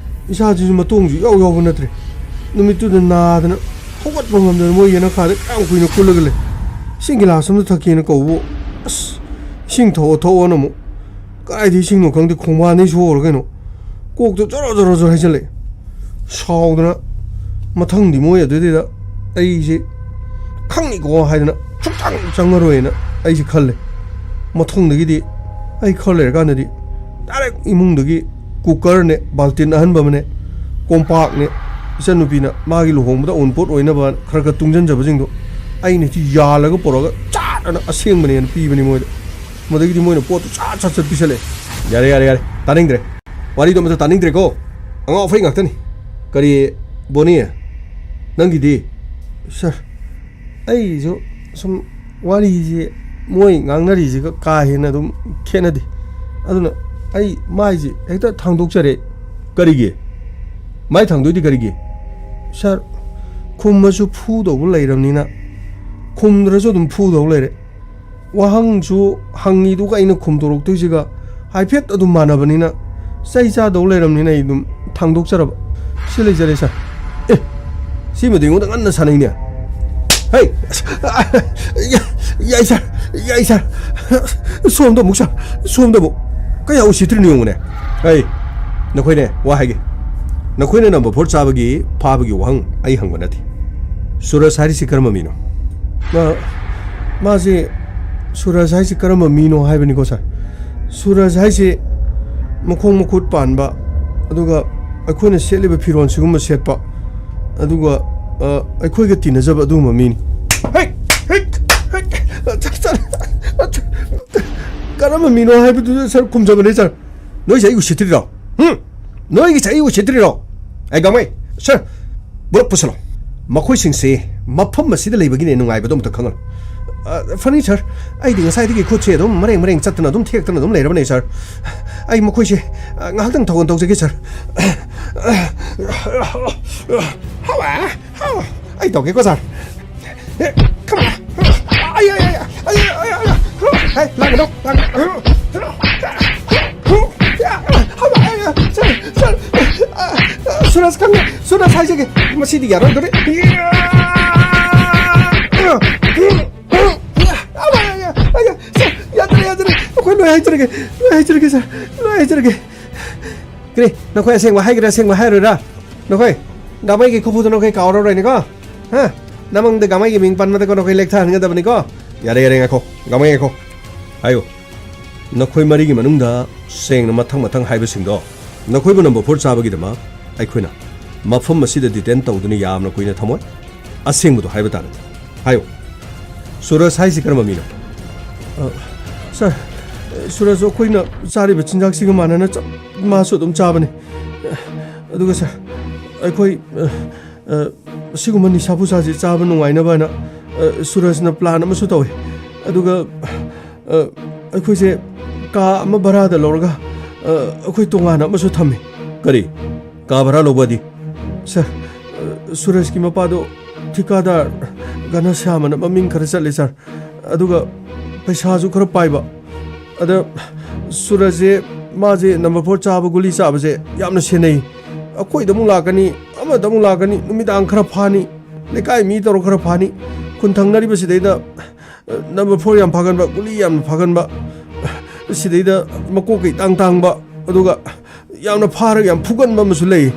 ꯏꯁꯥꯁꯤꯁꯨ ꯃꯇꯣꯡꯁꯨ ꯏꯌꯥꯎ ꯌꯥꯎꯕ ꯅꯠꯇ꯭ꯔꯦ꯫ ꯅꯨꯃꯤꯠꯇꯨꯗ ꯅꯥꯗꯅ ꯍꯧꯒꯠꯄ ꯉꯝꯗꯅ ꯃꯣꯏ ꯌꯦꯅꯈꯥꯗ ꯀꯌꯥꯝ ꯀꯨꯏꯅ ꯀꯨꯜꯂꯒ ꯂꯩ꯫ "ꯏꯁꯤꯡ ꯒꯤꯂꯥꯁ ꯑꯃꯇ ꯊꯛꯀꯦꯅ" ꯀꯧꯕꯨ, ꯑꯁ, "ꯏꯁꯤꯡ ꯊꯛꯑꯣ, ꯊꯛꯑꯣꯅ" ꯑꯃꯨꯛ, ꯀꯗꯥꯏꯗ ꯏꯁꯤꯡꯅꯣ ꯈꯪꯗꯦ, ꯈꯣꯡꯕꯥꯟꯗꯩ ꯁꯣꯛꯑꯣꯔ ꯀꯩꯅꯣ, ꯀꯣꯛꯇ ꯖꯣꯔꯣ ꯖꯣꯔꯣ ꯖꯣꯔꯣ ꯍꯩꯖꯤꯜꯂꯛꯑꯦ꯫ ꯁꯥꯎꯗꯅ ꯃꯊꯪꯗꯤ ꯃꯣꯏ ꯑꯗꯨꯗꯩꯗ ꯑꯩꯁꯦ ꯈꯪꯅꯤꯀꯣ ꯍꯥꯏꯗꯅ ꯁꯨꯡꯆꯪ ꯆꯪꯉꯔꯣꯏꯅ ꯑꯩꯁꯦ ꯈꯜꯂꯦ꯫ ꯃꯊꯪꯗꯒꯤꯗꯤ ꯑꯩ ꯈꯔ ꯂꯩꯔꯀꯥꯟꯗꯗꯤ ꯗꯥꯏꯔꯦꯛ ꯏꯃꯨꯡꯗꯒꯤ ꯀꯨꯀꯔꯅꯦ, ꯕꯥꯜꯇꯤꯟ ꯑꯍꯟꯕ ꯑꯃꯅꯦ, ꯀꯣꯝꯄꯥꯛꯅꯦ, ꯏꯆꯟꯅꯨꯄꯤꯅ ꯃꯥꯒꯤ ꯂꯨꯍꯣꯡꯕꯗ ꯑꯎꯟꯄꯣꯠ ꯑꯣꯏꯅꯕ ꯈꯔ ꯈꯔ ꯇꯨꯡꯁꯤꯟꯖꯕꯁꯤꯡꯗꯣ ꯑꯩꯅ ꯍꯦꯛꯇ ꯌꯥꯜꯂꯒ ꯄꯨꯔꯛꯑꯒ ꯆꯥꯠ ꯑꯅ ꯑꯁꯦꯡꯕꯅꯦꯅ ꯄꯤꯕꯅꯤ ꯃꯣꯏꯗ꯫ ꯃꯗꯒꯤꯗꯤ ꯃꯣꯏꯅ ꯄꯣꯠꯇꯨ ꯆꯥꯠ ꯆꯥꯠ ꯆꯠ ꯄꯤꯁꯜꯂꯛꯑꯦ꯫ "ꯌꯥꯔꯦ, ꯌꯥꯔꯦ, ꯌꯥꯔꯦ, ꯇꯥꯅꯤꯡꯗ꯭ꯔꯦ, ꯋꯥꯔꯤꯗꯣ ꯑꯃꯇ ꯇꯥꯅꯤꯡꯗ꯭ꯔꯦꯀꯣ, ꯑꯉꯥꯎ ꯑꯐꯩ ꯉꯥꯛꯇꯅꯤ꯫ ꯀꯔꯤ, ꯕꯣꯅꯤ, ꯅꯪꯒꯤꯗꯤ?" "ꯁꯥꯔ, ꯑꯩꯁꯨ ꯁꯨꯝ ꯋꯥꯔꯤꯁꯦ ꯃꯣꯏ ꯉꯥꯡꯅꯔꯤꯁꯤꯒ ꯀꯥ ꯍꯦꯟꯅ ꯑꯗꯨꯝ ꯈꯦꯠꯅꯗꯦ꯫ ꯑꯗꯨꯅ ꯑꯩ ꯃꯥꯏꯁꯦ ꯍꯦꯛꯇ ꯊꯥꯡꯗꯣꯛꯆꯔꯦ꯫" "ꯀꯔꯤꯒꯤ? ꯃꯥꯏ ꯊꯥꯡꯗꯣꯏꯗꯤ ꯀꯔꯤꯒꯤ?" "ꯁꯥꯔ, ꯈꯨꯝꯃꯁꯨ ꯐꯨꯗꯧꯕ ꯂꯩꯔꯕꯅꯤꯅ, ꯈꯨꯝꯗ꯭ꯔꯁꯨ ꯑꯗꯨꯝ ꯐꯨꯗꯧ ꯂꯩꯔꯦ꯫ ꯋꯥꯍꯪꯁꯨ ꯍꯪꯉꯤꯗꯨꯒ ꯑꯩꯅ ꯈꯨꯝꯗꯣꯔꯛꯇꯣꯏꯁꯤꯒ ꯍꯥꯏꯐꯦꯠ ꯑꯗꯨꯝ ꯃꯥꯟꯅꯕꯅꯤꯅ ꯆꯩ ꯆꯥꯗꯧ ꯂꯩꯔꯕꯅꯤꯅ ꯑꯩ ꯑꯗꯨꯝ ꯊꯥꯡꯗꯣꯛꯆꯔꯕ꯫ ꯁꯤ ꯂꯩꯖꯔꯦ, ꯁꯥꯔ꯫" "ꯑꯦ, ꯁꯤꯃꯗꯤ ꯑꯩꯉꯣꯟꯗ ꯉꯟꯅ ꯁꯥꯟꯅꯩꯅꯦ꯫ ꯍꯩ, ꯌꯥꯏ, ꯁꯥꯔ, ꯌꯥꯏ, ꯁꯥꯔ꯫ ꯁꯣꯝꯗ ꯑꯃꯨꯛ, ꯁꯥꯔ, ꯁꯣꯝꯗ ꯑꯃꯨꯛ꯫ ꯀꯌꯥ ꯎꯁꯤꯠꯇ꯭ꯔꯤꯅꯣ ꯌꯦꯡꯉꯨꯅꯦ꯫ ꯍꯩ, ꯅꯈꯣꯏꯅꯦ, ꯋꯥ ꯍꯥꯏꯒꯦ꯫ ꯅꯈꯣꯏꯅ ꯅꯝꯕꯔ ꯐꯣꯔ ꯆꯥꯕꯒꯤ ꯐꯥꯕꯒꯤ ꯋꯥꯍꯪ ꯑꯩ ꯍꯪꯕ ꯅꯠꯇꯦ꯫ ꯁꯨꯔꯖ ꯍꯥꯏꯔꯤꯁꯤ ꯀꯔꯝꯕ ꯃꯤꯅꯣ?" "ꯃꯥ, ꯃꯥꯁꯦ, ꯁꯨꯔꯖ ꯍꯥꯏꯁꯦ ꯀꯔꯝꯕ ꯃꯤꯅꯣ ꯍꯥꯏꯕꯅꯤꯀꯣ, ꯁꯥꯔ꯫ ꯁꯨꯔꯖ ꯍꯥꯏꯁꯦ ꯃꯈꯣꯡ ꯃꯈꯨꯠ ꯄꯥꯟꯕ, ꯑꯗꯨꯒ ꯑꯩꯈꯣꯏꯅ ꯁꯦꯠꯂꯤꯕ ꯐꯤꯔꯣꯜ ꯁꯤꯒꯨꯝꯕ ꯁꯦꯠꯄ, ꯑꯗꯨꯒ, ꯑ, ꯑꯩꯈꯣꯏꯒ ꯇꯤꯟꯅꯖꯕ ꯑꯗꯨꯒꯨꯝꯕ ꯃꯤꯅꯤ꯫" "ꯍꯦꯛ, ꯍꯦꯛ, ꯍꯦꯛ, ꯁꯥꯔ, ꯀꯔꯝꯕ ꯃꯤꯅꯣ ꯍꯥꯏꯕꯗꯨꯗ, ꯁꯥꯔ, ꯈꯨꯝꯖꯕꯅꯦ, ꯁꯥꯔ꯫ ꯅꯣꯏꯁꯦ ꯑꯩ ꯎꯁꯤꯠꯇ꯭ꯔꯤꯔꯣ? ꯍꯨꯝ? ꯅꯣꯏꯒꯤꯁꯦ ꯑꯩ ꯎꯁꯤꯠꯇ꯭ꯔꯤꯔꯣ? ꯑꯩ ꯒꯥꯡꯃꯩ, ꯁꯥꯔ, ꯄꯨꯂꯞ ꯄꯨꯁꯜꯂꯣ꯫ ꯃꯈꯣꯏꯁꯤꯡꯁꯦ ꯃꯐꯝ ꯑꯁꯤꯗ ꯂꯩꯕꯒꯤꯅꯦ ꯅꯨꯡꯉꯥꯏꯕꯗꯣ ꯑꯝꯇ ꯈꯪꯍꯜꯂꯣ꯫" "ꯑ, ꯐꯅꯤ, ꯁꯥꯔ꯫ ꯑꯩꯗꯤ ꯉꯁꯥꯏꯗꯒꯤ ꯈꯨꯠꯁꯦ ꯑꯗꯨꯝ ꯃꯔꯦꯡ ꯃꯔꯦꯡ ꯆꯠꯇꯅ ꯑꯗꯨꯝ ꯊꯦꯛꯇꯅ ꯑꯗꯨꯝ ꯂꯩꯔꯕꯅꯦ, ꯁꯥꯔ꯫ ꯑꯩ ꯃꯈꯣꯏꯁꯦ, ꯑ, ꯉꯥꯏꯍꯥꯛꯇꯪ ꯊꯧꯒꯜ ꯇꯧꯖꯒꯦ, ꯁꯥꯔ꯫" "ꯍꯋꯥ, ꯍꯋꯥ꯫ ꯑꯩ ꯇꯧꯒꯦꯀꯣ, ꯁꯥꯔ꯫ ꯑꯦ, come on꯫ ꯑꯩ, ꯑꯩ, ꯑꯩ, ꯑꯩ, ꯑꯩ, ꯑꯩ, ꯑꯩ, ꯍꯦ, ꯂꯥꯡꯒꯅꯨ, ꯂꯥꯡꯒꯅꯨ꯫ ꯁꯥꯔ, ꯁꯥꯔ, ꯁꯨꯔꯖ ꯈꯪꯉꯦ, ꯁꯨꯔꯖ ꯍꯥꯏꯖꯒꯦ꯫ ꯃꯁꯤꯗꯤ ꯌꯥꯔꯣꯏꯗꯣꯔꯤ꯫ ꯁꯥꯔ, ꯌꯥꯗ꯭ꯔꯦ, ꯌꯥꯗ꯭ꯔꯦ꯫ ꯑꯩꯈꯣꯏ ꯂꯣꯏ ꯍꯥꯏꯖꯔꯒꯦ, ꯂꯣꯏ ꯍꯥꯏꯖꯔꯒꯦ, ꯁꯥꯔ, ꯂꯣꯏ ꯍꯥꯏꯖꯔꯒꯦ꯫ ꯀꯔꯤ, ꯅꯈꯣꯏ ꯑꯁꯦꯡꯕ ꯍꯥꯏꯒꯦꯔꯥ, ꯑꯁꯦꯡꯕ ꯍꯥꯏꯔꯣꯏꯔꯥ? ꯅꯈꯣꯏ, ꯒꯥꯃꯩꯒꯤ ꯈꯨꯐꯨꯗꯣ ꯅꯈꯣꯏ ꯀꯥꯎꯔꯔꯣꯏꯅꯦꯀꯣ? ꯍꯥ? ꯅꯃꯪꯗ ꯒꯥꯃꯩꯒꯤ ꯃꯤꯡ ꯄꯟꯕꯗꯀꯣ ꯅꯈꯣꯏ ꯂꯦꯛꯊꯍꯟꯒꯗꯕꯅꯤꯀꯣ? ꯌꯥꯔꯦ, ꯌꯥꯔꯦ, ꯉꯥꯏꯈꯣ꯫ ꯒꯥꯃꯩ, ꯉꯥꯏꯈꯣ꯫ ꯍꯥꯏꯌꯨ꯫ ꯅꯈꯣꯏ ꯃꯔꯤꯒꯤ ꯃꯅꯨꯡꯗ ꯁꯦꯡꯅ ꯃꯊꯪ ꯃꯊꯪ ꯍꯥꯏꯕꯁꯤꯡꯗꯣ, ꯅꯈꯣꯏꯕꯨ ꯅꯝꯕꯔ ꯐꯣꯔ ꯆꯥꯕꯒꯤꯗꯃꯛ ꯑꯩꯈꯣꯏꯅ ꯃꯐꯝ ꯑꯁꯤꯗ ꯗꯤꯇꯦꯟ ꯇꯧꯗꯨꯅ ꯌꯥꯝꯅ ꯀꯨꯏꯅ ꯊꯝꯃꯣꯏ꯫ ꯑꯁꯦꯡꯕꯗꯣ ꯍꯥꯏꯕ ꯇꯥꯔꯦ꯫ ꯍꯥꯏꯌꯨ, ꯁꯨꯔꯖ ꯍꯥꯏꯁꯤ ꯀꯔꯝꯕ ꯃꯤꯅꯣ? ꯑ, ꯁꯥꯔ, ꯁꯨꯔꯖ ꯑꯩꯈꯣꯏꯅ ꯆꯥꯔꯤꯕ ꯆꯤꯟꯖꯥꯛꯁꯤꯒ ꯃꯥꯟꯅꯅ ꯆꯞ, ꯃꯥꯁꯨ ꯑꯗꯨꯝ ꯆꯥꯕꯅꯤ꯫ ꯑꯗꯨꯒ ꯁꯥꯔ, ꯑꯩꯈꯣꯏ, ꯑ, ꯑ, ꯑꯁꯤꯒꯨꯝꯕ ꯅꯤꯁꯥ ꯄꯨꯁꯥꯁꯤ ꯆꯥꯕ ꯅꯨꯡꯉꯥꯏꯅꯕ ꯍꯥꯏꯅ, ꯑ, ꯁꯨꯔꯖꯅ ꯄ꯭ꯂꯥꯟ ꯑꯃꯁꯨ ꯇꯧꯏ꯫ ꯑꯗꯨꯒ, ꯑ, ꯑꯩꯈꯣꯏꯁꯦ ꯀꯥ ꯑꯃ ꯚꯔꯥꯗ ꯂꯧꯔꯒ, ꯑ, ꯑꯩꯈꯣꯏ ꯇꯣꯉꯥꯟꯅ ꯑꯃꯁꯨ ꯊꯝꯃꯤ꯫ ꯀꯔꯤ? ꯀꯥ ꯚꯔꯥ ꯂꯧꯕꯗꯤ? ꯁꯥꯔ, ꯑ, ꯁꯨꯔꯖꯀꯤ ꯃꯄꯥꯗꯣ ꯊꯤꯀꯥꯗꯥꯔ ꯘꯅꯁ꯭ꯌꯥꯝ ꯑꯅ ꯃꯃꯤꯡ ꯈꯔ ꯆꯠꯂꯦ, ꯁꯥꯔ꯫ ꯑꯗꯨꯒ ꯄꯩꯁꯥꯁꯨ ꯈꯔ ꯄꯥꯏꯕ꯫ ꯑꯗ ꯁꯨꯔꯖꯁꯦ, ꯃꯥꯁꯦ ꯅꯝꯕꯔ ꯐꯣꯔ ꯆꯥꯕ, ꯒꯨꯂꯤ ꯆꯥꯕꯁꯦ ꯌꯥꯝꯅ ꯁꯦꯟꯅꯩ꯫ ꯑꯩꯈꯣꯏꯗ ꯑꯃꯨꯛ ꯂꯥꯛꯀꯅꯤ, ꯑꯃꯗ ꯑꯃꯨꯛ ꯂꯥꯛꯀꯅꯤ, ꯅꯨꯃꯤꯗꯥꯡ ꯈꯔ ꯐꯥꯅꯤ, ꯂꯩꯀꯥꯏ ꯃꯤ ꯇꯧꯔ ꯈꯔ ꯐꯥꯅꯤ, ꯈꯨꯟ ꯊꯪꯅꯔꯤꯕꯁꯤꯗꯩꯗ, ꯑ, ꯅꯝꯕꯔ ꯐꯣꯔ ꯌꯥꯝ ꯐꯥꯒꯟꯕ, ꯒꯨꯂꯤ ꯌꯥꯝꯅ ꯐꯥꯒꯟꯕ, ꯁꯤꯗꯩꯗ ꯃꯀꯣꯛꯀ ꯏꯇꯥꯡ ꯇꯥꯡꯕ, ꯑꯗꯨꯒ ꯌꯥꯝꯅ ꯐꯥꯔꯒ ꯌꯥꯝ ꯐꯨꯒꯟꯕ ꯑꯃꯁꯨ ꯂꯩ꯫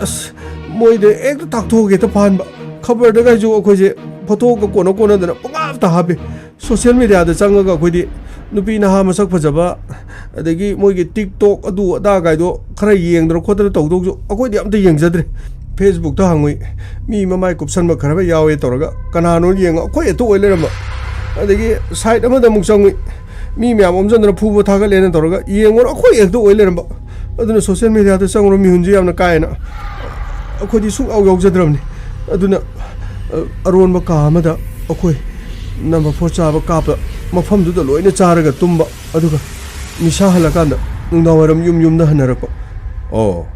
ꯑꯁ, ꯃꯣꯏꯗ ꯍꯦꯛꯇ ꯇꯥꯛꯊꯣꯛꯑꯒ ꯍꯦꯛꯇ ꯐꯥꯍꯟꯕ꯫ ꯈꯕꯔꯗꯒꯁꯨ ꯑꯩꯈꯣꯏꯁꯦ ꯐꯣꯇꯣꯒ ꯀꯣꯟꯅ ꯀꯣꯟꯅꯗꯅ ꯄꯪꯍꯥꯞꯇ ꯍꯥꯞꯄꯤ꯫ ꯁꯣꯁꯤꯌꯦꯜ ꯃꯦꯗꯤꯌꯥꯗ ꯆꯪꯉꯒ ꯑꯩꯈꯣꯏꯗꯤ ꯅꯨꯄꯤ ꯅꯍꯥ ꯃꯁꯛ ꯐꯖꯕ, ꯑꯗꯒꯤ ꯃꯣꯏꯒꯤ ꯇꯤꯛꯇꯣꯛ ꯑꯗꯨ ꯑꯗꯥ ꯀꯥꯏꯗꯣ ꯈꯔ ꯌꯦꯡꯗꯅ ꯈꯣꯠꯇꯅ ꯇꯧꯗꯧꯁꯨ ꯑꯩꯈꯣꯏꯗꯤ ꯑꯝꯇ ꯌꯦꯡꯖꯗ꯭ꯔꯦ꯫ ꯐꯦꯁꯕꯨꯛꯇ ꯍꯪꯉꯨꯏ, ꯃꯤ ꯃꯃꯥꯏ ꯀꯨꯞꯁꯟꯕ ꯈꯔ ꯌꯥꯎꯋꯦ ꯇꯧꯔꯒ, ꯀꯅꯥꯅꯣ ꯌꯦꯡꯉ ꯑꯩꯈꯣꯏ ꯍꯦꯛꯇ ꯑꯣꯏ ꯂꯩꯔꯝꯕ꯫ ꯑꯗꯒꯤ ꯁꯥꯏꯠ ꯑꯃꯗ ꯑꯃꯨꯛ ꯆꯪꯉꯨꯏ, ꯃꯤ ꯃꯌꯥꯝ ꯑꯣꯝꯁꯤꯟꯗꯅ ꯐꯨꯕ ꯊꯥꯒꯠꯂꯦꯅ ꯇꯧꯔꯒ ꯌꯦꯡꯉꯨꯔ ꯑꯩꯈꯣꯏ ꯍꯦꯛꯇ ꯑꯣꯏ ꯂꯩꯔꯝꯕ꯫ ꯑꯗꯨꯅ ꯁꯣꯁꯤꯌꯦꯜ ꯃꯦꯗꯤꯌꯥꯗ ꯆꯪꯉꯨꯔ ꯃꯤꯍꯨꯟꯁꯦ ꯌꯥꯝꯅ ꯀꯥꯏꯌꯦꯅ ꯑꯩꯈꯣꯏꯗꯤ ꯁꯨꯡꯌꯥꯎ ꯌꯥꯎꯖꯗ꯭ꯔꯕꯅꯤ꯫ ꯑꯗꯨꯅ, ꯑ, ꯑꯔꯣꯟꯕ ꯀꯥ ꯑꯃꯗ ꯑꯩꯈꯣꯏ ꯅꯝꯕꯔ ꯐꯣꯔ ꯆꯥꯕ ꯀꯥꯞꯄ ꯃꯐꯝꯗꯨꯗ ꯂꯣꯏꯅ ꯆꯥꯔꯒ ꯇꯨꯝꯕ, ꯑꯗꯨꯒ ꯅꯤꯁꯥ ꯍꯜꯂꯀꯥꯟꯗ ꯅꯨꯡꯗꯥꯡꯋꯥꯏꯔꯝ ꯌꯨꯝ ꯌꯨꯝꯗ ꯍꯟꯅꯔꯛꯄ꯫ ꯑꯣ,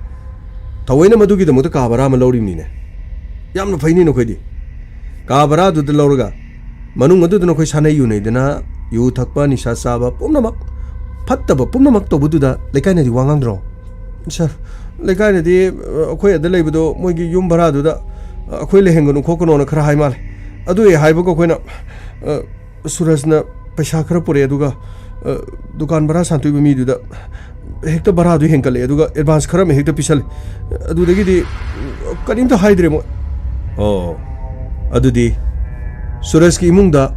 ꯊꯑꯣꯏꯅ ꯃꯗꯨꯒꯤꯗꯃꯛꯇ ꯀꯥ ꯚꯔꯥ ꯑꯃ ꯂꯧꯔꯤꯕꯅꯤꯅꯦ꯫ ꯌꯥꯝꯅ ꯐꯩꯅꯤ ꯅꯈꯣꯏꯗꯤ꯫ ꯀꯥ ꯚꯔꯥꯗꯨꯗ ꯂꯧꯔꯒ ꯃꯅꯨꯡ ꯑꯗꯨꯗ ꯅꯈꯣꯏ ꯁꯥꯟꯅꯩ ꯌꯨꯅꯩꯗꯅ, ꯌꯨ ꯊꯛꯄ, ꯅꯤꯁꯥ ꯆꯥꯕ ꯄꯨꯝꯅꯃꯛ, ꯐꯠꯇꯕ ꯄꯨꯝꯅꯃꯛ ꯇꯧꯕꯗꯨꯗ ꯂꯩꯀꯥꯏꯅꯗꯤ ꯋꯥ ꯉꯥꯡꯗ꯭ꯔꯣ? ꯁꯥꯔ, ꯂꯩꯀꯥꯏꯅꯗꯤ, ꯑ, ꯑꯩꯈꯣꯏ ꯑꯗ ꯂꯩꯕꯗꯣ ꯃꯣꯏꯒꯤ ꯌꯨꯝ ꯚꯔꯥꯗꯨꯗ, ꯑ, ꯑꯩꯈꯣꯏ ꯂꯩꯍꯟꯒꯅꯨ ꯈꯣꯠꯀꯅꯣꯅ ꯈꯔ ꯍꯥꯏ ꯃꯥꯜꯂꯦ꯫ ꯑꯗꯨ ꯍꯦꯛ ꯍꯥꯏꯕꯒ ꯑꯩꯈꯣꯏꯅ, ꯑ, ꯁꯨꯔꯖꯅ ꯄꯩꯁꯥ ꯈꯔ ꯄꯨꯔꯛꯑꯦ, ꯑꯗꯨꯒ, ꯑ, ꯗꯨꯀꯥꯟ ꯚꯔꯥ ꯁꯥꯟꯇꯣꯛꯏꯕ ꯃꯤꯗꯨꯗ ꯍꯦꯛꯇ ꯚꯔꯥꯗꯨ ꯍꯦꯟꯒꯠꯂꯛꯑꯦ, ꯑꯗꯨꯒ ꯑꯦꯗꯚꯥꯟꯁ ꯈꯔ ꯑꯃ ꯍꯦꯛꯇ ꯄꯤꯁꯜꯂꯦ꯫ ꯑꯗꯨꯗꯒꯤꯗꯤ ꯀꯔꯤꯝꯇ ꯍꯥꯏꯗ꯭ꯔꯦ ꯃꯣꯏ꯫ ꯑꯣ, ꯑꯗꯨꯗꯤ ꯁꯨꯔꯖꯀꯤ ꯏꯃꯨꯡꯗ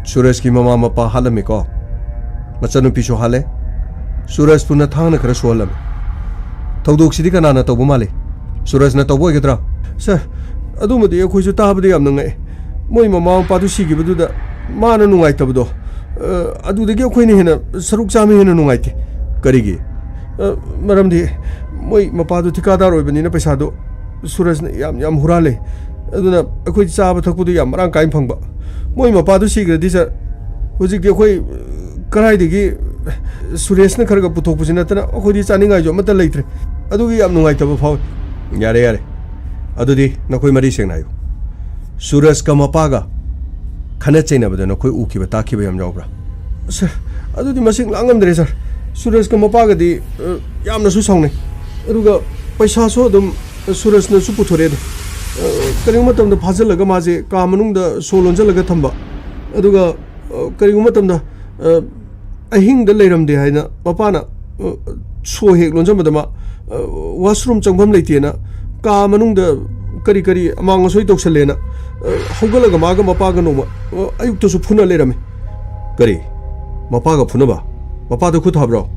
ꯁꯨꯔꯖꯀꯤ ꯃꯃꯥ ꯃꯄꯥ ꯍꯥꯠꯂꯝꯃꯦꯀꯣ? ꯃꯆꯟꯅꯨꯄꯤꯁꯨ ꯍꯥꯠꯂꯦ꯫ ꯁꯨꯔꯖꯄꯨ ꯅꯊꯥꯡꯅ ꯈꯔ ꯁꯣꯛꯍꯜꯂꯝꯃꯤ꯫ ꯊꯧꯗꯣꯛꯁꯤꯗꯤ ꯀꯅꯥꯅ ꯇꯧꯕ ꯃꯥꯜꯂꯤ? ꯁꯨꯔꯖꯅ ꯇꯧꯕ ꯑꯣꯏꯒꯗ꯭ꯔꯥ? ꯁꯥꯔ, ꯑꯗꯨꯃꯗꯤ ꯑꯩꯈꯣꯏꯁꯨ ꯇꯥꯕꯗ ꯌꯥꯝꯅ ꯉꯛꯑꯦ꯫ ꯃꯣꯏ ꯃꯃꯥ ꯃꯄꯥꯗꯨ ꯁꯤꯈꯤꯕꯗꯨꯗ ꯃꯥꯅ ꯅꯨꯡꯉꯥꯏꯇꯕꯗꯣ, ꯑ, ꯑꯗꯨꯗꯒꯤ ꯑꯩꯈꯣꯏꯅ ꯍꯦꯟꯅ ꯁꯔꯨꯛ ꯆꯥꯝꯃ ꯍꯦꯟꯅ ꯅꯨꯡꯉꯥꯏꯇꯦ꯫ ꯀꯔꯤꯒꯤ? ꯑ, ꯃꯔꯝꯗꯤ ꯃꯣꯏ ꯃꯄꯥꯗꯨ ꯊꯤꯀꯥꯗꯥꯔ ꯑꯣꯏꯕꯅꯤꯅ ꯄꯩꯁꯥꯗꯣ ꯁꯨꯔꯖꯅ ꯌꯥꯝ, ꯌꯥꯝ ꯍꯨꯔꯥꯜꯂꯦ꯫ ꯑꯗꯨꯅ ꯑꯩꯈꯣꯏ ꯆꯥꯕ ꯊꯛꯄꯗꯨ ꯌꯥꯝ ꯃꯔꯥꯡ ꯀꯥꯏꯅ ꯐꯪꯕ꯫ ꯃꯣꯏ ꯃꯄꯥꯗꯨ ꯁꯤꯈ꯭ꯔꯗꯤ, ꯁꯥꯔ, ꯍꯧꯖꯤꯛꯇꯤ ꯑꯩꯈꯣꯏ ꯀꯗꯥꯏꯗꯒꯤ ꯁꯨꯔꯦꯁꯅ ꯈꯔ ꯈꯔ ꯄꯨꯊꯣꯛꯄꯁꯤ ꯅꯠꯇꯅ ꯑꯩꯈꯣꯏꯗꯤ ꯆꯥꯅꯤꯡꯉꯥꯏꯁꯨ ꯑꯃꯠꯇ ꯂꯩꯇ꯭ꯔꯦ꯫ ꯑꯗꯨꯒꯤ ꯌꯥꯝ ꯅꯨꯡꯉꯥꯏꯇꯕ ꯐꯥꯎꯏ꯫ ꯌꯥꯔꯦ, ꯌꯥꯔꯦ꯫ ꯑꯗꯨꯗꯤ ꯅꯈꯣꯏ ꯃꯔꯤ ꯁꯦꯡꯅ ꯍꯥꯏꯌꯨ꯫ ꯁꯨꯔꯖꯀ ꯃꯄꯥꯒ ꯈꯠꯅ ꯆꯩꯅꯕꯗ ꯅꯈꯣꯏ ꯎꯈꯤꯕ ꯇꯥꯈꯤꯕ ꯌꯥꯝ ꯌꯥꯎꯕ꯭ꯔꯥ? ꯁꯥꯔ, ꯑꯗꯨꯗꯤ ꯃꯁꯤꯡ ꯂꯥꯡꯉꯝꯗ꯭ꯔꯦ, ꯁꯥꯔ꯫ ꯁꯨꯔꯖꯀ ꯃꯄꯥꯒꯗꯤ, ꯑ, ꯌꯥꯝꯅꯁꯨ ꯁꯥꯎꯅꯩ꯫ ꯑꯗꯨꯒ ꯄꯩꯁꯥꯁꯨ ꯑꯗꯨꯝ ꯁꯨꯔꯖꯅꯁꯨ ꯄꯨꯊꯣꯔꯛꯑꯦ ꯑꯗꯣ꯫ ꯑ, ꯀꯔꯤꯒꯨꯝꯕ ꯃꯇꯝꯗ ꯐꯥꯖꯤꯜꯂꯒ ꯃꯥꯁꯦ ꯀꯥ ꯃꯅꯨꯡꯗ ꯁꯣ ꯂꯣꯟꯁꯤꯜꯂꯒ ꯊꯝꯕ꯫ ꯑꯗꯨꯒ, ꯑ, ꯀꯔꯤꯒꯨꯝꯕ ꯃꯇꯝꯗ, ꯑ, ꯑꯍꯤꯡꯗ ꯂꯩꯔꯝꯗꯦ ꯍꯥꯏꯅ ꯃꯄꯥꯅ, ꯑ, ꯁꯣ ꯍꯦꯛ ꯂꯣꯟꯁꯤꯟꯕꯗ ꯃꯥ, ꯑ, ꯋꯥꯁꯔꯨꯝ ꯆꯪꯐꯝ ꯂꯩꯇꯦꯅ ꯀꯥ ꯃꯅꯨꯡꯗ ꯀꯔꯤ ꯀꯔꯤ ꯑꯃꯥꯡ ꯑꯁꯣꯏ ꯇꯧꯁꯜꯂꯦꯅ, ꯑ, ꯍꯧꯒꯠꯂꯒ ꯃꯥꯒ ꯃꯄꯥꯒ ꯅꯣꯡꯃ, ꯑ, ꯑꯌꯨꯛꯇꯁꯨ ꯐꯨꯅ ꯂꯩꯔꯝꯃꯤ꯫ ꯀꯔꯤ? ꯃꯄꯥꯒ ꯐꯨꯅꯕ? ꯃꯄꯥꯗ ꯈꯨꯠ ꯊꯥꯕ꯭ꯔꯣ?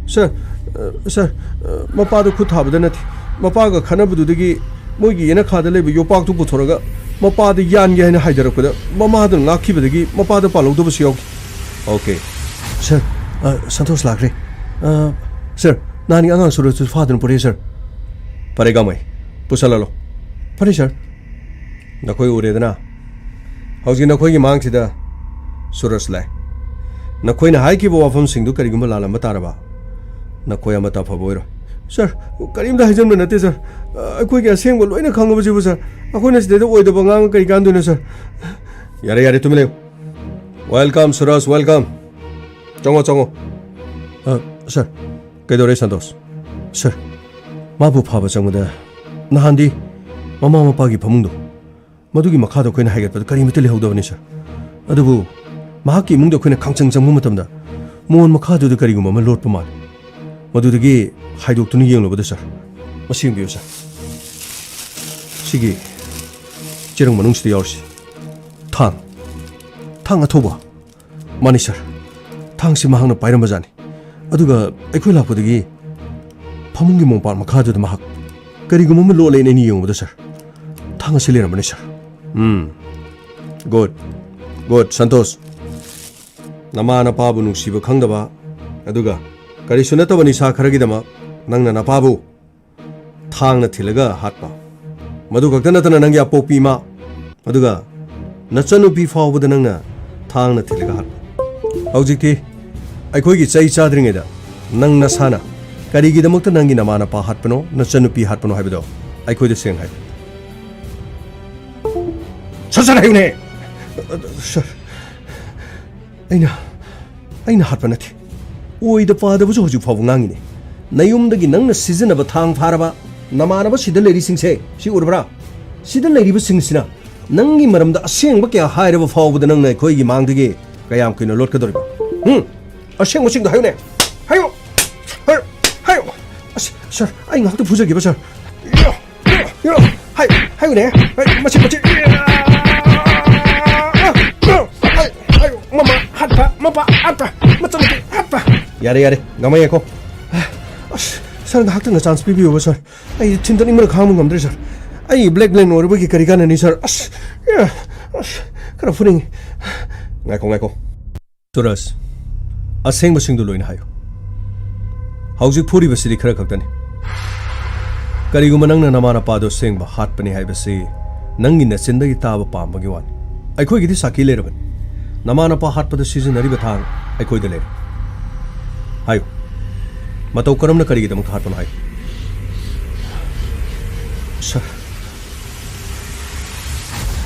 ꯁꯥꯔ, ꯑ, ꯁꯥꯔ, ꯑ, ꯃꯄꯥꯗ ꯈꯨꯠ ꯊꯥꯕꯗ ꯅꯠꯇꯦ꯫ ꯃꯄꯥꯒ ꯈꯠꯅꯕꯗꯨꯗꯒꯤ ꯃꯣꯏꯒꯤ ꯌꯦꯅꯈꯥꯗ ꯂꯩꯕ ꯌꯣꯄꯥꯛꯇꯨ ꯄꯨꯊꯣꯔꯒ ꯃꯄꯥꯗ ꯌꯥꯟꯒꯦ ꯍꯥꯏꯅ ꯍꯥꯏꯗꯔꯛꯄꯗ ꯃꯃꯥꯗꯨꯅ ꯉꯥꯛꯈꯤꯕꯗꯒꯤ ꯃꯄꯥꯗ ꯄꯥꯜꯍꯧꯗꯕꯁꯨ ꯌꯥꯎꯈꯤ꯫ ꯑꯣꯀꯦ꯫ ꯁꯥꯔ, ꯑ, ꯁꯟꯇꯣꯁ ꯂꯥꯛꯈ꯭ꯔꯦ꯫ ꯑ, ꯁꯥꯔ, ꯅꯍꯥꯟꯒꯤ ꯑꯉꯥꯡ ꯁꯨꯔꯖꯇꯨ ꯐꯥꯗꯨꯅ ꯄꯨꯔꯛꯑꯦ, ꯁꯥꯔ꯫ ꯐꯔꯦ, ꯒꯥꯡꯃꯩ, ꯄꯨꯁꯜꯍꯜꯂꯣ꯫ ꯐꯔꯦ, ꯁꯥꯔ꯫ ꯅꯈꯣꯏ ꯎꯔꯦꯗꯅ, ꯍꯧꯖꯤꯛ ꯅꯈꯣꯏꯒꯤ ꯃꯥꯡꯁꯤꯗ ꯁꯨꯔꯖ ꯂꯥꯛꯑꯦ꯫ ꯅꯈꯣꯏꯅ ꯍꯥꯏꯈꯤꯕ ꯋꯥꯐꯝꯁꯤꯡꯗꯨ ꯀꯔꯤꯒꯨꯝꯕ ꯂꯥꯜꯂꯝꯕ ꯇꯥꯔꯕ, ꯅꯈꯣꯏ ꯑꯃꯠꯇ ꯑꯐꯕ ꯑꯣꯏꯔꯣꯏ꯫ ꯁꯥꯔ, ꯀꯔꯤꯝꯇ ꯍꯥꯏꯖꯤꯟꯕ ꯅꯠꯇꯦ, ꯁꯥꯔ꯫ ꯑ, ꯑꯩꯈꯣꯏꯒꯤ ꯑꯁꯦꯡꯕ ꯂꯣꯏꯅ ꯈꯪꯉꯕꯁꯤꯕꯨ, ꯁꯥꯔ, ꯑꯩꯈꯣꯏꯅ ꯁꯤꯗꯩꯗ ꯑꯣꯏꯗꯕ ꯉꯥꯡꯉ ꯀꯔꯤ ꯀꯥꯟꯗꯣꯏꯅꯣ, ꯁꯥꯔ? ꯌꯥꯔꯦ, ꯌꯥꯔꯦ, ꯇꯨꯃꯤꯟ ꯂꯩꯌꯨ꯫ Welcome, ꯁꯨꯔꯖ, welcome. ꯆꯪꯉꯣ, ꯆꯪꯉꯣ꯫ ꯑ, ꯁꯥꯔ, ꯀꯩꯗꯧꯔꯦ, ꯁꯟꯇꯣꯁ? ꯁꯥꯔ, ꯃꯥꯕꯨ ꯐꯥꯕ ꯆꯪꯕꯗ ꯅꯍꯥꯟꯗꯤ ꯃꯃꯥ ꯃꯄꯥꯒꯤ ꯐꯃꯨꯡꯗꯣ, ꯃꯗꯨꯒꯤ ꯃꯈꯥꯗ ꯑꯩꯈꯣꯏꯅ ꯍꯥꯏꯒꯠꯄꯗ ꯀꯔꯤꯃꯠꯇ ꯂꯩꯍꯧꯗꯕꯅꯤ, ꯁꯥꯔ꯫ ꯑꯗꯨꯕꯨ ꯃꯍꯥꯛꯀꯤ ꯏꯃꯨꯡꯗ ꯑꯩꯈꯣꯏꯅ ꯈꯥꯡꯆꯪ ꯆꯪꯕ ꯃꯇꯝꯗ ꯃꯣꯟ ꯃꯈꯥꯗꯨꯗ ꯀꯔꯤꯒꯨꯝꯕ ꯑꯃ ꯂꯣꯠꯄ ꯃꯥꯜꯂꯤ꯫ ꯃꯗꯨꯗꯒꯤ ꯍꯥꯏꯗꯣꯛꯇꯨꯅ ꯌꯦꯡꯂꯨꯕꯗ, ꯁꯥꯔ, ꯃꯁꯤ ꯌꯦꯡꯕꯤꯌꯨ, ꯁꯥꯔ꯫ ꯁꯤꯒꯤ ꯆꯦꯔꯪ ꯃꯅꯨꯡꯁꯤꯗ ꯌꯥꯎꯔꯤꯁꯤ ꯊꯥꯡ, ꯊꯥꯡ ꯑꯊꯧꯕ꯫ ꯃꯥꯅꯤ, ꯁꯥꯔ꯫ ꯊꯥꯡꯁꯤ ꯃꯍꯥꯛꯅ ꯄꯥꯏꯔꯝꯕꯖꯥꯠꯅꯤ꯫ ꯑꯗꯨꯒ ꯑꯩꯈꯣꯏ ꯂꯥꯛꯄꯗꯒꯤ ꯐꯃꯨꯡꯒꯤ ꯃꯣꯝꯄꯥꯛ ꯃꯈꯥꯗꯨꯗ ꯃꯍꯥꯛ ꯀꯔꯤꯒꯨꯝꯕ ꯑꯃ ꯂꯣꯠꯂꯦꯅ ꯑꯩꯅ ꯌꯦꯡꯉꯨꯕꯗ, ꯁꯥꯔ, ꯊꯥꯡ ꯑꯁꯤ ꯂꯩꯔꯝꯕꯅꯤ, ꯁꯥꯔ꯫ ꯎꯝ꯫ ꯒꯨꯗ꯫ ꯒꯨꯗ, ꯁꯟꯇꯣꯁ꯫ ꯅꯃꯥ ꯅꯄꯥꯕꯨ ꯅꯨꯡꯁꯤꯕ ꯈꯪꯗꯕ, ꯑꯗꯨꯒ ꯀꯔꯤꯁꯨ ꯅꯠꯇꯕ ꯅꯤꯁꯥ ꯈꯔꯒꯤꯗꯃꯛ ꯅꯪꯅ ꯅꯄꯥꯕꯨ ꯊꯥꯡꯅ ꯊꯤꯜꯂꯒ ꯍꯥꯠꯄ꯫ ꯃꯗꯨ ꯈꯛꯇ ꯅꯠꯇꯅ ꯅꯪꯒꯤ ꯑꯄꯣꯛꯄꯤ ꯏꯃꯥ, ꯑꯗꯨꯒ ꯅꯆꯟꯅꯨꯄꯤ ꯐꯥꯎꯕꯗ ꯅꯪꯅ ꯊꯥꯡꯅ ꯊꯤꯜꯂꯒ ꯍꯥꯠꯄ꯫ ꯍꯧꯖꯤꯛꯇꯤ ꯑꯩꯈꯣꯏꯒꯤ ꯆꯩ ꯆꯥꯗ꯭ꯔꯤꯉꯩꯗ ꯅꯪ ꯅꯁꯥꯅ ꯀꯔꯤꯒꯤꯗꯃꯛꯇ ꯅꯪꯒꯤ ꯅꯃꯥ ꯅꯄꯥ ꯍꯥꯠꯄꯅꯣ, ꯅꯆꯟꯅꯨꯄꯤ ꯍꯥꯠꯄꯅꯣ ꯍꯥꯏꯕꯗꯣ ꯑꯩꯈꯣꯏꯗ ꯁꯦꯡꯅ ꯍꯥꯏꯌꯨ꯫ ꯁꯠ ꯁꯠ ꯍꯥꯏꯌꯨꯅꯦ! ꯁꯥꯔ, ꯑꯩꯅ, ꯑꯩꯅ ꯍꯥꯠꯄ ꯅꯠꯇꯦ꯫ ꯑꯣꯏꯗ ꯄꯥꯗꯕꯁꯨ ꯍꯧꯖꯤꯛ ꯐꯥꯎꯕ ꯉꯥꯡꯉꯤꯅꯦ꯫ ꯅꯌꯨꯝꯗꯒꯤ ꯅꯪꯅ ꯁꯤꯖꯤꯟꯅꯕ ꯊꯥꯡ ꯐꯥꯔꯕ ꯅꯃꯥꯟꯅꯕ ꯁꯤꯗ ꯂꯩꯔꯤꯁꯤꯡꯁꯦ, ꯁꯤ ꯎꯔꯕ꯭ꯔꯥ? ꯁꯤꯗ ꯂꯩꯔꯤꯕꯁꯤꯡꯁꯤꯅ ꯅꯪꯒꯤ ꯃꯔꯝꯗ ꯑꯁꯦꯡꯕ ꯀꯌꯥ ꯍꯥꯏꯔꯕ ꯐꯥꯎꯕꯗ ꯅꯪꯅ ꯑꯩꯈꯣꯏꯒꯤ ꯃꯥꯡꯗꯒꯤ ꯀꯌꯥꯝ ꯀꯨꯏꯅ ꯂꯣꯠꯀꯗꯧꯔꯤꯕ? ꯍꯨꯝ? ꯑꯁꯦꯡꯕꯁꯤꯡꯗꯣ ꯍꯥꯏꯌꯨꯅꯦ꯫ ꯍꯥꯏꯌꯨ! ꯍꯥꯏꯌꯨ! ꯍꯥꯏꯌꯨ! ꯑꯁ, ꯁꯥꯔ, ꯑꯩ ꯉꯥꯏꯍꯥꯛꯇ ꯐꯨꯖꯒꯦꯕ, ꯁꯥꯔ꯫ ꯍꯥꯏ, ꯍꯥꯏꯌꯨꯅꯦ꯫ ꯍꯥꯏ, ꯃꯁꯤ, ꯃꯁꯤ꯫ ꯍꯥꯏ, ꯍꯥꯏꯌꯨ, ꯃꯃꯥ ꯍꯥꯠꯄ, ꯃꯄꯥ ꯍꯥꯠꯄ, ꯃꯆꯟꯅꯨꯄꯤ ꯍꯥꯠꯄ꯫ ꯌꯥꯔꯦ, ꯌꯥꯔꯦ, ꯉꯝꯃ ꯌꯥꯀꯣ꯫ ꯑꯁ, ꯁꯥꯔ, ꯉꯥꯏꯍꯥꯛꯇꯪ ꯆꯥꯟꯁ ꯄꯤꯕꯤꯌꯣꯕ, ꯁꯥꯔ꯫ ꯑꯩ ꯊꯤꯟꯗꯠꯅꯤꯡꯕꯅ ꯈꯥꯡꯕ ꯉꯝꯗ꯭ꯔꯦ, ꯁꯥꯔ꯫ ꯑꯩ ꯕ꯭ꯂꯦꯛ ꯕ꯭ꯂꯦꯛ ꯑꯣꯏꯔꯕꯒꯤ ꯀꯔꯤ ꯀꯥꯟꯅꯅꯤ, ꯁꯥꯔ? ꯑꯁ, ꯑꯦ, ꯑꯁ, ꯈꯔ ꯐꯨꯅꯤꯡꯉꯤ꯫ ꯉꯥꯏꯈꯣ, ꯉꯥꯏꯈꯣ꯫ ꯁꯨꯔꯖ, ꯑꯁꯦꯡꯕꯁꯤꯡꯗꯨ ꯂꯣꯏꯅ ꯍꯥꯏꯌꯨ꯫ ꯍꯧꯖꯤꯛ ꯐꯨꯔꯤꯕꯁꯤꯗꯤ ꯈꯔ ꯈꯛꯇꯅꯤ꯫ ꯀꯔꯤꯒꯨꯝꯕ ꯅꯪꯅ ꯅꯃꯥ ꯅꯄꯥꯗꯣ ꯑꯁꯦꯡꯕ ꯍꯥꯠꯄꯅꯤ ꯍꯥꯏꯕꯁꯤ ꯅꯪꯒꯤ ꯅꯆꯤꯟꯗꯒꯤ ꯇꯥꯕ ꯄꯥꯝꯕꯒꯤ ꯋꯥꯅꯤ꯫ ꯑꯩꯈꯣꯏꯒꯤꯗꯤ ꯁꯥꯈꯤ ꯂꯩꯔꯕꯅꯤ꯫ ꯅꯃꯥ ꯅꯄꯥ ꯍꯥꯠꯄꯗ ꯁꯤꯖꯤꯟꯅꯔꯤꯕ ꯊꯥꯡ ꯑꯩꯈꯣꯏꯗ ꯂꯩꯔꯦ꯫ ꯍꯥꯏꯌꯨ꯫ ꯃꯇꯧ ꯀꯔꯝꯅ ꯀꯔꯤꯒꯤꯗꯃꯛꯇ ꯍꯥꯠꯄꯅꯣ ꯍꯥꯏꯌꯨ꯫ ꯁꯥꯔ,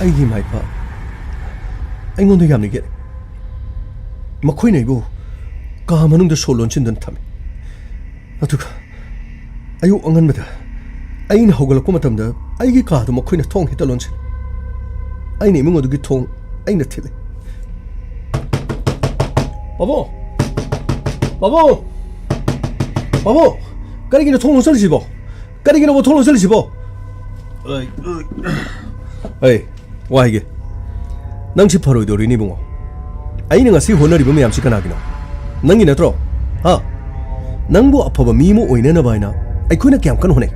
ꯑꯩꯒꯤ ꯏꯃꯥ ꯏꯄꯥ ꯑꯩꯉꯣꯟꯗ ꯌꯥꯝꯅ ꯌꯦꯠꯂꯤ꯫ ꯃꯈꯣꯏꯅ ꯑꯩꯕꯨ ꯀꯥ ꯃꯅꯨꯡꯗ ꯁꯣ ꯂꯣꯟꯁꯤꯟꯗꯨꯅ ꯊꯝꯃꯤ꯫ ꯑꯗꯨꯒ ꯑꯌꯨꯛ ꯑꯉꯟꯕꯗ ꯑꯩꯅ ꯍꯧꯒꯠꯂꯛꯄ ꯃꯇꯝꯗ ꯑꯩꯒꯤ ꯀꯥꯗꯨ ꯃꯈꯣꯏꯅ ꯊꯣꯡ ꯍꯦꯛꯇ ꯂꯣꯟꯁꯤꯜꯂꯤ꯫ ꯑꯩꯅ ꯏꯃꯨꯡ ꯑꯗꯨꯒꯤ ꯊꯣꯡ ꯑꯩꯅ ꯊꯤꯜꯂꯤ꯫ ꯄꯥꯕꯨꯡ! ꯄꯥꯕꯨꯡ! ꯄꯥꯕꯨꯡ! ꯀꯔꯤꯒꯤꯅꯣ ꯊꯣꯡ ꯂꯣꯟꯁꯤꯜꯂꯤꯁꯤꯕꯣ? ꯀꯔꯤꯒꯤꯅꯣ ꯊꯣꯡ ꯂꯣꯟꯁꯤꯜꯂꯤꯁꯤꯕꯣ? ꯑꯩ, ꯑꯩ, ꯋꯥ ꯍꯥꯏꯒꯦ꯫ ꯅꯪꯁꯤ ꯐꯔꯣꯏꯗꯧꯔꯤꯅꯤ, ꯏꯕꯨꯡꯉꯣ꯫ ꯑꯩꯅ ꯉꯁꯤ ꯍꯣꯠꯅꯔꯤꯕ ꯃꯌꯥꯝꯁꯤ ꯀꯅꯥꯒꯤꯅꯣ? ꯅꯪꯒꯤ ꯅꯠꯇ꯭ꯔꯣ? ꯍꯥ? ꯅꯪꯕꯨ ꯑꯐꯕ ꯃꯤ ꯑꯃ ꯑꯣꯏꯅꯅꯕ ꯍꯥꯏꯅ ꯑꯩꯈꯣꯏꯅ ꯀꯌꯥꯝ ꯀꯟꯅ ꯍꯣꯠꯅꯩ꯫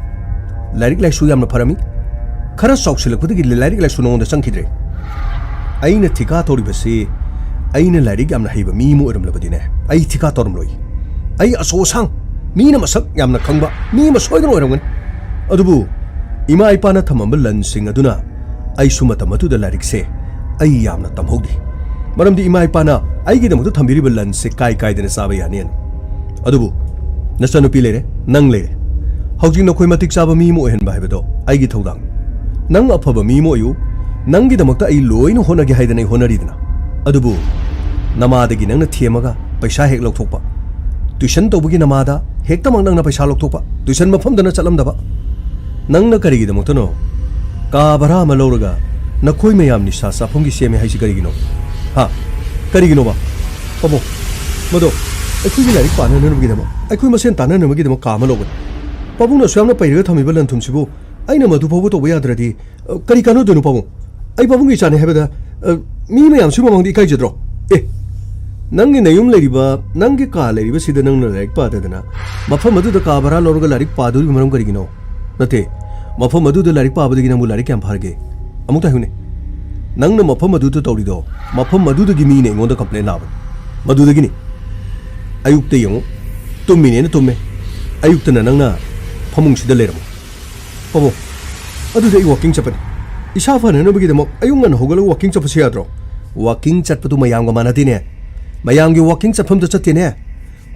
ꯂꯥꯏꯔꯤꯛ ꯂꯥꯏꯁꯨ ꯌꯥꯝꯅ ꯐꯔꯝꯃꯤ꯫ ꯈꯔ ꯆꯥꯎꯁꯤꯜꯂꯛꯄꯗꯒꯤ ꯂꯥꯏꯔꯤꯛ ꯂꯥꯏꯁꯨ ꯅꯉꯣꯟꯗ ꯆꯪꯈꯤꯗ꯭ꯔꯦ꯫ ꯑꯩꯅ ꯊꯤꯀꯥ ꯇꯧꯔꯤꯕꯁꯤ, ꯑꯩꯅ ꯂꯥꯏꯔꯤꯛ ꯌꯥꯝꯅ ꯍꯩꯕ ꯃꯤ ꯑꯃ ꯑꯣꯏꯔꯝꯂꯕꯗꯤꯅꯦ, ꯑꯩ ꯊꯤꯀꯥ ꯇꯧꯔꯝꯂꯣꯏ꯫ ꯑꯩ ꯑꯆꯧ ꯑꯁꯥꯡ, ꯃꯤꯅ ꯃꯁꯛ ꯌꯥꯝꯅ ꯈꯪꯕ ꯃꯤ ꯑꯃ ꯁꯣꯏꯗꯅ ꯑꯣꯏꯔꯝꯒꯅꯤ꯫ ꯑꯗꯨꯕꯨ ꯏꯃꯥ ꯏꯄꯥꯅ ꯊꯝꯃꯝꯕ ꯂꯟꯁꯤꯡ ꯑꯗꯨꯅ ꯑꯩꯁꯨ ꯃꯇꯝ ꯑꯗꯨꯗ ꯂꯥꯏꯔꯤꯛꯁꯦ ꯑꯩ ꯌꯥꯝꯅ ꯇꯝꯍꯧꯗꯦ꯫ ꯃꯔꯝꯗꯤ ꯏꯃꯥ ꯏꯄꯥꯅ ꯑꯩꯒꯤꯗꯃꯛꯇ ꯊꯝꯕꯤꯔꯤꯕ ꯂꯟꯁꯦ ꯀꯥꯏ ꯀꯥꯏꯗꯅ ꯆꯥꯕ ꯌꯥꯅꯤꯅ꯫ ꯑꯗꯨꯕꯨ ꯅꯆꯟꯅꯨꯄꯤ ꯂꯩꯔꯦ, ꯅꯪ ꯂꯩꯔꯦ꯫ ꯍꯧꯖꯤꯛ ꯅꯈꯣꯏ ꯃꯇꯤꯛ ꯆꯥꯕ ꯃꯤ ꯑꯃ ꯑꯣꯏꯍꯟꯕ ꯍꯥꯏꯕꯗꯣ ꯑꯩꯒꯤ ꯊꯧꯗꯥꯡ꯫ ꯅꯪ ꯑꯐꯕ ꯃꯤ ꯑꯃ ꯑꯣꯏꯌꯨ꯫ ꯅꯪꯒꯤꯗꯃꯛꯇ ꯑꯩ ꯂꯣꯏꯅ ꯍꯣꯠꯅꯒꯦ ꯍꯥꯏꯗꯅ ꯑꯩ ꯍꯣꯠꯅꯔꯤꯗꯅ꯫ ꯑꯗꯨꯕꯨ ꯅꯃꯥꯗꯒꯤ ꯅꯪꯅ ꯊꯦꯝꯃꯒ ꯄꯩꯁꯥ ꯍꯦꯛ ꯂꯧꯊꯣꯛꯄ, ꯇ꯭ꯌꯨꯁꯟ ꯇꯧꯕꯒꯤ ꯅꯃꯥꯗ ꯍꯦꯛꯇꯃꯛ ꯅꯪꯅ ꯄꯩꯁꯥ ꯂꯧꯊꯣꯛꯄ, ꯇ꯭ꯌꯨꯁꯟ ꯃꯐꯝꯗꯅ ꯆꯠꯂꯝꯗꯕ꯫ ꯅꯪꯅ ꯀꯔꯤꯒꯤꯗꯃꯛꯇꯅꯣ ꯀꯥ ꯚꯔꯥ ꯑꯃ ꯂꯧꯔꯒ ꯅꯈꯣꯏ ꯃꯌꯥꯝ ꯅꯤꯁꯥ ꯆꯥꯐꯝꯒꯤ ꯁꯦꯝꯃꯦ ꯍꯥꯏꯁꯤ ꯀꯔꯤꯒꯤꯅꯣ? ꯍꯥ? ꯀꯔꯤꯒꯤꯅꯣꯕ? ꯄꯥꯕꯨꯡ, ꯃꯗꯣ ꯑꯩꯈꯣꯏꯒꯤ ꯂꯥꯏꯔꯤꯛ ꯄꯥꯅꯅꯕꯒꯤꯗꯃꯛ, ꯑꯩꯈꯣꯏ ꯃꯁꯦꯟ ꯇꯥꯟꯅꯅꯕꯒꯤꯗꯃꯛ ꯀꯥ ꯑꯃ ꯂꯧꯕꯅꯤ꯫ ꯄꯥꯕꯨꯡꯅ ꯑꯁꯨꯛ ꯌꯥꯝꯅ ꯄꯩꯔꯒ ꯊꯝꯃꯤꯕ ꯂꯟ ꯊꯨꯝꯁꯤꯕꯨ ꯑꯩꯅ ꯃꯗꯨ ꯐꯥꯎꯕ ꯇꯧꯕ ꯌꯥꯗ꯭ꯔꯗꯤ, ꯑ, ꯀꯔꯤ ꯀꯥꯟꯅꯗꯣꯏꯅꯣ ꯄꯥꯕꯨꯡ? ꯑꯩ ꯄꯥꯕꯨꯡꯒꯤ ꯏꯆꯥꯅꯤ ꯍꯥꯏꯕꯗ, ꯑ, ꯃꯤ ꯃꯌꯥꯝꯁꯤ ꯃꯃꯥꯡꯗ ꯏꯀꯥꯏꯖꯗ꯭ꯔꯣ? ꯑꯦ, ꯅꯪꯒꯤ ꯅꯌꯨꯝ ꯂꯩꯔꯤꯕ, ꯅꯪꯒꯤ ꯀꯥ ꯂꯩꯔꯤꯕꯁꯤꯗ ꯅꯪꯅ ꯂꯥꯏꯔꯤꯛ ꯄꯥꯗꯗꯅ ꯃꯐꯝ ꯑꯗꯨꯗ ꯀꯥ ꯚꯔꯥ ꯂꯧꯔꯒ ꯂꯥꯏꯔꯤꯛ ꯄꯥꯗꯣꯔꯤꯕ ꯃꯔꯝ ꯀꯔꯤꯒꯤꯅꯣ? ꯅꯠꯇꯦ, ꯃꯐꯝ ꯑꯗꯨꯗ ꯂꯥꯏꯔꯤꯛ ꯄꯥꯕꯗꯒꯤ ꯅꯪꯕꯨ ꯂꯥꯏꯔꯤꯛ ꯀꯌꯥꯝ ꯐꯔꯒꯦ? ꯑꯃꯨꯛꯇ ꯍꯥꯏꯌꯨꯅꯦ꯫ ꯅꯪꯅ ꯃꯐꯝ ꯑꯗꯨꯗ ꯇꯧꯔꯤꯗꯣ, ꯃꯐꯝ ꯑꯗꯨꯗꯒꯤ ꯃꯤꯅ ꯑꯩꯉꯣꯟꯗ ꯀꯝꯄ꯭ꯂꯦꯟ ꯂꯥꯛꯑꯕꯅꯤ꯫ ꯃꯗꯨꯗꯒꯤꯅꯤ꯫ ꯑꯌꯨꯛꯇ ꯌꯦꯡꯉꯨ, ꯇꯨꯝꯃꯤꯅꯦꯅ ꯇꯨꯝꯃꯦ, ꯑꯌꯨꯛꯇꯅ ꯅꯪꯅ ꯐꯃꯨꯡꯁꯤꯗ ꯂꯩꯔꯝꯃꯨ꯫ ꯄꯥꯕꯨꯡ, ꯑꯗꯨꯗꯤ ꯑꯩ ꯋꯥꯀꯤꯡ ꯆꯠꯄꯅꯤ꯫ ꯏꯁꯥ ꯐꯅꯅꯕꯒꯤꯗꯃꯛ ꯑꯌꯨꯛ ꯉꯟꯅ ꯍꯧꯒꯠꯂꯒ ꯋꯥꯀꯤꯡ ꯆꯠꯄꯁꯨ ꯌꯥꯗ꯭ꯔꯣ? ꯋꯥꯀꯤꯡ ꯆꯠꯄꯗꯨ ꯃꯌꯥꯝꯒ ꯃꯥꯟꯅꯗꯦꯅꯦ꯫ ꯃꯌꯥꯝꯒꯤ ꯋꯥꯀꯤꯡ ꯆꯠꯐꯝꯗ ꯆꯠꯇꯦꯅꯦ꯫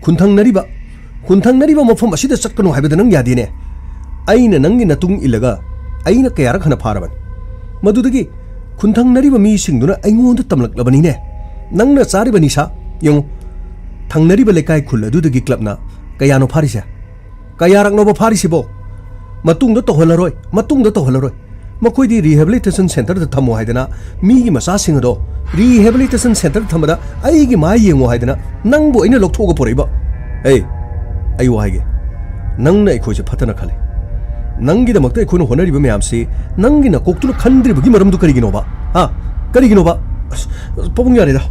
ꯈꯨꯟꯊꯪꯅꯔꯤꯕ, ꯈꯨꯟꯊꯪꯅꯔꯤꯕ ꯃꯐꯝ ꯑꯁꯤꯗ ꯆꯠꯀꯅꯨ ꯍꯥꯏꯕꯗ ꯅꯪ ꯌꯥꯗꯦꯅꯦ꯫ ꯑꯩꯅ ꯅꯪꯒꯤ ꯅꯇꯨꯡ ꯏꯜꯂꯒ ꯑꯩꯅ ꯀꯌꯥꯔꯛ ꯍꯟꯅ ꯐꯥꯔꯕꯅꯤ꯫ ꯃꯗꯨꯗꯒꯤ ꯈꯨꯟꯊꯪꯅꯔꯤꯕ ꯃꯤꯁꯤꯡꯗꯨꯅ ꯑꯩꯉꯣꯟꯗ ꯇꯝꯂꯛꯂꯕꯅꯤꯅꯦ꯫ ꯅꯪꯅ ꯆꯥꯔꯤꯕ ꯅꯤꯁꯥ ꯌꯦꯡꯉꯨ꯫ ꯊꯪꯅꯔꯤꯕ ꯂꯩꯀꯥꯏ ꯈꯨꯜ ꯑꯗꯨꯗꯒꯤ ꯀ꯭ꯂꯕꯅ ꯀꯌꯥꯅꯣ ꯐꯥꯔꯤꯁꯦ? ꯀꯌꯥꯔꯛꯅꯣꯕ ꯐꯥꯔꯤꯁꯤꯕꯣ? ꯃꯇꯨꯡꯗ ꯇꯧꯍꯜꯂꯔꯣꯏ, ꯃꯇꯨꯡꯗ ꯇꯧꯍꯜꯂꯔꯣꯏ꯫ ꯃꯈꯣꯏꯗꯤ rehabilitation centreꯗ ꯊꯝꯃꯣ ꯍꯥꯏꯗꯅ ꯃꯤꯒꯤ ꯃꯆꯥꯁꯤꯡ ꯑꯗꯣ rehabilitation centreꯗ ꯊꯝꯕꯗ ꯑꯩꯒꯤ ꯃꯥꯏ ꯌꯦꯡꯉꯣ ꯍꯥꯏꯗꯅ ꯅꯪꯕꯨ ꯑꯩꯅ ꯂꯧꯊꯣꯛꯑꯒ ꯄꯨꯔꯛꯏꯕ꯫ ꯑꯦ, ꯑꯩ ꯋꯥ ꯍꯥꯏꯒꯦ꯫ ꯅꯪꯅ ꯑꯩꯈꯣꯏꯁꯦ ꯐꯠꯇꯅ ꯈꯜꯂꯤ꯫ ꯅꯪꯒꯤꯗꯃꯛꯇ ꯑꯩꯈꯣꯏꯅ ꯍꯣꯠꯅꯔꯤꯕ ꯃꯌꯥꯝꯁꯤ ꯅꯪꯒꯤ ꯅꯀꯣꯛꯇꯨꯅ ꯈꯟꯗ꯭ꯔꯤꯕꯒꯤ ꯃꯔꯝꯗꯨ ꯀꯔꯤꯒꯤꯅꯣꯕ? ꯍꯥ? ꯀꯔꯤꯒꯤꯅꯣꯕ? ꯑꯁ, ꯄꯥꯕꯨꯡ ꯌꯥꯔꯦꯗ꯫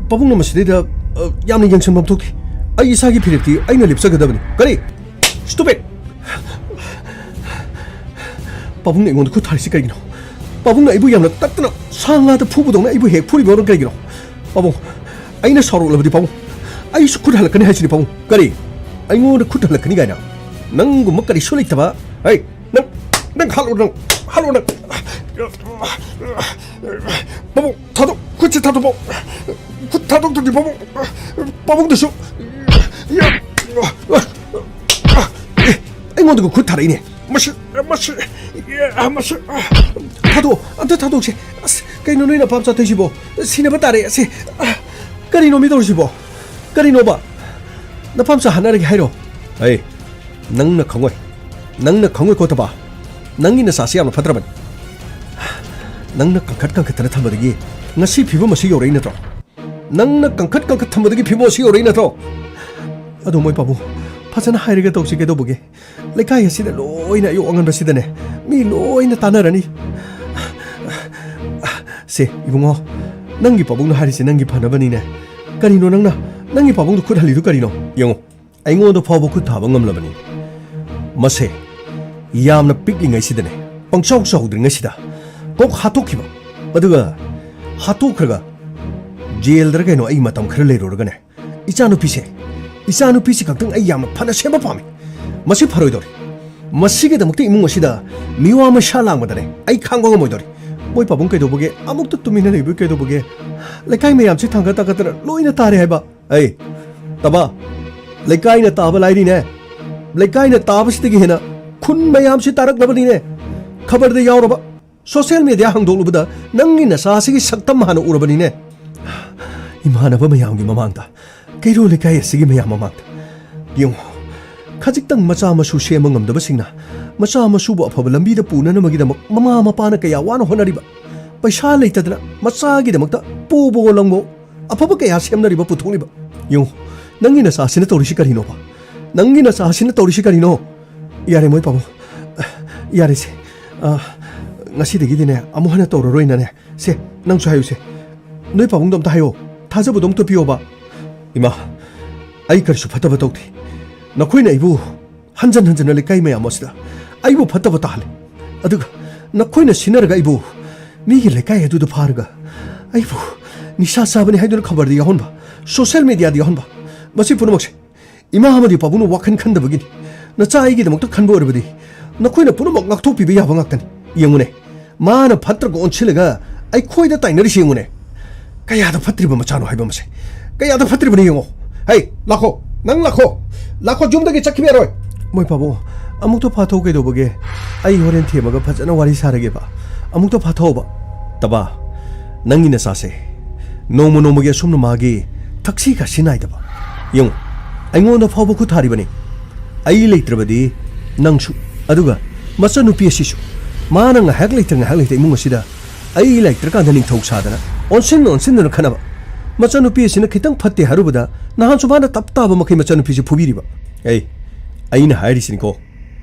ꯄꯥꯕꯨꯡꯅ ꯃꯁꯤꯗꯩꯗ ꯑ, ꯌꯥꯝꯅ ꯌꯦꯡꯁꯤꯟꯐꯝ ꯊꯣꯛꯈꯤ꯫ ꯑꯩ ꯏꯁꯥꯒꯤ ꯐꯤꯔꯦꯞꯇꯤ ꯑꯩꯅ ꯂꯦꯞꯆꯒꯗꯕꯅꯤ꯫ ꯀꯔꯤ? Stupid! ꯄꯥꯕꯨꯡꯅ ꯑꯩꯉꯣꯟꯗ ꯈꯨꯠ ꯊꯥꯔꯤꯁꯤ ꯀꯔꯤꯒꯤꯅꯣ? ꯄꯥꯕꯨꯡꯅ ꯑꯩꯕꯨ ꯌꯥꯝꯅ ꯇꯠꯇꯅ ꯁꯥ ꯉꯥꯗ ꯐꯨꯕꯗꯧꯅ ꯑꯩꯕꯨ ꯍꯦꯛ ꯐꯨꯔꯤꯕ ꯀꯔꯤꯒꯤꯅꯣ? ꯄꯥꯕꯨꯡ, ꯑꯩꯅ ꯁꯥꯎꯔꯛꯂꯕꯗꯤ ꯄꯥꯕꯨꯡ, ꯑꯩꯁꯨ ꯈꯨꯠ ꯍꯜꯂꯛꯀꯅꯤ ꯍꯥꯏꯁꯤꯅꯤ ꯄꯥꯕꯨꯡ꯫ ꯀꯔꯤ? ꯑꯩꯉꯣꯟꯗ ꯈꯨꯠ ꯍꯜꯂꯛꯀꯅꯤ ꯀꯥꯏꯅ? ꯅꯪꯒꯨꯝꯕ ꯀꯔꯤꯁꯨ ꯂꯩꯇꯕ꯫ ꯍꯩ, ꯅꯪ, ꯅꯪ ꯍꯥꯠꯂꯣ, ꯅꯪ ꯍꯥꯠꯂꯣ, ꯅꯪ꯫ ꯄꯥꯕꯨꯡ, ꯊꯥꯗꯣꯛ, ꯈꯨꯠꯁꯦ ꯊꯥꯗꯣꯛꯄ꯫ ꯈꯨꯠ ꯊꯥꯗꯣꯛꯇ꯭ꯔꯗꯤ ꯄꯥꯕꯨꯡ, ꯄꯥꯕꯨꯡꯗꯁꯨ꯫ ꯑꯦ, ꯑꯩꯉꯣꯟꯗꯒ ꯈꯨꯠ ꯊꯥꯔꯛꯏꯅꯦ꯫ ꯃꯁꯤ, ꯃꯁꯤ, ꯑꯦ, ꯃꯁꯤ꯫ ꯊꯥꯗꯣꯛꯑꯣ, ꯑꯝꯇ ꯊꯥꯗꯣꯛꯁꯦ꯫ ꯑꯁ, ꯀꯩꯅꯣ ꯅꯣꯏ ꯅꯄꯥꯝꯆꯥ ꯇꯧꯏꯁꯤꯕꯣ? ꯁꯤꯅꯕ ꯇꯥꯔꯦ ꯑꯁꯦ꯫ ꯑ, ꯀꯔꯤꯅꯣ ꯃꯤ ꯇꯧꯔꯤꯁꯤꯕꯣ? ꯀꯔꯤꯅꯣꯕ? ꯅꯄꯥꯝꯆꯥ ꯍꯥꯠꯅꯔꯒꯦ ꯍꯥꯏꯔꯣ? ꯑꯩ, ꯅꯪꯅ ꯈꯪꯉꯣꯏ꯫ ꯅꯪꯅ ꯈꯪꯉꯣꯏꯀꯣ, ꯇꯕꯥ꯫ ꯅꯪꯒꯤ ꯅꯆꯥꯁꯤ ꯌꯥꯝꯅ ꯐꯠꯇ꯭ꯔꯕꯅꯤ꯫ ꯅꯪꯅ ꯀꯟꯈꯠ ꯀꯟꯈꯠꯇꯅ ꯊꯝꯕꯗꯒꯤ ꯉꯁꯤ ꯐꯤꯕꯝ ꯑꯁꯤ ꯌꯧꯔꯛꯏ ꯅꯠꯇ꯭ꯔꯣ? ꯅꯪꯅ ꯀꯟꯈꯠ ꯀꯟꯈꯠ ꯊꯝꯕꯗꯒꯤ ꯐꯤꯕꯝ ꯑꯁꯤ ꯌꯧꯔꯛꯏ ꯅꯠꯇ꯭ꯔꯣ? ꯑꯗꯣ ꯃꯣꯏ ꯄꯥꯕꯨꯡ, ꯐꯖꯅ ꯍꯥꯏꯔꯒ ꯇꯧꯁꯤ ꯀꯩꯗꯧꯕꯒꯦ? ꯂꯩꯀꯥꯏ ꯑꯁꯤꯗ ꯂꯣꯏꯅ ꯑꯌꯨꯛ ꯑꯉꯟꯕꯁꯤꯗꯅꯦ, ꯃꯤ ꯂꯣꯏꯅ ꯇꯥꯟꯅꯔꯅꯤ꯫ ꯁꯦ, ꯏꯕꯨꯡꯉꯣ, ꯅꯪꯒꯤ ꯄꯥꯕꯨꯡꯅ ꯍꯥꯏꯔꯤꯁꯦ ꯅꯪꯒꯤ ꯐꯅꯕꯅꯤꯅꯦ꯫ ꯀꯔꯤꯅꯣ ꯅꯪꯅ ꯅꯪꯒꯤ ꯄꯥꯕꯨꯡꯗ ꯈꯨꯠ ꯍꯜꯂꯤꯗꯨ ꯀꯔꯤꯅꯣ? ꯌꯦꯡꯉꯣ, ꯑꯩꯉꯣꯟꯗ ꯐꯥꯎꯕ ꯈꯨꯠ ꯊꯥꯕ ꯉꯝꯂꯕꯅꯤ꯫ ꯃꯁꯦ ꯌꯥꯝꯅ ꯄꯤꯛꯂꯤꯉꯩꯁꯤꯗꯅꯦ, ꯄꯪꯆꯥꯎ ꯆꯥꯎꯗ꯭ꯔꯤꯉꯩꯁꯤꯗ ꯀꯣꯛ ꯍꯥꯠꯇꯣꯛꯈꯤꯕ, ꯑꯗꯨꯒ ꯍꯥꯠꯇꯣꯛꯈ꯭ꯔꯒ ꯖꯦꯜꯗꯔ ꯀꯩꯅꯣ ꯑꯩ ꯃꯇꯝ ꯈꯔ ꯂꯩꯔꯨꯔꯒꯅꯦ, ꯏꯆꯥꯅꯨꯄꯤꯁꯦ, ꯏꯆꯥꯅꯨꯄꯤꯁꯤ ꯈꯛꯇꯪ ꯑꯩ ꯌꯥꯝꯅ ꯐꯅ ꯁꯦꯝꯕ ꯄꯥꯝꯃꯤ꯫ ꯃꯁꯤ ꯐꯔꯣꯏꯗꯧꯔꯤ꯫ ꯃꯁꯤꯒꯤꯗꯃꯛꯇ ꯏꯃꯨꯡ ꯑꯁꯤꯗ ꯃꯤꯋꯥ ꯃꯩꯁꯥ ꯂꯥꯡꯕꯗꯅꯦ ꯑꯩ ꯈꯥꯡꯕ ꯉꯝꯃꯣꯏꯗꯧꯔꯤ꯫ ꯃꯣꯏ ꯄꯥꯕꯨꯡ ꯀꯩꯗꯧꯕꯒꯦ? ꯑꯃꯨꯛꯇ ꯇꯨꯃꯤꯟꯅ ꯂꯩꯕ ꯀꯩꯗꯧꯕꯒꯦ? ꯂꯩꯀꯥꯏ ꯃꯌꯥꯝꯁꯤ ꯊꯥꯡꯒꯠ ꯊꯥꯡꯒꯠꯇꯅ ꯂꯣꯏꯅ ꯇꯥꯔꯦ ꯍꯥꯏꯕ꯫ ꯑꯩ, ꯇꯕꯥ, ꯂꯩꯀꯥꯏꯅ ꯇꯥꯕ ꯂꯥꯏꯔꯤꯅꯦ꯫ ꯂꯩꯀꯥꯏꯅ ꯇꯥꯕꯁꯤꯗꯒꯤ ꯍꯦꯟꯅ ꯈꯨꯟ ꯃꯌꯥꯝꯁꯤ ꯇꯥꯔꯛꯂꯕꯅꯤꯅꯦ꯫ ꯈꯕꯔꯗ ꯌꯥꯎꯔꯕ, social media ꯍꯥꯡꯗꯣꯛꯂꯨꯕꯗ ꯅꯪꯒꯤ ꯅꯆꯥꯁꯤꯒꯤ ꯁꯛꯇꯝ ꯍꯥꯟꯅ ꯎꯔꯕꯅꯤꯅꯦ꯫ ꯏꯃꯥꯟꯅꯕ ꯃꯌꯥꯝꯒꯤ ꯃꯃꯥꯡꯗ, ꯀꯩꯔꯣꯜ ꯂꯩꯀꯥꯏ ꯑꯁꯤꯒꯤ ꯃꯌꯥꯝ ꯃꯃꯥꯡꯗ꯫ ꯌꯦꯡꯉꯨ, ꯈꯖꯤꯛꯇꯪ ꯃꯆꯥ ꯃꯁꯨ ꯁꯦꯝꯕ ꯉꯝꯗꯕꯁꯤꯡꯅ ꯃꯆꯥ ꯃꯁꯨꯕꯨ ꯑꯐꯕ ꯂꯝꯕꯤꯗ ꯄꯨꯅꯅꯕꯒꯤꯗꯃꯛ ꯃꯃꯥ ꯃꯄꯥꯅ ꯀꯌꯥ ꯋꯥꯅ ꯍꯣꯠꯅꯔꯤꯕ, ꯄꯩꯁꯥ ꯂꯩꯇꯗꯅ ꯃꯆꯥꯒꯤꯗꯃꯛꯇ ꯄꯣꯕꯑꯣ ꯂꯪꯕꯑꯣ ꯑꯐꯕ ꯀꯌꯥ ꯁꯦꯝꯅꯔꯤꯕ, ꯄꯨꯊꯣꯛꯂꯤꯕ꯫ ꯌꯦꯡꯉꯨ, ꯅꯪꯒꯤ ꯅꯆꯥꯁꯤꯅ ꯇꯧꯔꯤꯁꯤ ꯀꯔꯤꯅꯣꯕ? ꯅꯪꯒꯤ ꯅꯆꯥꯁꯤꯅ ꯇꯧꯔꯤꯁꯤ ꯀꯔꯤꯅꯣ? ꯌꯥꯔꯦ ꯃꯣꯏ ꯄꯥꯕꯨꯡ, ꯌꯥꯔꯦꯁꯦ꯫ ꯑ, ꯉꯁꯤꯗꯒꯤꯗꯤꯅꯦ ꯑꯃꯨꯛ ꯍꯟꯅ ꯇꯧꯔꯔꯣꯏꯅꯅꯦ꯫ ꯁꯦ, ꯅꯪꯁꯨ ꯍꯥꯏꯌꯨꯁꯦ꯫ ꯅꯣꯏ ꯄꯥꯕꯨꯡꯗꯣ ꯑꯝꯇ ꯍꯥꯏꯌꯣ, ꯊꯥꯖꯕꯗꯣ ꯑꯝꯇ ꯄꯤꯌꯣꯕ꯫ ꯏꯃꯥ, ꯑꯩ ꯀꯔꯤꯁꯨ ꯐꯠꯇꯕ ꯇꯧꯗꯦ꯫ ꯅꯈꯣꯏꯅ ꯑꯩꯕꯨ ꯍꯟꯖꯟ ꯍꯟꯖꯟꯅ ꯂꯩꯀꯥꯏ ꯃꯌꯥꯝ ꯑꯁꯤꯗ ꯑꯩꯕꯨ ꯐꯠꯇꯕ ꯇꯥꯍꯜꯂꯦ꯫ ꯑꯗꯨꯒ ꯅꯈꯣꯏꯅ ꯁꯤꯟꯅꯔꯒ ꯑꯩꯕꯨ ꯃꯤꯒꯤ ꯂꯩꯀꯥꯏ ꯑꯗꯨꯗ ꯐꯥꯔꯒ ꯑꯩꯕꯨ ꯅꯤꯁꯥ ꯆꯥꯕꯅꯤ ꯍꯥꯏꯗꯨꯅ ꯈꯕꯔꯗ ꯌꯥꯎꯍꯟꯕ, ꯁꯣꯁꯤꯌꯦꯜ ꯃꯤꯗꯤꯌꯥꯗ ꯌꯥꯎꯍꯟꯕ, ꯃꯁꯤ ꯄꯨꯝꯅꯃꯛꯁꯦ ꯏꯃꯥ ꯑꯃꯗꯤ ꯄꯥꯕꯨꯡꯅ ꯋꯥꯈꯜ ꯈꯟꯗꯕꯒꯤꯅꯤ꯫ ꯅꯆꯥ ꯑꯩꯒꯤꯗꯃꯛꯇ ꯈꯟꯕ ꯑꯣꯏꯔꯕꯗꯤ ꯅꯈꯣꯏꯅ ꯄꯨꯝꯅꯃꯛ ꯉꯥꯛꯊꯣꯛꯄꯤꯕ ꯌꯥꯕ ꯉꯥꯛꯇꯅꯤ꯫ ꯌꯦꯡꯉꯨꯅꯦ, ꯃꯥꯅ ꯐꯠꯇ꯭ꯔꯒ ꯑꯣꯟꯁꯤꯜꯂꯒ ꯑꯩꯈꯣꯏꯗ ꯇꯥꯏꯅꯔꯤꯁꯤ ꯌꯦꯡꯉꯨꯅꯦ꯫ ꯀꯌꯥꯗ ꯐꯠꯇ꯭ꯔꯤꯕ ꯃꯆꯥꯅꯣ ꯍꯥꯏꯕ ꯑꯃꯁꯦ, ꯀꯌꯥꯗ ꯐꯠꯇ꯭ꯔꯤꯕꯅꯣ ꯌꯦꯡꯉꯣ꯫ ꯍꯩ, ꯂꯥꯛꯈꯣ, ꯅꯪ ꯂꯥꯛꯈꯣ, ꯂꯥꯛꯈꯣ, ꯌꯨꯝꯗꯒꯤ ꯆꯠꯈꯤꯕ ꯌꯥꯔꯣꯏ꯫ ꯃꯣꯏ ꯄꯥꯕꯨꯡ, ꯑꯃꯨꯛꯇ ꯐꯥꯊꯧ ꯀꯩꯗꯧꯕꯒꯦ? ꯑꯩ ꯍꯣꯔꯦꯟ ꯊꯦꯝꯃꯒ ꯐꯖꯅ ꯋꯥꯔꯤ ꯁꯥꯔꯒꯦꯕ꯫ ꯑꯃꯨꯛꯇ ꯐꯥꯊꯧꯕ꯫ ꯇꯕꯥ, ꯅꯪꯒꯤ ꯅꯆꯥꯁꯦ ꯅꯣꯡꯃ ꯅꯣꯡꯃꯒꯤ ꯑꯁꯨꯝꯅ ꯃꯥꯒꯤ ꯊꯛꯁꯤ ꯈꯥꯁꯤ ꯅꯥꯏꯗꯕ꯫ ꯌꯦꯡꯉꯨ, ꯑꯩꯉꯣꯟꯗ ꯐꯥꯎꯕ ꯈꯨꯠ ꯊꯥꯔꯤꯕꯅꯤ꯫ ꯑꯩ ꯂꯩꯇ꯭ꯔꯕꯗꯤ ꯅꯪꯁꯨ, ꯑꯗꯨꯒ ꯃꯆꯟꯅꯨꯄꯤ ꯑꯁꯤꯁꯨ, ꯃꯥꯅ ꯉꯥꯏꯍꯥꯛ ꯂꯩꯇ ꯉꯥꯏꯍꯥꯛ ꯂꯩꯇ ꯏꯃꯨꯡ ꯑꯁꯤꯗ ꯑꯩ ꯂꯩꯇ꯭ꯔꯀꯥꯟꯗ ꯅꯤꯡꯊꯧ ꯁꯥꯗꯅ ꯑꯣꯟꯁꯤꯟ ꯑꯣꯟꯁꯤꯟꯗꯅ ꯈꯠꯅꯕ꯫ ꯃꯆꯟꯅꯨꯄꯤ ꯑꯁꯤꯅ ꯈꯤꯇꯪ ꯐꯠꯇꯦ ꯍꯥꯏꯔꯨꯕꯗ ꯅꯍꯥꯟꯁꯨ ꯃꯥꯅ ꯇꯞ ꯇꯥꯕ ꯃꯈꯩ ꯃꯆꯟꯅꯨꯄꯤꯁꯦ ꯐꯨꯕꯤꯔꯤꯕ꯫ ꯑꯩ, ꯑꯩꯅ ꯍꯥꯏꯔꯤꯁꯤꯅꯤꯀꯣ,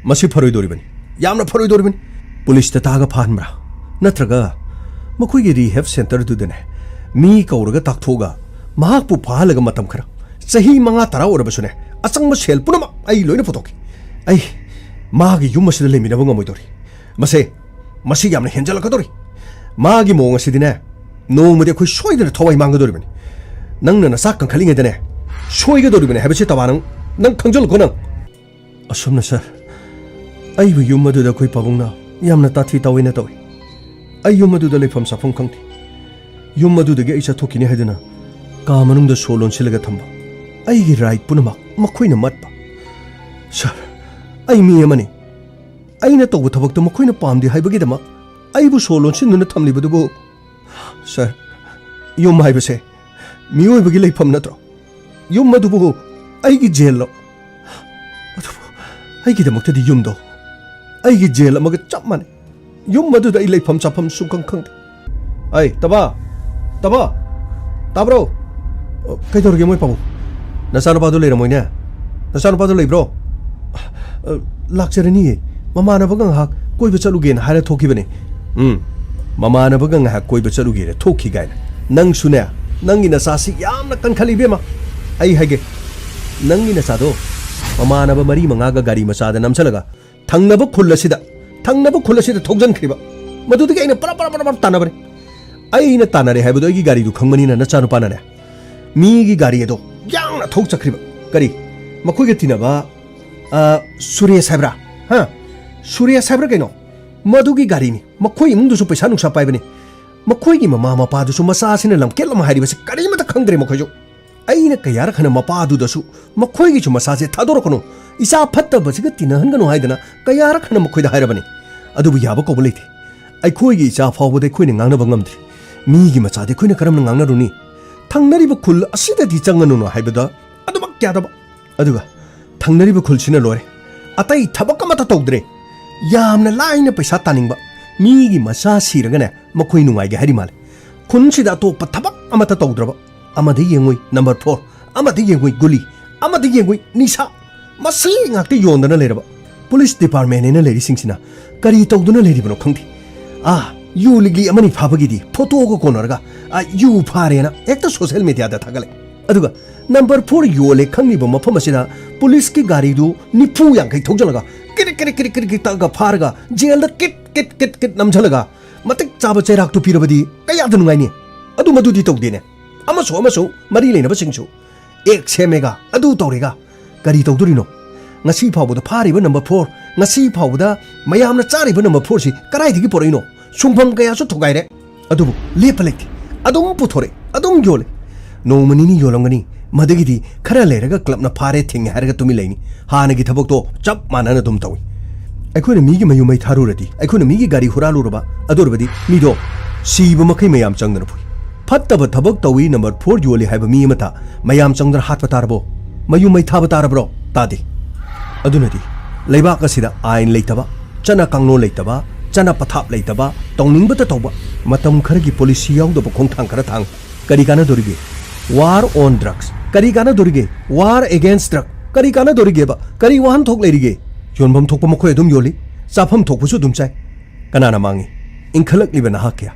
ꯃꯁꯤ ꯐꯔꯣꯏꯗꯣꯔꯤꯕꯅꯤ, ꯌꯥꯝꯅ ꯐꯔꯣꯏꯗꯣꯔꯤꯕꯅꯤ꯫ ꯄꯨꯂꯤꯁꯇ ꯇꯥꯒ ꯐꯥꯍꯟꯕ꯭ꯔꯥ? ꯅꯠꯇ꯭ꯔꯒ ꯃꯈꯣꯏꯒꯤ ꯔꯤꯍꯦꯕ ꯁꯦꯟꯇꯔꯗꯨꯗꯅꯦ ꯃꯤ ꯀꯧꯔꯒ ꯇꯥꯛꯊꯣꯛꯑꯒ ꯃꯍꯥꯛꯄꯨ ꯐꯥꯍꯜꯂꯒ ꯃꯇꯝ ꯈꯔ, ꯆꯍꯤ ꯃꯉꯥ ꯇꯔꯥ ꯑꯣꯏꯔꯕꯁꯨꯅꯦ, ꯑꯆꯪꯕ ꯁꯦꯜ ꯄꯨꯝꯅꯃꯛ ꯑꯩ ꯂꯣꯏꯅ ꯄꯨꯊꯣꯛꯈꯤ꯫ ꯑꯩ, ꯃꯥꯒꯤ ꯌꯨꯝ ꯑꯁꯤꯗ ꯂꯩꯃꯤꯟꯅꯕ ꯉꯝꯃꯣꯏꯗꯧꯔꯤ꯫ ꯃꯁꯦ, ꯃꯁꯤ ꯌꯥꯝꯅ ꯍꯦꯟꯖꯜꯂꯛꯀꯗꯧꯔꯤ꯫ ꯃꯥꯒꯤ ꯃꯑꯣꯡ ꯑꯁꯤꯗꯤꯅꯦ, ꯅꯣꯡꯃꯗꯤ ꯑꯩꯈꯣꯏ ꯁꯣꯏꯗꯅ ꯊꯋꯥꯏ ꯃꯥꯡꯒꯗꯧꯔꯤꯕꯅꯤ꯫ ꯅꯪꯅ ꯅꯆꯥ ꯀꯟꯈꯠꯂꯤꯉꯩꯗꯅꯦ ꯁꯣꯏꯒꯗꯧꯔꯤꯕꯅꯤ ꯍꯥꯏꯕꯁꯤ ꯇꯕꯥ ꯅꯪ, ꯅꯪ ꯈꯪꯖꯜꯂꯨꯀꯣ ꯅꯪ꯫ ꯑꯁꯨꯝꯅ ꯁꯥꯔ, ꯑꯩꯕꯨ ꯌꯨꯝ ꯑꯗꯨꯗ ꯑꯩꯈꯣꯏ ꯄꯥꯕꯨꯡꯅ ꯌꯥꯝꯅ ꯇꯥꯊꯤ ꯇꯥꯑꯣꯏꯅ ꯇꯧꯏ꯫ ꯑꯩ ꯌꯨꯝ ꯑꯗꯨꯗ ꯂꯩꯐꯝ ꯆꯥꯐꯝ ꯈꯪꯗꯦ꯫ ꯌꯨꯝ ꯑꯗꯨꯗꯒꯤ ꯑꯩ ꯆꯠꯊꯣꯛꯈꯤꯅꯤ ꯍꯥꯏꯗꯨꯅ ꯀꯥ ꯃꯅꯨꯡꯗ ꯁꯣ ꯂꯣꯟꯁꯤꯜꯂꯒ ꯊꯝꯕ꯫ ꯑꯩꯒꯤ ꯔꯥꯏꯠ ꯄꯨꯝꯅꯃꯛ ꯃꯈꯣꯏꯅ ꯃꯠꯄ꯫ ꯁꯥꯔ, ꯑꯩ ꯃꯤ ꯑꯃꯅꯤ꯫ ꯑꯩꯅ ꯇꯧꯕ ꯊꯕꯛꯇꯨ ꯃꯈꯣꯏꯅ ꯄꯥꯝꯗꯦ ꯍꯥꯏꯕꯒꯤꯗꯃꯛ ꯑꯩꯕꯨ ꯁꯣ ꯂꯣꯟꯁꯤꯟꯗꯨꯅ ꯊꯝꯂꯤꯕꯗꯨꯕꯨ? ꯁꯥꯔ, ꯌꯨꯝ ꯍꯥꯏꯕꯁꯦ ꯃꯤꯑꯣꯏꯕꯒꯤ ꯂꯩꯐꯝ ꯅꯠꯇ꯭ꯔꯣ? ꯌꯨꯝ ꯑꯗꯨꯕꯨ ꯑꯩꯒꯤ ꯖꯦꯜꯂꯣ? ꯑꯗꯨꯕꯨ ꯑꯩꯒꯤꯗꯃꯛꯇꯗꯤ ꯌꯨꯝꯗꯣ ꯑꯩꯒꯤ ꯖꯦꯜ ꯑꯃꯒ ꯆꯞ ꯃꯥꯟꯅꯩ꯫ ꯌꯨꯝ ꯑꯗꯨꯗ ꯑꯩ ꯂꯩꯐꯝ ꯆꯥꯐꯝ ꯁꯨꯡꯈꯪ ꯈꯪꯗꯦ꯫ ꯑꯩ, ꯇꯕꯥ! ꯇꯕꯥ! ꯇꯥꯕ꯭ꯔꯣ? ꯑ, ꯀꯩꯗꯧꯔꯒꯦ ꯃꯣꯏ ꯄꯥꯕꯨꯡ? ꯅꯆꯥꯅꯨꯄꯥꯗꯣ ꯂꯩꯔꯝꯃꯣꯏꯅꯦ? ꯅꯆꯥꯅꯨꯄꯥꯗꯣ ꯂꯩꯕ꯭ꯔꯣ? ꯑ, ꯂꯥꯛꯆꯔꯅꯤꯌꯦ꯫ ꯃꯃꯥꯟꯅꯕꯒ ꯉꯥꯏꯍꯥꯛ ꯀꯣꯏꯕ ꯆꯠꯂꯨꯒꯦꯅ ꯍꯥꯏꯔ ꯊꯣꯛꯈꯤꯕꯅꯦ꯫ ꯎꯝ, ꯃꯃꯥꯟꯅꯕꯒ ꯉꯥꯏꯍꯥꯛ ꯀꯣꯏꯕ ꯆꯠꯂꯨꯒꯦꯅ ꯊꯣꯛꯈꯤ ꯀꯥꯏꯅ꯫ ꯅꯪꯁꯨꯅꯦ, ꯅꯪꯒꯤ ꯅꯆꯥꯁꯤ ꯌꯥꯝꯅ ꯀꯟꯈꯠꯂꯤ ꯏꯕꯦꯝꯃ꯫ ꯑꯩ ꯍꯥꯏꯒꯦ, ꯅꯪꯒꯤ ꯅꯆꯥꯗꯣ ꯃꯃꯥꯟꯅꯕ ꯃꯔꯤ ꯃꯉꯥꯒ ꯒꯥꯔꯤ ꯃꯆꯥꯗ ꯅꯝꯁꯤꯜꯂꯒ ꯊꯪꯅꯕ ꯈꯨꯜ ꯑꯁꯤꯗ, ꯊꯪꯅꯕ ꯈꯨꯜ ꯑꯁꯤꯗ ꯊꯧꯖꯟꯈ꯭ꯔꯤꯕ꯫ ꯃꯗꯨꯗꯒꯤ ꯑꯩꯅ ꯄꯔꯞ ꯄꯔꯞ ꯄꯔꯞ ꯄꯔꯞ ꯇꯥꯟꯅꯕꯅꯤ꯫ ꯑꯩꯅ ꯇꯥꯟꯅꯔꯦ ꯍꯥꯏꯕꯗꯣ ꯑꯩꯒꯤ ꯒꯥꯔꯤꯗꯨ ꯈꯪꯕꯅꯤꯅ ꯅꯆꯥꯅꯨꯄꯥꯅꯅꯦ, ꯃꯤꯒꯤ ꯒꯥꯔꯤ ꯑꯗꯣ ꯌꯥꯡꯅ ꯊꯧ ꯆꯠꯈ꯭ꯔꯤꯕ꯫ ꯀꯔꯤ? ꯃꯈꯣꯏꯒ ꯇꯤꯟꯅꯕ, ꯑ, ꯁꯨꯔꯦꯁ ꯍꯥꯏꯕ꯭ꯔꯥ? ꯍꯥ? ꯁꯨꯔꯦꯁ ꯍꯥꯏꯕ꯭ꯔꯥ ꯀꯩꯅꯣ? ꯃꯗꯨꯒꯤ ꯒꯥꯔꯤꯅꯤ꯫ ꯃꯈꯣꯏ ꯏꯃꯨꯡꯗꯨꯁꯨ ꯄꯩꯁꯥ ꯅꯨꯡꯁꯥ ꯄꯥꯏꯕꯅꯤ꯫ ꯃꯈꯣꯏꯒꯤ ꯃꯃꯥ ꯃꯄꯥꯗꯨꯁꯨ ꯃꯆꯥꯁꯤꯅ ꯂꯝꯀꯦꯠ ꯂꯝ ꯍꯥꯏꯔꯤꯕꯁꯤ ꯀꯔꯤꯃꯠꯇ ꯈꯪꯗ꯭ꯔꯦ ꯃꯈꯣꯏꯁꯨ꯫ ꯑꯩꯅ ꯀꯌꯥꯔꯛ ꯍꯟꯅ ꯃꯄꯥꯗꯨꯗꯁꯨ ꯃꯈꯣꯏꯒꯤꯁꯨ ꯃꯆꯥꯁꯦ ꯊꯥꯗꯣꯔꯛꯀꯅꯨ, ꯏꯆꯥ ꯐꯠꯇꯕꯁꯤꯒ ꯇꯤꯟꯅꯍꯟꯒꯅꯨ ꯍꯥꯏꯗꯅ ꯀꯌꯥꯔꯛ ꯍꯟꯅ ꯃꯈꯣꯏꯗ ꯍꯥꯏꯔꯕꯅꯤ꯫ ꯑꯗꯨꯕꯨ ꯌꯥꯕ ꯀꯧꯕ ꯂꯩꯇꯦ꯫ ꯑꯩꯈꯣꯏꯒꯤ ꯏꯆꯥ ꯐꯥꯎꯕꯗ ꯑꯩꯈꯣꯏꯅ ꯉꯥꯡꯅꯕ ꯉꯝꯗ꯭ꯔꯤ꯫ ꯃꯤꯒꯤ ꯃꯆꯥꯗꯤ ꯑꯩꯈꯣꯏꯅ ꯀꯔꯝꯅ ꯉꯥꯡꯅꯔꯨꯅꯤ? ꯊꯪꯅꯔꯤꯕ ꯈꯨꯜ ꯑꯁꯤꯗꯗꯤ ꯆꯪꯉꯅꯨꯅ ꯍꯥꯏꯕꯗ ꯑꯗꯨꯃꯛ ꯌꯥꯗꯕ꯫ ꯑꯗꯨꯒ ꯊꯪꯅꯔꯤꯕ ꯈꯨꯜꯁꯤꯅ ꯂꯣꯏꯔꯦ, ꯑꯇꯩ ꯊꯕꯛ ꯑꯃꯠꯇ ꯇꯧꯗ꯭ꯔꯦ꯫ ꯌꯥꯝꯅ ꯂꯥꯏꯅ ꯄꯩꯁꯥ ꯇꯥꯅꯤꯡꯕ꯫ ꯃꯤꯒꯤ ꯃꯆꯥ ꯁꯤꯔꯒꯅꯦ ꯃꯈꯣꯏ ꯅꯨꯡꯉꯥꯏꯒꯦ ꯍꯥꯏꯔꯤ ꯃꯥꯜꯂꯦ꯫ ꯈꯨꯟꯁꯤꯗ ꯑꯇꯣꯞꯄ ꯊꯕꯛ ꯑꯃꯠꯇ ꯇꯧꯗ꯭ꯔꯕ꯫ ꯑꯃꯗ ꯌꯦꯡꯉꯨꯏ ꯅꯝꯕꯔ ꯐꯣꯔ, ꯑꯃꯗ ꯌꯦꯡꯉꯨꯏ ꯒꯨꯂꯤ, ꯑꯃꯗ ꯌꯦꯡꯉꯨꯏ ꯅꯤꯁꯥ꯫ ꯃꯁꯤ ꯉꯥꯛꯇ ꯌꯣꯟꯗꯅ ꯂꯩꯔꯕ ꯄꯨꯂꯤꯁ ꯗꯤꯄꯥꯔꯠꯃꯦꯟꯅꯦꯅ ꯂꯩꯔꯤꯁꯤꯡꯁꯤꯅ ꯀꯔꯤ ꯇꯧꯗꯨꯅ ꯂꯩꯔꯤꯕꯅꯣ ꯈꯪꯗꯦ꯫ ꯑꯥ, ꯌꯨ ꯂꯤꯛꯂꯤ ꯑꯃꯅꯤ ꯐꯥꯕꯒꯤꯗꯤ ꯐꯣꯇꯣꯒ ꯀꯣꯟꯅꯔꯒ, ꯑꯥ, ꯌꯨ ꯐꯥꯔꯦꯅ ꯍꯦꯛꯇ ꯁꯣꯁꯦꯜ ꯃꯦꯗꯤꯌꯥꯗ ꯊꯥꯒꯠꯂꯦ꯫ ꯑꯗꯨꯒ ꯅꯝꯕꯔ ꯐꯣꯔ ꯌꯣꯜꯂꯦ ꯈꯪꯂꯤꯕ ꯃꯐꯝ ꯑꯁꯤꯗ ꯄꯨꯂꯤꯁꯀꯤ ꯒꯥꯔꯤꯗꯨ ꯅꯤꯐꯨ ꯌꯥꯡꯈꯩ ꯊꯧꯖꯤꯜꯂꯒ ꯀꯤꯔꯤꯛ ꯀꯤꯔꯤꯛ ꯀꯤꯔꯤꯛ ꯀꯤꯔꯤꯛ ꯀꯤꯔꯤꯛ ꯇꯛꯑꯒ ꯐꯥꯔꯒ ꯖꯦꯜꯗ ꯀꯤꯠ ꯀꯤꯠ ꯀꯤꯠ ꯀꯤꯠ ꯅꯝꯁꯤꯜꯂꯒ ꯃꯇꯤꯛ ꯆꯥꯕ ꯆꯩꯔꯥꯛꯇꯨ ꯄꯤꯔꯕꯗꯤ ꯀꯌꯥꯗ ꯅꯨꯡꯉꯥꯏꯅꯤ? ꯑꯗꯨ ꯃꯗꯨꯗꯤ ꯇꯧꯗꯦꯅꯦ꯫ ꯑꯃꯁꯨ ꯑꯃꯁꯨ ꯃꯔꯤ ꯂꯩꯅꯕꯁꯤꯡꯁꯨ ꯑꯦꯛ ꯁꯦꯝꯃꯦꯒ ꯑꯗꯨ ꯇꯧꯔꯦꯒ꯫ ꯀꯔꯤ ꯇꯧꯗꯣꯔꯤꯅꯣ? ꯉꯁꯤ ꯐꯥꯎꯕꯗ ꯐꯥꯔꯤꯕ ꯅꯝꯕꯔ ꯐꯣꯔ, ꯉꯁꯤ ꯐꯥꯎꯕꯗ ꯃꯌꯥꯝꯅ ꯆꯥꯔꯤꯕ ꯅꯝꯕꯔ ꯐꯣꯔꯁꯤ ꯀꯗꯥꯏꯗꯒꯤ ꯄꯨꯔꯛꯏꯅꯣ? ꯁꯨꯡꯐꯝ ꯀꯌꯥꯁꯨ ꯊꯨꯒꯥꯏꯔꯦ꯫ ꯑꯗꯨꯕꯨ ꯂꯦꯞꯄ ꯂꯩꯇꯦ꯫ ꯑꯗꯨꯝ ꯄꯨꯊꯣꯔꯛꯑꯦ, ꯑꯗꯨꯝ ꯌꯣꯜꯂꯦ꯫ ꯅꯣꯡꯃ ꯅꯤꯅꯤ ꯌꯣꯜꯂꯝꯒꯅꯤ, ꯃꯗꯒꯤꯗꯤ ꯈꯔ ꯂꯩꯔꯒ ꯀ꯭ꯂꯕꯅ ꯐꯥꯔꯦ ꯊꯤꯡꯉꯦ ꯍꯥꯏꯔꯒ ꯇꯨꯃꯤꯟ ꯂꯩꯅꯤ꯫ ꯍꯥꯟꯅꯒꯤ ꯊꯕꯛꯇꯣ ꯆꯞ ꯃꯥꯟꯅꯅ ꯑꯗꯨꯝ ꯇꯧꯏ꯫ ꯑꯩꯈꯣꯏꯅ ꯃꯤꯒꯤ ꯃꯌꯨꯝ ꯃꯩ ꯊꯥꯔꯨꯔꯗꯤ, ꯑꯩꯈꯣꯏꯅ ꯃꯤꯒꯤ ꯒꯥꯔꯤ ꯍꯨꯔꯥꯜꯂꯨꯔꯕ, ꯑꯗꯨ ꯑꯣꯏꯔꯕꯗꯤ ꯃꯤꯗꯣ ꯁꯤꯕ ꯃꯈꯩ ꯃꯌꯥꯝ ꯆꯪꯗꯅ ꯐꯨꯏ꯫ ꯐꯠꯇꯕ ꯊꯕꯛ ꯇꯧꯏ, ꯅꯝꯕꯔ ꯐꯣꯔ ꯌꯣꯜꯂꯤ ꯍꯥꯏꯕ ꯃꯤ ꯑꯃꯇ ꯃꯌꯥꯝ ꯆꯪꯗꯅ ꯍꯥꯠꯄ ꯇꯥꯔꯕꯣ? ꯃꯌꯨꯝ ꯃꯩ ꯊꯥꯕ ꯇꯥꯔꯕ꯭ꯔꯣ? ꯇꯥꯗꯦ꯫ ꯑꯗꯨꯅꯗꯤ ꯂꯩꯕꯥꯛ ꯑꯁꯤꯗ ꯑꯥꯏꯟ ꯂꯩꯇꯕ, ꯆꯠꯅ ꯀꯥꯡꯂꯣꯟ ꯂꯩꯇꯕ, ꯆꯠꯅ ꯄꯊꯥꯞ ꯂꯩꯇꯕ, ꯇꯧꯅꯤꯡꯕꯇ ꯇꯧꯕ, ꯃꯇꯝ ꯈꯔꯒꯤ ꯄꯣꯂꯤꯁꯤ ꯌꯥꯎꯗꯕ ꯈꯣꯡꯊꯥꯡ ꯈꯔ ꯊꯥꯡ ꯀꯔꯤ ꯀꯥꯟꯅꯗꯣꯔꯤꯒꯦ? War on drugs ꯀꯔꯤ ꯀꯥꯟꯅꯗꯣꯔꯤꯒꯦ? War against drug ꯀꯔꯤ ꯀꯥꯟꯅꯗꯣꯔꯤꯒꯦꯕ? ꯀꯔꯤ ꯋꯥꯍꯟꯊꯣꯛ ꯂꯩꯔꯤꯒꯦ? ꯌꯣꯟꯐꯝ ꯊꯣꯛꯄ ꯃꯈꯣꯏ ꯑꯗꯨꯝ ꯌꯣꯜꯂꯤ, ꯆꯥꯐꯝ ꯊꯣꯛꯄꯁꯨ ꯑꯗꯨꯝ ꯆꯥꯏ꯫ ꯀꯅꯥꯅ ꯃꯥꯡꯉꯤ? ꯏꯟꯈꯠꯂꯛꯂꯤꯕ ꯅꯍꯥ ꯀꯌꯥ꯫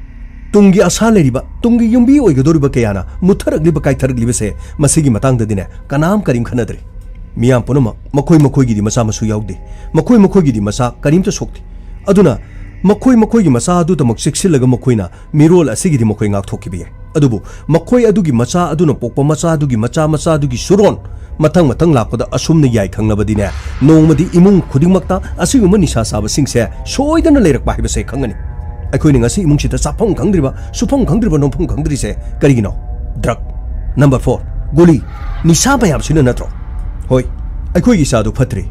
ꯇꯨꯡꯒꯤ ꯑꯁꯥ ꯂꯩꯔꯤꯕ, ꯇꯨꯡꯒꯤ ꯌꯨꯝꯕꯤ ꯑꯣꯏꯒꯗꯧꯔꯤꯕ ꯀꯌꯥꯅ ꯃꯨꯠꯊꯔꯛꯂꯤꯕ, ꯀꯥꯏꯊꯔꯛꯂꯤꯕꯁꯦ, ꯃꯁꯤꯒꯤ ꯃꯇꯥꯡꯗꯗꯤꯅꯦ, ꯀꯅꯥꯝ ꯀꯔꯤꯝ ꯈꯟꯅꯗ꯭ꯔꯦ꯫ ꯃꯤꯌꯥꯝ ꯄꯨꯝꯅꯃꯛ ꯃꯈꯣꯏ ꯃꯈꯣꯏꯒꯤꯗꯤ ꯃꯆꯥ ꯃꯁꯨ ꯌꯥꯎꯗꯦ, ꯃꯈꯣꯏ ꯃꯈꯣꯏꯒꯤꯗꯤ ꯃꯆꯥ ꯀꯔꯤꯝꯇ ꯁꯣꯛꯇꯦ꯫ ꯑꯗꯨꯅ ꯃꯈꯣꯏ ꯃꯈꯣꯏꯒꯤ ꯃꯆꯥ ꯑꯗꯨꯗꯃꯛ ꯆꯦꯛꯁꯤꯜꯂꯒ ꯃꯈꯣꯏꯅ ꯃꯤꯔꯣꯜ ꯑꯁꯤꯒꯤꯗꯤ ꯃꯈꯣꯏ ꯉꯥꯛꯊꯣꯛꯈꯤꯕ ꯌꯥꯏ꯫ ꯑꯗꯨꯕꯨ ꯃꯈꯣꯏ ꯑꯗꯨꯒꯤ ꯃꯆꯥ ꯑꯗꯨꯅ ꯄꯣꯛꯄ ꯃꯆꯥ ꯑꯗꯨꯒꯤ ꯃꯆꯥ ꯃꯆꯥ ꯑꯗꯨꯒꯤ ꯁꯨꯔꯣꯟ ꯃꯊꯪ ꯃꯊꯪ ꯂꯥꯛꯄꯗ ꯑꯁꯨꯝꯅ ꯌꯥꯏ ꯈꯪꯂꯕꯗꯤꯅꯦ, ꯅꯣꯡꯃꯗꯤ ꯏꯃꯨꯡ ꯈꯨꯗꯤꯡꯃꯛꯇ ꯑꯁꯤꯒꯨꯝꯕ ꯅꯤꯁꯥ ꯆꯥꯕꯁꯤꯡꯁꯦ ꯁꯣꯏꯗꯅ ꯂꯩꯔꯛꯄ ꯍꯥꯏꯕꯁꯦ ꯈꯪꯒꯅꯤ꯫ ꯑꯩꯈꯣꯏꯅ ꯉꯁꯤ ꯏꯃꯨꯡꯁꯤꯗ ꯆꯥꯐꯝ ꯈꯪꯗ꯭ꯔꯤꯕ, ꯁꯨꯐꯝ ꯈꯪꯗ꯭ꯔꯤꯕ, ꯅꯣꯝꯐꯝ ꯈꯪꯗ꯭ꯔꯤꯁꯦ ꯀꯔꯤꯒꯤꯅꯣ? ꯗ꯭ꯔꯒ꯫ ꯅꯝꯕꯔ ꯐꯣꯔ, ꯒꯨꯂꯤ, ꯅꯤꯁꯥ ꯃꯌꯥꯝꯁꯤꯅ ꯅꯠꯇ꯭ꯔꯣ? ꯍꯣꯏ, ꯑꯩꯈꯣꯏꯒꯤ ꯏꯆꯥꯗꯨ ꯐꯠꯇ꯭ꯔꯦ꯫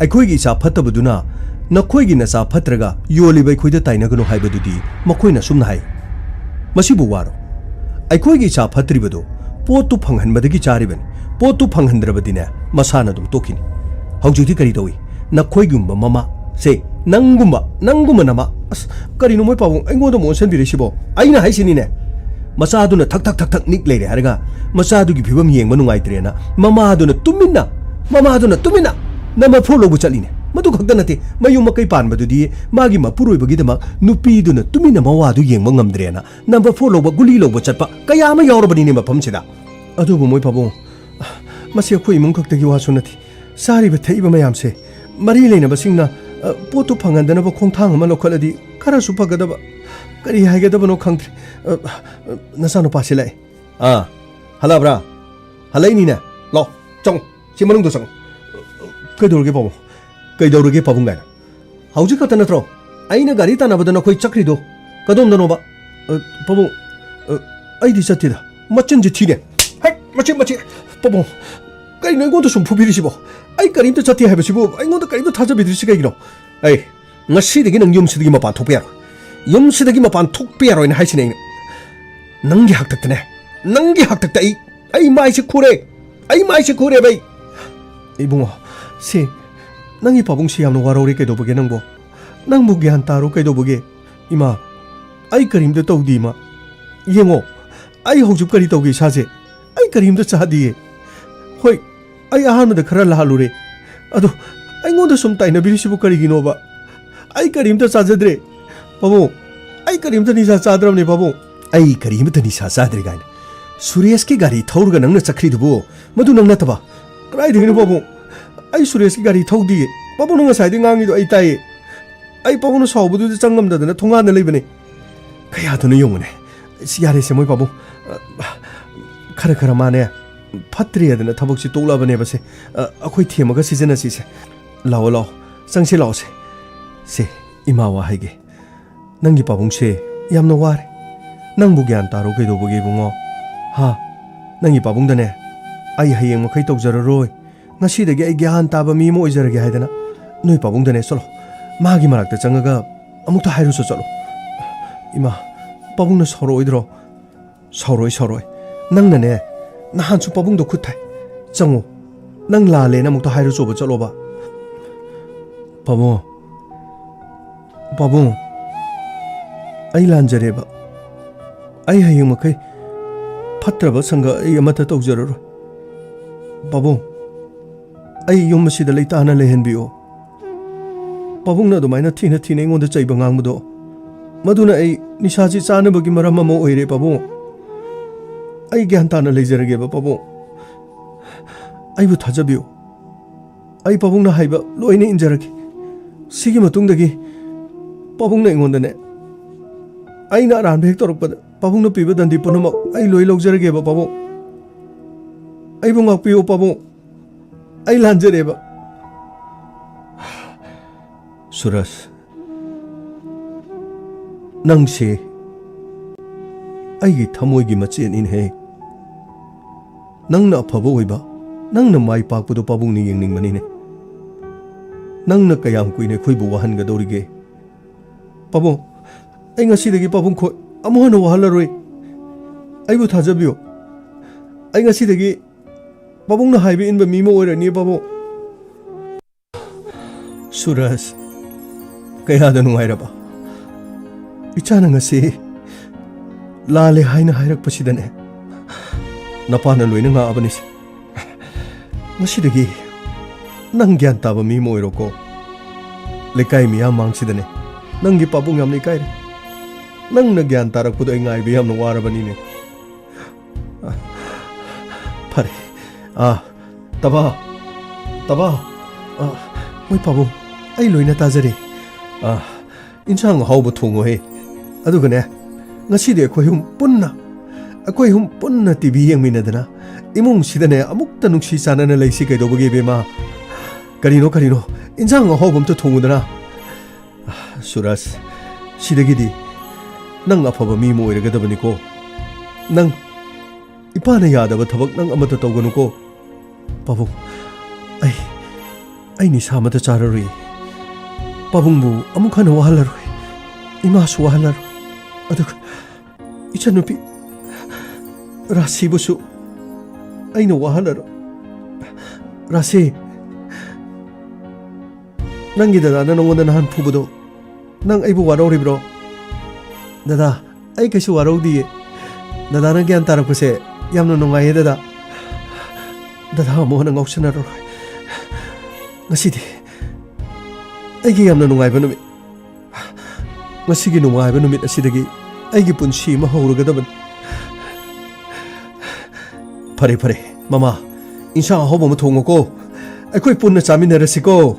ꯑꯩꯈꯣꯏꯒꯤ ꯏꯆꯥ ꯐꯠꯇꯕꯗꯨꯅ ꯅꯈꯣꯏꯒꯤ ꯅꯆꯥ ꯐꯠꯇ꯭ꯔꯒ ꯌꯣꯜꯂꯤꯕ ꯑꯩꯈꯣꯏꯗ ꯇꯥꯏꯅꯒꯅꯨ ꯍꯥꯏꯕꯗꯨꯗꯤ ꯃꯈꯣꯏꯅ ꯑꯁꯨꯝꯅ ꯍꯥꯏ꯫ ꯃꯁꯤꯕꯨ ꯋꯥꯔꯣ? ꯑꯩꯈꯣꯏꯒꯤ ꯏꯆꯥ ꯐꯠꯇ꯭ꯔꯤꯕꯗꯣ ꯄꯣꯠꯇꯨ ꯐꯪꯍꯟꯕꯗꯒꯤ ꯆꯥꯔꯤꯕꯅꯤ꯫ ꯄꯣꯠꯇꯨ ꯐꯪꯍꯟꯗ꯭ꯔꯕꯗꯤꯅꯦ, ꯃꯁꯥꯅ ꯑꯗꯨꯝ ꯇꯣꯛꯈꯤꯅꯤ꯫ ꯍꯧꯖꯤꯛꯇꯤ ꯀꯔꯤ ꯇꯧꯏ? ꯅꯈꯣꯏꯒꯨꯝꯕ ꯃꯃꯥ, ꯁꯦ, ꯅꯪꯒꯨꯝꯕ, ꯅꯪꯒꯨꯝꯕ ꯅꯃꯥ, ꯑꯁ, ꯀꯔꯤꯅꯣ ꯃꯣꯏ ꯄꯥꯕꯨꯡ ꯑꯩꯉꯣꯟꯗ ꯑꯃꯨꯛ ꯑꯣꯟꯁꯤꯟꯕꯤꯔꯤꯁꯤꯕꯣ? ꯑꯩꯅ ꯍꯥꯏꯁꯤꯅꯤꯅꯦ, ꯃꯆꯥꯗꯨꯅ ꯊꯛ ꯊꯛ ꯊꯛ ꯊꯛ ꯅꯤꯛ ꯂꯩꯔꯦ ꯍꯥꯏꯔꯒ ꯃꯆꯥꯗꯨꯒꯤ ꯐꯤꯕꯝ ꯌꯦꯡꯕ ꯅꯨꯡꯉꯥꯏꯇ꯭ꯔꯦꯅ ꯃꯃꯥꯗꯨꯅ ꯇꯨꯃꯤꯟꯅ, ꯃꯃꯥꯗꯨꯅ ꯇꯨꯃꯤꯟꯅ ꯅꯝꯕꯔ ꯐꯣꯔ ꯂꯧꯕ ꯆꯠꯂꯤꯅꯦ꯫ ꯃꯗꯨ ꯈꯛꯇ ꯅꯠꯇꯦ, ꯃꯌꯨꯝ ꯃꯀꯩ ꯄꯥꯟꯕꯗꯨꯗꯤ ꯃꯥꯒꯤ ꯃꯄꯨꯔꯣꯏꯕꯒꯤꯗꯃꯛ ꯅꯨꯄꯤꯗꯨꯅ ꯇꯨꯃꯤꯟꯅ ꯃꯋꯥꯗꯨ ꯌꯦꯡꯕ ꯉꯝꯗ꯭ꯔꯦꯅ ꯅꯝꯕꯔ ꯐꯣꯔ ꯂꯧꯕ, ꯒꯨꯂꯤ ꯂꯧꯕ ꯆꯠꯄ ꯀꯌꯥ ꯑꯃ ꯌꯥꯎꯔꯕꯅꯤꯅꯦ ꯃꯐꯝꯁꯤꯗ꯫ ꯑꯗꯨꯕꯨ ꯃꯣꯏ ꯄꯥꯕꯨꯡ, ꯃꯁꯤ ꯑꯩꯈꯣꯏ ꯏꯃꯨꯡ ꯈꯛꯇꯒꯤ ꯋꯥꯁꯨ ꯅꯠꯇꯦ꯫ ꯆꯥꯔꯤꯕ ꯊꯛꯏꯕ ꯃꯌꯥꯝꯁꯦ, ꯃꯔꯤ ꯂꯩꯅꯕꯁꯤꯡꯅ, ꯑ, ꯄꯣꯠꯇꯨ ꯐꯪꯍꯟꯗꯅꯕ ꯈꯣꯡꯊꯥꯡ ꯑꯃ ꯂꯧꯈꯠꯂꯗꯤ ꯈꯔꯁꯨ ꯐꯒꯗꯕ꯫ ꯀꯔꯤ ꯍꯥꯏꯒꯗꯕꯅꯣ ꯈꯪꯗ꯭ꯔꯦ꯫ ꯑ, ꯑ, ꯅꯆꯥꯅꯨꯄꯥꯁꯤ ꯂꯥꯛꯑꯦ꯫ ꯑꯥ, ꯍꯜꯂꯛꯑꯕ꯭ꯔꯥ? ꯍꯜꯂꯛꯏꯅꯤꯅꯦ꯫ ꯂꯥꯛꯑꯣ, ꯆꯪꯉꯣ꯫ ꯁꯤ ꯃꯅꯨꯡꯗ ꯆꯪꯉꯣ꯫ ꯀꯩꯗꯧꯔꯒꯦ ꯄꯥꯕꯨꯡ? ꯀꯩꯗꯧꯔꯒꯦ ꯄꯥꯕꯨꯡ ꯀꯥꯏꯅ? ꯍꯧꯖꯤꯛ ꯈꯛꯇ ꯅꯠꯇ꯭ꯔꯣ ꯑꯩꯅ ꯒꯥꯔꯤ ꯇꯥꯟꯅꯕꯗ ꯅꯈꯣꯏ ꯆꯠꯈ꯭ꯔꯤꯗꯣ? ꯀꯗꯣꯝꯗꯅꯣꯕ? ꯑ, ꯄꯥꯕꯨꯡ, ꯑ, ꯑꯩꯗꯤ ꯆꯠꯇꯦꯗ꯫ ꯃꯆꯤꯟꯁꯦ ꯊꯤꯅꯦ꯫ ꯍꯦꯛ, ꯃꯆꯤꯟ, ꯃꯆꯤꯟ꯫ ꯄꯥꯕꯨꯡ, ꯀꯩꯅꯣ ꯑꯩꯉꯣꯟꯗ ꯁꯨꯝ ꯐꯨꯕꯤꯔꯤꯁꯤꯕꯣ? ꯑꯩ ꯀꯔꯤꯝꯇ ꯆꯠꯇꯦ ꯍꯥꯏꯕꯁꯤꯕꯨ ꯑꯩꯉꯣꯟꯗ ꯀꯔꯤꯝꯇ ꯊꯥꯖꯕꯤꯗ꯭ꯔꯤꯁꯤ ꯀꯩꯒꯤꯅꯣ? ꯑꯩ, ꯉꯁꯤꯗꯒꯤ ꯅꯪ ꯌꯨꯝꯁꯤꯗꯒꯤ ꯃꯄꯥꯟ ꯊꯣꯛꯄ ꯌꯥꯔꯣꯏ꯫ ꯌꯨꯝꯁꯤꯗꯒꯤ ꯃꯄꯥꯟ ꯊꯣꯛꯄ ꯌꯥꯔꯣꯏꯅ ꯍꯥꯏꯁꯤꯅꯦ ꯑꯩꯅ꯫ ꯅꯪꯒꯤ ꯍꯥꯛꯇꯛꯇꯅꯦ꯫ ꯅꯪꯒꯤ ꯍꯥꯛꯇꯛꯇ ꯑꯩ, ꯑꯩ ꯃꯥꯏꯁꯦ ꯈꯨꯔꯦ꯫ ꯑꯩ ꯃꯥꯏꯁꯦ ꯈꯨꯔꯦ, ꯚꯩ꯫ ꯏꯕꯨꯡꯉꯣ, ꯁꯤ ꯅꯪꯒꯤ ꯄꯥꯕꯨꯡꯁꯤ ꯌꯥꯝꯅ ꯋꯥꯔꯧꯔꯦ꯫ ꯀꯩꯗꯧꯕꯒꯦ ꯅꯪꯕꯣ? ꯅꯪꯕꯨ ꯒ꯭ꯌꯥꯟ ꯇꯥꯔꯣ꯫ ꯀꯩꯗꯧꯕꯒꯦ? ꯏꯃꯥ, ꯑꯩ ꯀꯔꯤꯝꯇ ꯇꯧꯗꯦ, ꯏꯃꯥ꯫ ꯌꯦꯡꯉꯣ, ꯑꯩ ꯍꯧꯖꯤꯛ ꯀꯔꯤ ꯇꯧꯒꯦ ꯏꯁꯥꯁꯦ? ꯑꯩ ꯀꯔꯤꯝꯇ ꯆꯥꯗꯤꯌꯦ꯫ ꯍꯣꯏ, ꯑꯩ ꯑꯍꯥꯟꯕꯗ ꯈꯔ ꯂꯥꯜꯂꯨꯔꯦ꯫ ꯑꯗꯣ ꯑꯩꯉꯣꯟꯗ ꯁꯨꯝ ꯇꯥꯏꯅꯕꯤꯔꯤꯁꯤꯕꯨ ꯀꯔꯤꯒꯤꯅꯣꯕ? ꯑꯩ ꯀꯔꯤꯝꯇ ꯆꯥꯖꯗ꯭ꯔꯦ꯫ ꯄꯥꯕꯨꯡ, ꯑꯩ ꯀꯔꯤꯝꯇ ꯅꯤꯁꯥ ꯆꯥꯗ꯭ꯔꯕꯅꯦ, ꯄꯥꯕꯨꯡ꯫ ꯑꯩ ꯀꯔꯤꯃꯇ ꯅꯤꯁꯥ ꯆꯥꯗ꯭ꯔꯦ ꯀꯥꯏꯅ꯫ ꯁꯨꯔꯦꯁꯀꯤ ꯒꯥꯔꯤ ꯊꯧꯔꯒ ꯅꯪꯅ ꯆꯠꯈ꯭ꯔꯤꯗꯨꯕꯨ ꯃꯗꯨ ꯅꯪ ꯅꯠꯇꯕ? ꯀꯗꯥꯏꯗꯒꯤꯅꯣ, ꯄꯥꯕꯨꯡ? ꯑꯩ ꯁꯨꯔꯦꯁꯀꯤ ꯒꯥꯔꯤ ꯊꯧꯗꯤꯌꯦ꯫ ꯄꯥꯕꯨꯡꯅ ꯉꯁꯥꯏꯗꯩ ꯉꯥꯡꯉꯤꯗꯣ ꯑꯩ ꯇꯥꯏꯌꯦ꯫ ꯑꯩ ꯄꯥꯕꯨꯡꯅ ꯁꯥꯎꯕꯗꯨꯗ ꯆꯪꯉꯝꯗꯗꯅ ꯊꯣꯡꯒꯥꯟꯗ ꯂꯩꯕꯅꯦ꯫ ꯀꯌꯥꯗꯨꯅ ꯌꯦꯡꯉꯨꯅꯦ꯫ ꯑꯁ, ꯌꯥꯔꯦꯁꯦ ꯃꯣꯏ ꯄꯥꯕꯨꯡ꯫ ꯈꯔ ꯈꯔ ꯃꯥꯅꯦ, ꯐꯠꯇ꯭ꯔꯦꯗꯅ ꯊꯕꯛꯁꯤ ꯇꯣꯛꯂꯛꯑꯕꯅꯦꯕꯁꯦ꯫ ꯑ, ꯑꯩꯈꯣꯏ ꯊꯦꯝꯃꯒ ꯁꯤꯖꯤꯟꯅꯁꯤꯁꯦ꯫ ꯂꯥꯛꯑꯣ, ꯂꯥꯛꯑꯣ꯫ ꯆꯪꯁꯤ ꯂꯥꯛꯑꯣꯁꯦ꯫ ꯁꯦ, ꯏꯃꯥ ꯋꯥ ꯍꯥꯏꯒꯦ꯫ ꯅꯪꯒꯤ ꯄꯥꯕꯨꯡꯁꯦ ꯌꯥꯝꯅ ꯋꯥꯔꯦ꯫ ꯅꯪꯕꯨ ꯒ꯭ꯌꯥꯟ ꯇꯥꯔꯣ ꯀꯩꯗꯧꯕꯒꯤ, ꯏꯕꯨꯡꯉꯣ? ꯍꯥ? ꯅꯪꯒꯤ ꯄꯥꯕꯨꯡꯗꯅꯦ, "ꯑꯩ ꯍꯌꯦꯡ ꯃꯈꯩ ꯇꯧꯖꯔꯔꯣꯏ꯫ ꯉꯁꯤꯗꯒꯤ ꯑꯩ ꯒ꯭ꯌꯥꯟ ꯇꯥꯕ ꯃꯤ ꯑꯃ ꯑꯣꯏꯖꯔꯒꯦ" ꯍꯥꯏꯗꯅ ꯅꯣꯏ ꯄꯥꯕꯨꯡꯗꯅꯦ, ꯆꯠꯂꯣ꯫ ꯃꯥꯒꯤ ꯃꯅꯥꯛꯇ ꯆꯪꯉꯒ ꯑꯃꯨꯛꯇ ꯍꯥꯏꯔꯨꯆꯣ ꯆꯠꯂꯣ꯫ ꯏꯃꯥ, ꯄꯥꯕꯨꯡꯅ ꯁꯥꯎꯔꯛꯑꯣꯏꯗ꯭ꯔꯣ? ꯁꯥꯎꯔꯣꯏ, ꯁꯥꯎꯔꯣꯏ꯫ ꯅꯪꯅꯅꯦ, ꯅꯍꯥꯟꯁꯨ ꯄꯥꯕꯨꯡꯗ ꯈꯨꯠ ꯊꯥꯏ꯫ ꯆꯪꯉꯣ꯫ ꯅꯪ ꯂꯥꯜꯂꯦꯅ ꯑꯃꯨꯛꯇ ꯍꯥꯏꯔꯨꯆꯣꯕ, ꯆꯠꯂꯣꯕ꯫ ꯄꯥꯕꯨꯡ, ꯄꯥꯕꯨꯡ, ꯑꯩ ꯂꯥꯟꯖꯔꯦꯕ꯫ ꯑꯩ ꯍꯌꯦꯡ ꯃꯈꯩ ꯐꯠꯇ꯭ꯔꯕ ꯁꯪꯒ ꯑꯩ ꯑꯃꯠꯇ ꯇꯧꯖꯔꯔꯣꯏ꯫ ꯄꯥꯕꯨꯡ, ꯑꯩ ꯌꯨꯝ ꯑꯁꯤꯗ ꯂꯩꯇꯥꯅ ꯂꯩꯍꯟꯕꯤꯌꯣ꯫ ꯄꯥꯕꯨꯡꯅ ꯑꯗꯨꯃꯥꯏꯅ ꯊꯤꯅ ꯊꯤꯅ ꯑꯩꯉꯣꯟꯗ ꯆꯩꯕ ꯉꯥꯡꯕꯗꯣ, ꯃꯗꯨꯅ ꯑꯩ ꯅꯤꯁꯥꯁꯤ ꯆꯥꯅꯕꯒꯤ ꯃꯔꯝ ꯑꯃ ꯑꯣꯏꯔꯦ, ꯄꯥꯕꯨꯡ꯫ ꯑꯩ ꯒ꯭ꯌꯥꯟ ꯇꯥꯅ ꯂꯩꯖꯔꯒꯦꯕ, ꯄꯥꯕꯨꯡ꯫ ꯑꯩꯕꯨ ꯊꯥꯖꯕꯤꯌꯨ꯫ ꯑꯩ ꯄꯥꯕꯨꯡꯅ ꯍꯥꯏꯕ ꯂꯣꯏꯅ ꯏꯟꯖꯔꯒꯦ꯫ ꯁꯤꯒꯤ ꯃꯇꯨꯡꯗꯒꯤ ꯄꯥꯕꯨꯡꯅ ꯑꯩꯉꯣꯟꯗꯅꯦ, ꯑꯩꯅ ꯑꯔꯥꯟꯕ ꯍꯦꯛ ꯇꯧꯔꯛꯄꯗ, ꯄꯥꯕꯨꯡꯅ ꯄꯤꯕ ꯗꯟꯗꯤ ꯄꯨꯝꯅꯃꯛ ꯑꯩ ꯂꯣꯏ ꯂꯧꯖꯔꯒꯦꯕ, ꯄꯥꯕꯨꯡ꯫ ꯑꯩꯕꯨ ꯉꯥꯛꯄꯤꯌꯨ, ꯄꯥꯕꯨꯡ꯫ ꯑꯩ ꯂꯥꯟꯖꯔꯦꯕ꯫ ꯁꯨꯔꯖ, ꯅꯪꯁꯦ ꯑꯩꯒꯤ ꯊꯃꯣꯏꯒꯤ ꯃꯆꯦꯠꯅꯤꯅꯦꯍꯦ꯫ ꯅꯪꯅ ꯑꯐꯕ ꯑꯣꯏꯕ, ꯅꯪꯅ ꯃꯥꯏ ꯄꯥꯛꯄꯗꯣ ꯄꯥꯕꯨꯡꯅ ꯌꯦꯡꯅꯤꯡꯕꯅꯤꯅꯦ꯫ ꯅꯪꯅ ꯀꯌꯥꯝ ꯀꯨꯏꯅ ꯑꯩꯈꯣꯏꯕꯨ ꯋꯥꯍꯟꯒꯗꯧꯔꯤꯒꯦ? ꯄꯥꯕꯨꯡ, ꯑꯩ ꯉꯁꯤꯗꯒꯤ ꯄꯥꯕꯨꯡ ꯈꯣꯏ ꯑꯃꯨꯛ ꯍꯟꯅ ꯋꯥꯍꯜꯂꯔꯣꯏ꯫ ꯑꯩꯕꯨ ꯊꯥꯖꯕꯤꯌꯨ꯫ ꯑꯩ ꯉꯁꯤꯗꯒꯤ ꯄꯥꯕꯨꯡꯅ ꯍꯥꯏꯕ ꯏꯟꯕ ꯃꯤ ꯑꯃ ꯑꯣꯏꯔꯅꯤ, ꯄꯥꯕꯨꯡ꯫ ꯁꯨꯔꯖ, ꯀꯌꯥꯗ ꯅꯨꯡꯉꯥꯏꯔꯕ? ꯏꯆꯥꯅ ꯉꯁꯤ ꯂꯥꯜꯂꯦ ꯍꯥꯏꯅ ꯍꯥꯏꯔꯛꯄꯁꯤꯗꯅꯦ, ꯅꯄꯥꯅ ꯂꯣꯏꯅ ꯉꯥꯛꯑꯕꯅꯤꯁꯦ꯫ ꯉꯁꯤꯗꯒꯤ ꯅꯪ ꯒ꯭ꯌꯥꯟ ꯇꯥꯕ ꯃꯤ ꯑꯃ ꯑꯣꯏꯔꯣꯀꯣ꯫ ꯂꯩꯀꯥꯏ ꯃꯤꯌꯥꯝ ꯃꯥꯡꯁꯤꯗꯅꯦ, ꯅꯪꯒꯤ ꯄꯥꯕꯨꯡ ꯌꯥꯝꯅ ꯏꯀꯥꯏꯔꯦ꯫ ꯅꯪꯅ ꯒ꯭ꯌꯥꯟ ꯇꯥꯔꯛꯄꯗꯣ ꯑꯩ ꯉꯥꯏꯕ ꯌꯥꯝꯅ ꯋꯥꯔꯕꯅꯤꯅꯦ꯫ ꯑ, ꯐꯔꯦ꯫ ꯑꯥ, ꯇꯕꯥ, ꯇꯕꯥ, ꯑ, ꯃꯣꯏ ꯄꯥꯕꯨꯡ, ꯑꯩ ꯂꯣꯏꯅ ꯇꯥꯖꯔꯦ꯫ ꯑ, ꯏꯟꯁꯥꯡ ꯑꯍꯥꯎꯕ ꯊꯣꯡꯉꯣꯍꯦ꯫ ꯑꯗꯨꯒꯅꯦ, ꯉꯁꯤꯗꯤ ꯑꯩꯈꯣꯏ ꯑꯍꯨꯝ ꯄꯨꯟꯅ, ꯑꯩꯈꯣꯏ ꯑꯍꯨꯝ ꯄꯨꯟꯅ ꯇꯤ ꯚꯤ ꯌꯦꯡꯃꯤꯟꯅꯗꯅ ꯏꯃꯨꯡꯁꯤꯗꯅꯦ ꯑꯃꯨꯛꯇ ꯅꯨꯡꯁꯤ ꯆꯥꯟꯅꯅ ꯂꯩꯁꯤ ꯀꯩꯗꯧꯕꯒꯦ, ꯏꯕꯦꯝꯃ? ꯀꯔꯤꯅꯣ, ꯀꯔꯤꯅꯣ? ꯏꯟꯁꯥꯡ ꯑꯍꯥꯎꯕ ꯑꯝꯇ ꯊꯣꯡꯉꯨꯗꯅ꯫ ꯁꯨꯔꯖ, ꯁꯤꯗꯒꯤꯗꯤ ꯅꯪ ꯑꯐꯕ ꯃꯤ ꯑꯃ ꯑꯣꯏꯔꯒꯗꯕꯅꯤꯀꯣ꯫ ꯅꯪ, ꯏꯄꯥꯅ ꯌꯥꯗꯕ ꯊꯕꯛ ꯅꯪ ꯑꯃꯠꯇ ꯇꯧꯒꯅꯨꯀꯣ꯫ ꯄꯥꯕꯨꯡ, ꯑꯩ, ꯑꯩ ꯅꯤꯁꯥ ꯑꯃꯠꯇ ꯆꯥꯔꯔꯣꯏ꯫ ꯄꯥꯕꯨꯡꯕꯨ ꯑꯃꯨꯛ ꯍꯟꯅ ꯋꯥꯍꯜꯂꯔꯣꯏ꯫ ꯏꯃꯥꯁꯨ ꯋꯥꯍꯜꯂꯔꯣꯏ꯫ ꯑꯗꯨꯒ ꯏꯆꯟꯅꯨꯄꯤ ꯔꯥꯁꯤꯕꯨꯁꯨ ꯑꯩꯅ ꯋꯥꯍꯜꯂꯔꯣꯏ꯫ ꯔꯥꯁꯤ, ꯅꯪꯒꯤ ꯗꯗꯥꯅ ꯅꯉꯣꯟꯗ ꯅꯍꯥꯟ ꯐꯨꯕꯗꯣ, ꯅꯪ ꯑꯩꯕꯨ ꯋꯥꯔꯧꯔꯤꯕ꯭ꯔꯣ? ꯗꯗꯥ, ꯑꯩ ꯀꯩꯁꯨ ꯋꯥꯔꯧꯗꯤꯌꯦ꯫ ꯗꯗꯥꯅ ꯒ꯭ꯌꯥꯟ ꯇꯥꯔꯛꯄꯁꯦ ꯌꯥꯝꯅ ꯅꯨꯡꯉꯥꯏꯌꯦ, ꯗꯗꯥ꯫ ꯗꯗꯥ ꯑꯃꯨꯛ ꯍꯟꯅ ꯉꯥꯎꯁꯟꯅꯔꯔꯣꯏ꯫ ꯉꯁꯤꯗꯤ ꯑꯩꯒꯤ ꯌꯥꯝꯅ ꯅꯨꯡꯉꯥꯏꯕ ꯅꯨꯃꯤꯠ꯫ ꯉꯁꯤꯒꯤ ꯅꯨꯡꯉꯥꯏꯕ ꯅꯨꯃꯤꯠ ꯑꯁꯤꯗꯒꯤ ꯑꯩꯒꯤ ꯄꯨꯟꯁꯤ ꯑꯃ ꯍꯧꯔꯒꯗꯕꯅꯤ꯫ ꯐꯔꯦ, ꯐꯔꯦ, ꯃꯃꯥ, ꯏꯟꯁꯥꯡ ꯑꯍꯥꯎꯕ ꯑꯃ ꯊꯣꯡꯉꯣꯀꯣ꯫ ꯑꯩꯈꯣꯏ ꯄꯨꯟꯅ ꯆꯥꯃꯤꯟꯅꯔꯁꯤꯀꯣ꯫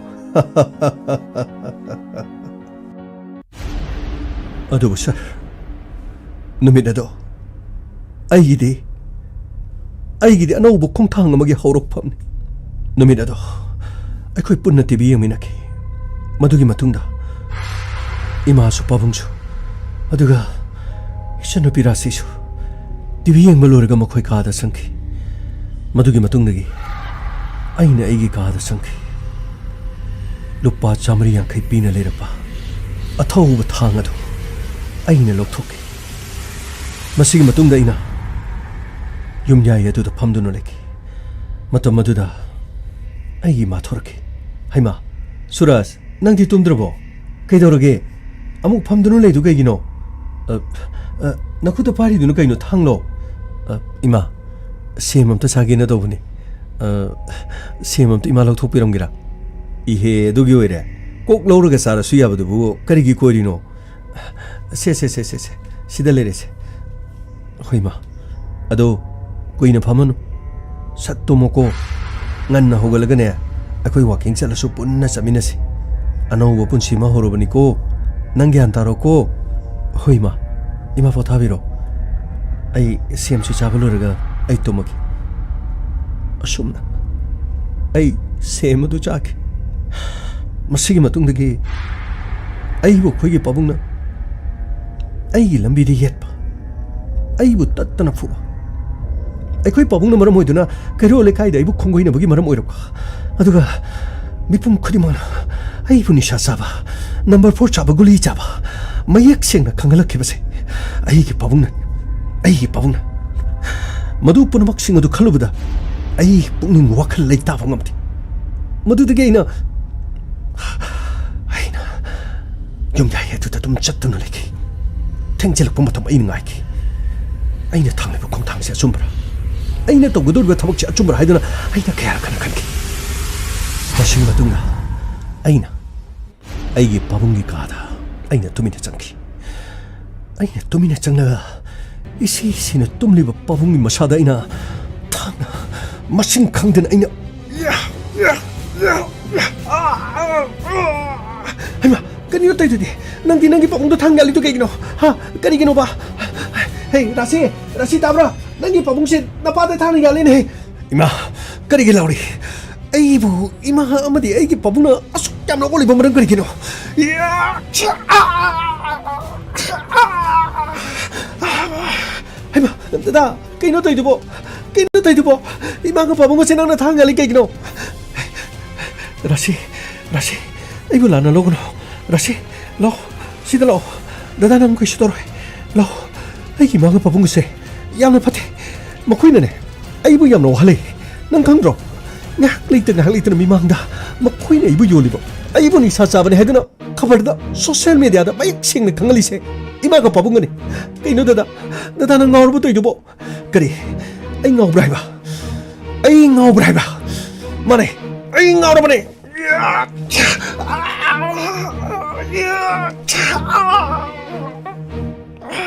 ꯑꯗꯨꯕꯨ ꯁꯥꯔ, ꯅꯨꯃꯤꯠ ꯑꯗꯣ ꯑꯩꯒꯤꯗꯤ, ꯑꯩꯒꯤꯗꯤ ꯑꯅꯧꯕ ꯈꯣꯡꯊꯥꯡ ꯑꯃꯒꯤ ꯍꯧꯔꯛꯐꯝꯅꯤ꯫ ꯅꯨꯃꯤꯠ ꯑꯗꯣ ꯑꯩꯈꯣꯏ ꯄꯨꯟꯅ ꯇꯤ ꯚꯤ ꯌꯦꯡꯃꯤꯟꯅꯈꯤ꯫ ꯃꯗꯨꯒꯤ ꯃꯇꯨꯡꯗ ꯏꯃꯥꯁꯨ, ꯄꯥꯕꯨꯡꯁꯨ, ꯑꯗꯨꯒ ꯏꯆꯟꯅꯨꯄꯤ ꯔꯥꯁꯤꯁꯨ ꯇꯤ ꯚꯤ ꯌꯦꯡꯕ ꯂꯣꯏꯔꯒ ꯃꯈꯣꯏ ꯀꯥꯗ ꯆꯪꯈꯤ꯫ ꯃꯗꯨꯒꯤ ꯃꯇꯨꯡꯗꯒꯤ ꯑꯩꯅ ꯑꯩꯒꯤ ꯀꯥꯗ ꯆꯪꯈꯤ꯫ ꯂꯨꯄꯥ ꯆꯥꯃꯔꯤ ꯌꯥꯡꯈꯩ ꯄꯤꯅ ꯂꯩꯔꯛꯄ ꯑꯊꯧꯕ ꯊꯥꯡ ꯑꯗꯨ ꯑꯩꯅ ꯂꯧꯊꯣꯛꯈꯤ꯫ ꯃꯁꯤꯒꯤ ꯃꯇꯨꯡꯗ ꯑꯩꯅ ꯌꯨꯝꯌꯥꯏ ꯑꯗꯨꯗ ꯐꯝꯗꯨꯅ ꯂꯩꯈꯤ꯫ ꯃꯇꯝ ꯑꯗꯨꯗ ꯑꯩꯒꯤ ꯏꯃꯥ ꯊꯣꯔꯛꯈꯤ꯫ "ꯍꯩꯃꯥ, ꯁꯨꯔꯖ, ꯅꯪꯗꯤ ꯇꯨꯝꯗ꯭ꯔꯕꯣ? ꯀꯩꯗꯧꯔꯒꯦ? ꯑꯃꯨꯛ ꯐꯝꯗꯨꯅ ꯂꯩꯗꯨ ꯀꯩꯒꯤꯅꯣ? ꯑ, ꯑ, ꯅꯈꯨꯠꯇ ꯄꯥꯏꯔꯤꯗꯨꯅ ꯀꯩꯅꯣ, ꯊꯥꯡꯂꯣ?" "ꯑ, ꯏꯃꯥ, ꯁꯦꯝ ꯑꯝꯇ ꯆꯥꯒꯦꯅ ꯇꯧꯕꯅꯤ꯫ ꯑ, ꯁꯦꯝ ꯑꯝꯇ ꯏꯃꯥ ꯂꯧꯊꯣꯛꯄꯤꯔꯝꯒꯦꯔꯥ?" "ꯏꯍꯦ, ꯑꯗꯨꯒꯤ ꯑꯣꯏꯔꯦ? ꯀꯣꯛ ꯂꯧꯔꯒ ꯆꯥꯔꯁꯨ ꯌꯥꯕꯗꯨꯕꯨ ꯀꯔꯤꯒꯤ ꯀꯣꯏꯔꯤꯅꯣ?" ꯁꯦ, ꯁꯦ, ꯁꯦ, ꯁꯦ, ꯁꯦ꯫ ꯁꯤꯗ ꯂꯩꯔꯦꯁꯦ꯫ ꯍꯣꯏ, ꯃꯥ꯫ ꯑꯗꯣ ꯀꯨꯏꯅ ꯐꯝꯃꯅꯨ꯫ ꯁꯠ ꯇꯨꯝꯃꯣꯀꯣ꯫ ꯉꯟꯅ ꯍꯧꯒꯠꯂꯒꯅꯦ, ꯑꯩꯈꯣꯏ ꯋꯥꯀꯤꯡ ꯆꯠꯂꯁꯨ ꯄꯨꯟꯅ ꯆꯠꯃꯤꯟꯅꯁꯤ꯫ ꯑꯅꯧꯕ ꯄꯨꯟꯁꯤ ꯑꯃ ꯍꯧꯔꯕꯅꯤꯀꯣ꯫ ꯅꯪ ꯒ꯭ꯌꯥꯟ ꯇꯥꯔꯣꯀꯣ꯫ ꯍꯣꯏ, ꯏꯃꯥ꯫ ꯏꯃꯥ, ꯄꯣꯊꯥꯕꯤꯔꯣ꯫ ꯑꯩ ꯁꯦꯝꯁꯨ ꯆꯥꯕ ꯂꯣꯏꯔꯒ ꯑꯩ ꯇꯨꯝꯃꯒꯦ꯫ ꯑꯁꯨꯝꯅ ꯑꯩ ꯁꯦꯝ ꯑꯗꯨ ꯆꯥꯈꯤ꯫ ꯃꯁꯤꯒꯤ ꯃꯇꯨꯡꯗꯒꯤ ꯑꯩꯕꯨ ꯑꯩꯈꯣꯏꯒꯤ ꯄꯥꯕꯨꯡꯅ ꯑꯩꯒꯤ ꯂꯝꯕꯤꯗ ꯌꯦꯠꯄ, ꯑꯩꯕꯨ ꯇꯠꯇꯅ ꯐꯨꯕ, ꯑꯩꯈꯣꯏ ꯄꯥꯕꯨꯡꯅ ꯃꯔꯝ ꯑꯣꯏꯗꯨꯅ ꯀꯩꯔꯣꯜ ꯂꯩꯀꯥꯏꯗ ꯑꯩꯕꯨ ꯈꯣꯡꯒꯣꯏꯅꯕꯒꯤ ꯃꯔꯝ ꯑꯣꯏꯔꯛꯄ, ꯑꯗꯨꯒ ꯃꯤꯄꯨꯝ ꯈꯨꯗꯤꯡꯃꯛꯅ ꯑꯩꯕꯨ ꯅꯤꯁꯥ ꯆꯥꯕ, ꯅꯝꯕꯔ ꯐꯣꯔ ꯆꯥꯕ, ꯒꯨꯂꯤ ꯆꯥꯕ ꯃꯌꯦꯛ ꯁꯦꯡꯅ ꯈꯪꯍꯜꯂꯛꯈꯤꯕꯁꯦ ꯑꯩꯒꯤ ꯄꯥꯕꯨꯡꯅ, ꯑꯩꯒꯤ ꯄꯥꯕꯨꯡꯅ꯫ ꯃꯗꯨ ꯄꯨꯝꯅꯃꯛꯁꯤꯡ ꯑꯗꯨ ꯈꯜꯂꯨꯕꯗ ꯑꯩ ꯄꯨꯛꯅꯤꯡ ꯋꯥꯈꯜ ꯂꯩꯇꯥꯕ ꯉꯝꯗꯦ꯫ ꯃꯗꯨꯗꯒꯤ ꯑꯩꯅ, ꯑꯩꯅ ꯌꯨꯝꯌꯥꯏ ꯑꯗꯨꯗ ꯑꯗꯨꯝ ꯆꯠꯇꯨꯅ ꯂꯩꯈꯤ꯫ ꯊꯦꯡꯖꯤꯜꯂꯛꯄ ꯃꯇꯝ ꯑꯩꯅ ꯉꯥꯏꯈꯤ꯫ ꯑꯩꯅ ꯊꯥꯡꯂꯤꯕ ꯈꯣꯡꯊꯥꯡꯁꯤ ꯑꯆꯨꯝꯕ꯭ꯔꯥ? ꯑꯩꯅ ꯇꯧꯒꯗꯧꯔꯤꯕ ꯊꯕꯛꯁꯤ ꯑꯆꯨꯝꯕ꯭ꯔꯥ ꯍꯥꯏꯗꯨꯅ ꯑꯩꯅ ꯀꯌꯥꯔꯛ ꯍꯟꯅ ꯈꯟꯈꯤ꯫ ꯃꯁꯤꯒꯤ ꯃꯇꯨꯡꯗ ꯑꯩꯅ ꯑꯩꯒꯤ ꯄꯥꯕꯨꯡꯒꯤ ꯀꯥꯗ ꯑꯩꯅ ꯇꯨꯃꯤꯟꯅ ꯆꯪꯈꯤ꯫ ꯑꯩꯅ ꯇꯨꯃꯤꯟꯅ ꯆꯪꯂꯒ ꯏꯁꯤ ꯁꯤꯅ ꯇꯨꯝꯂꯤꯕ ꯄꯥꯕꯨꯡꯒꯤ ꯃꯁꯥꯗ ꯑꯩꯅ ꯊꯥꯡꯅ ꯃꯁꯤꯡ ꯈꯪꯗꯅ ꯑꯩꯅ, ꯍꯩꯃꯥ, ꯀꯔꯤꯅꯣ ꯇꯧꯔꯤꯗꯨꯗꯤ? ꯅꯪꯗꯤ ꯅꯪꯒꯤ ꯄꯥꯕꯨꯡꯗꯣ ꯊꯥꯡ ꯌꯥꯜꯂꯤꯗꯨ ꯀꯩꯒꯤꯅꯣ? ꯍꯥ? ꯀꯔꯤꯒꯤꯅꯣꯕ? ꯍꯦ, ꯔꯥꯁꯤ, ꯔꯥꯁꯤ, ꯇꯥꯕ꯭ꯔꯥ? ꯅꯪꯒꯤ ꯄꯥꯕꯨꯡꯁꯦ ꯅꯄꯥꯗ ꯊꯥꯡꯅ ꯌꯥꯜꯂꯤꯅꯦ꯫ ꯏꯃꯥ, ꯀꯔꯤꯒꯤ ꯂꯥꯎꯔꯤ? ꯑꯩꯕꯨ ꯏꯃꯥ ꯑꯃꯗꯤ ꯑꯩꯒꯤ ꯄꯥꯕꯨꯡꯅ ꯑꯁꯨꯛ ꯌꯥꯝꯅ ꯑꯣꯠꯂꯤꯕ ꯃꯔꯝ ꯀꯔꯤꯒꯤꯅꯣ? ꯍꯩꯃꯥ, ꯗꯗꯥ, ꯀꯩꯅꯣ ꯇꯧꯔꯤꯗꯨꯕꯣ? ꯀꯩꯅꯣ ꯇꯧꯔꯤꯗꯨꯕꯣ? ꯏꯃꯥꯒ ꯄꯥꯕꯨꯡꯒꯁꯦ ꯅꯪꯅ ꯊꯥꯡ ꯌꯥꯜꯂꯤ ꯀꯩꯒꯤꯅꯣ? ꯔꯥꯁꯤ, ꯔꯥꯁꯤ, ꯑꯩꯕꯨ ꯂꯥꯟꯅ ꯂꯧꯒꯅꯨ꯫ ꯔꯥꯁꯤ, ꯂꯥꯛꯑꯣ, ꯁꯤꯗ ꯂꯥꯛꯑꯣ꯫ ꯗꯗꯥ, ꯅꯪ ꯀꯩꯁꯨ ꯇꯧꯔꯣꯏ꯫ ꯂꯥꯛꯑꯣ, ꯑꯩꯒꯤ ꯏꯃꯥꯒ ꯄꯥꯕꯨꯡꯒꯁꯦ ꯌꯥꯝꯅ ꯐꯠꯇꯦ꯫ ꯃꯈꯣꯏꯅꯅꯦ, ꯑꯩꯕꯨ ꯌꯥꯝꯅ ꯋꯥꯍꯜꯂꯦ꯫ ꯅꯪ ꯈꯪꯗ꯭ꯔꯣ? ꯉꯥꯏꯍꯥꯛ ꯂꯩꯇ, ꯉꯥꯏꯍꯥꯛ ꯂꯩꯇꯅ ꯃꯤꯃꯥꯡꯗ ꯃꯈꯣꯏꯅ ꯑꯩꯕꯨ ꯌꯣꯜꯂꯤꯕ, ꯑꯩꯕꯨ ꯅꯤꯁꯥ ꯆꯥꯕꯅꯤ ꯍꯥꯏꯗꯨꯅ ꯈꯕꯔꯗ, ꯁꯣꯁꯤꯌꯦꯜ ꯃꯦꯗꯤꯌꯥꯗ ꯃꯌꯦꯛ ꯁꯦꯡꯅ ꯈꯪꯍꯜꯂꯤꯁꯦ ꯏꯃꯥꯒ ꯄꯥꯕꯨꯡꯒꯅꯤ꯫ ꯀꯩꯅꯣ ꯗꯗꯥ? ꯗꯗꯥ, ꯅꯪ ꯉꯥꯎꯔꯕ ꯇꯧꯔꯤꯗꯨꯕꯣ? ꯀꯔꯤ? ꯑꯩ ꯉꯥꯎꯕ꯭ꯔꯥ ꯍꯥꯏꯕ? ꯑꯩ ꯉꯥꯎꯕ꯭ꯔꯥ ꯍꯥꯏꯕ? ꯃꯥꯅꯦ, ꯑꯩ ꯉꯥꯎꯔꯕꯅꯦ꯫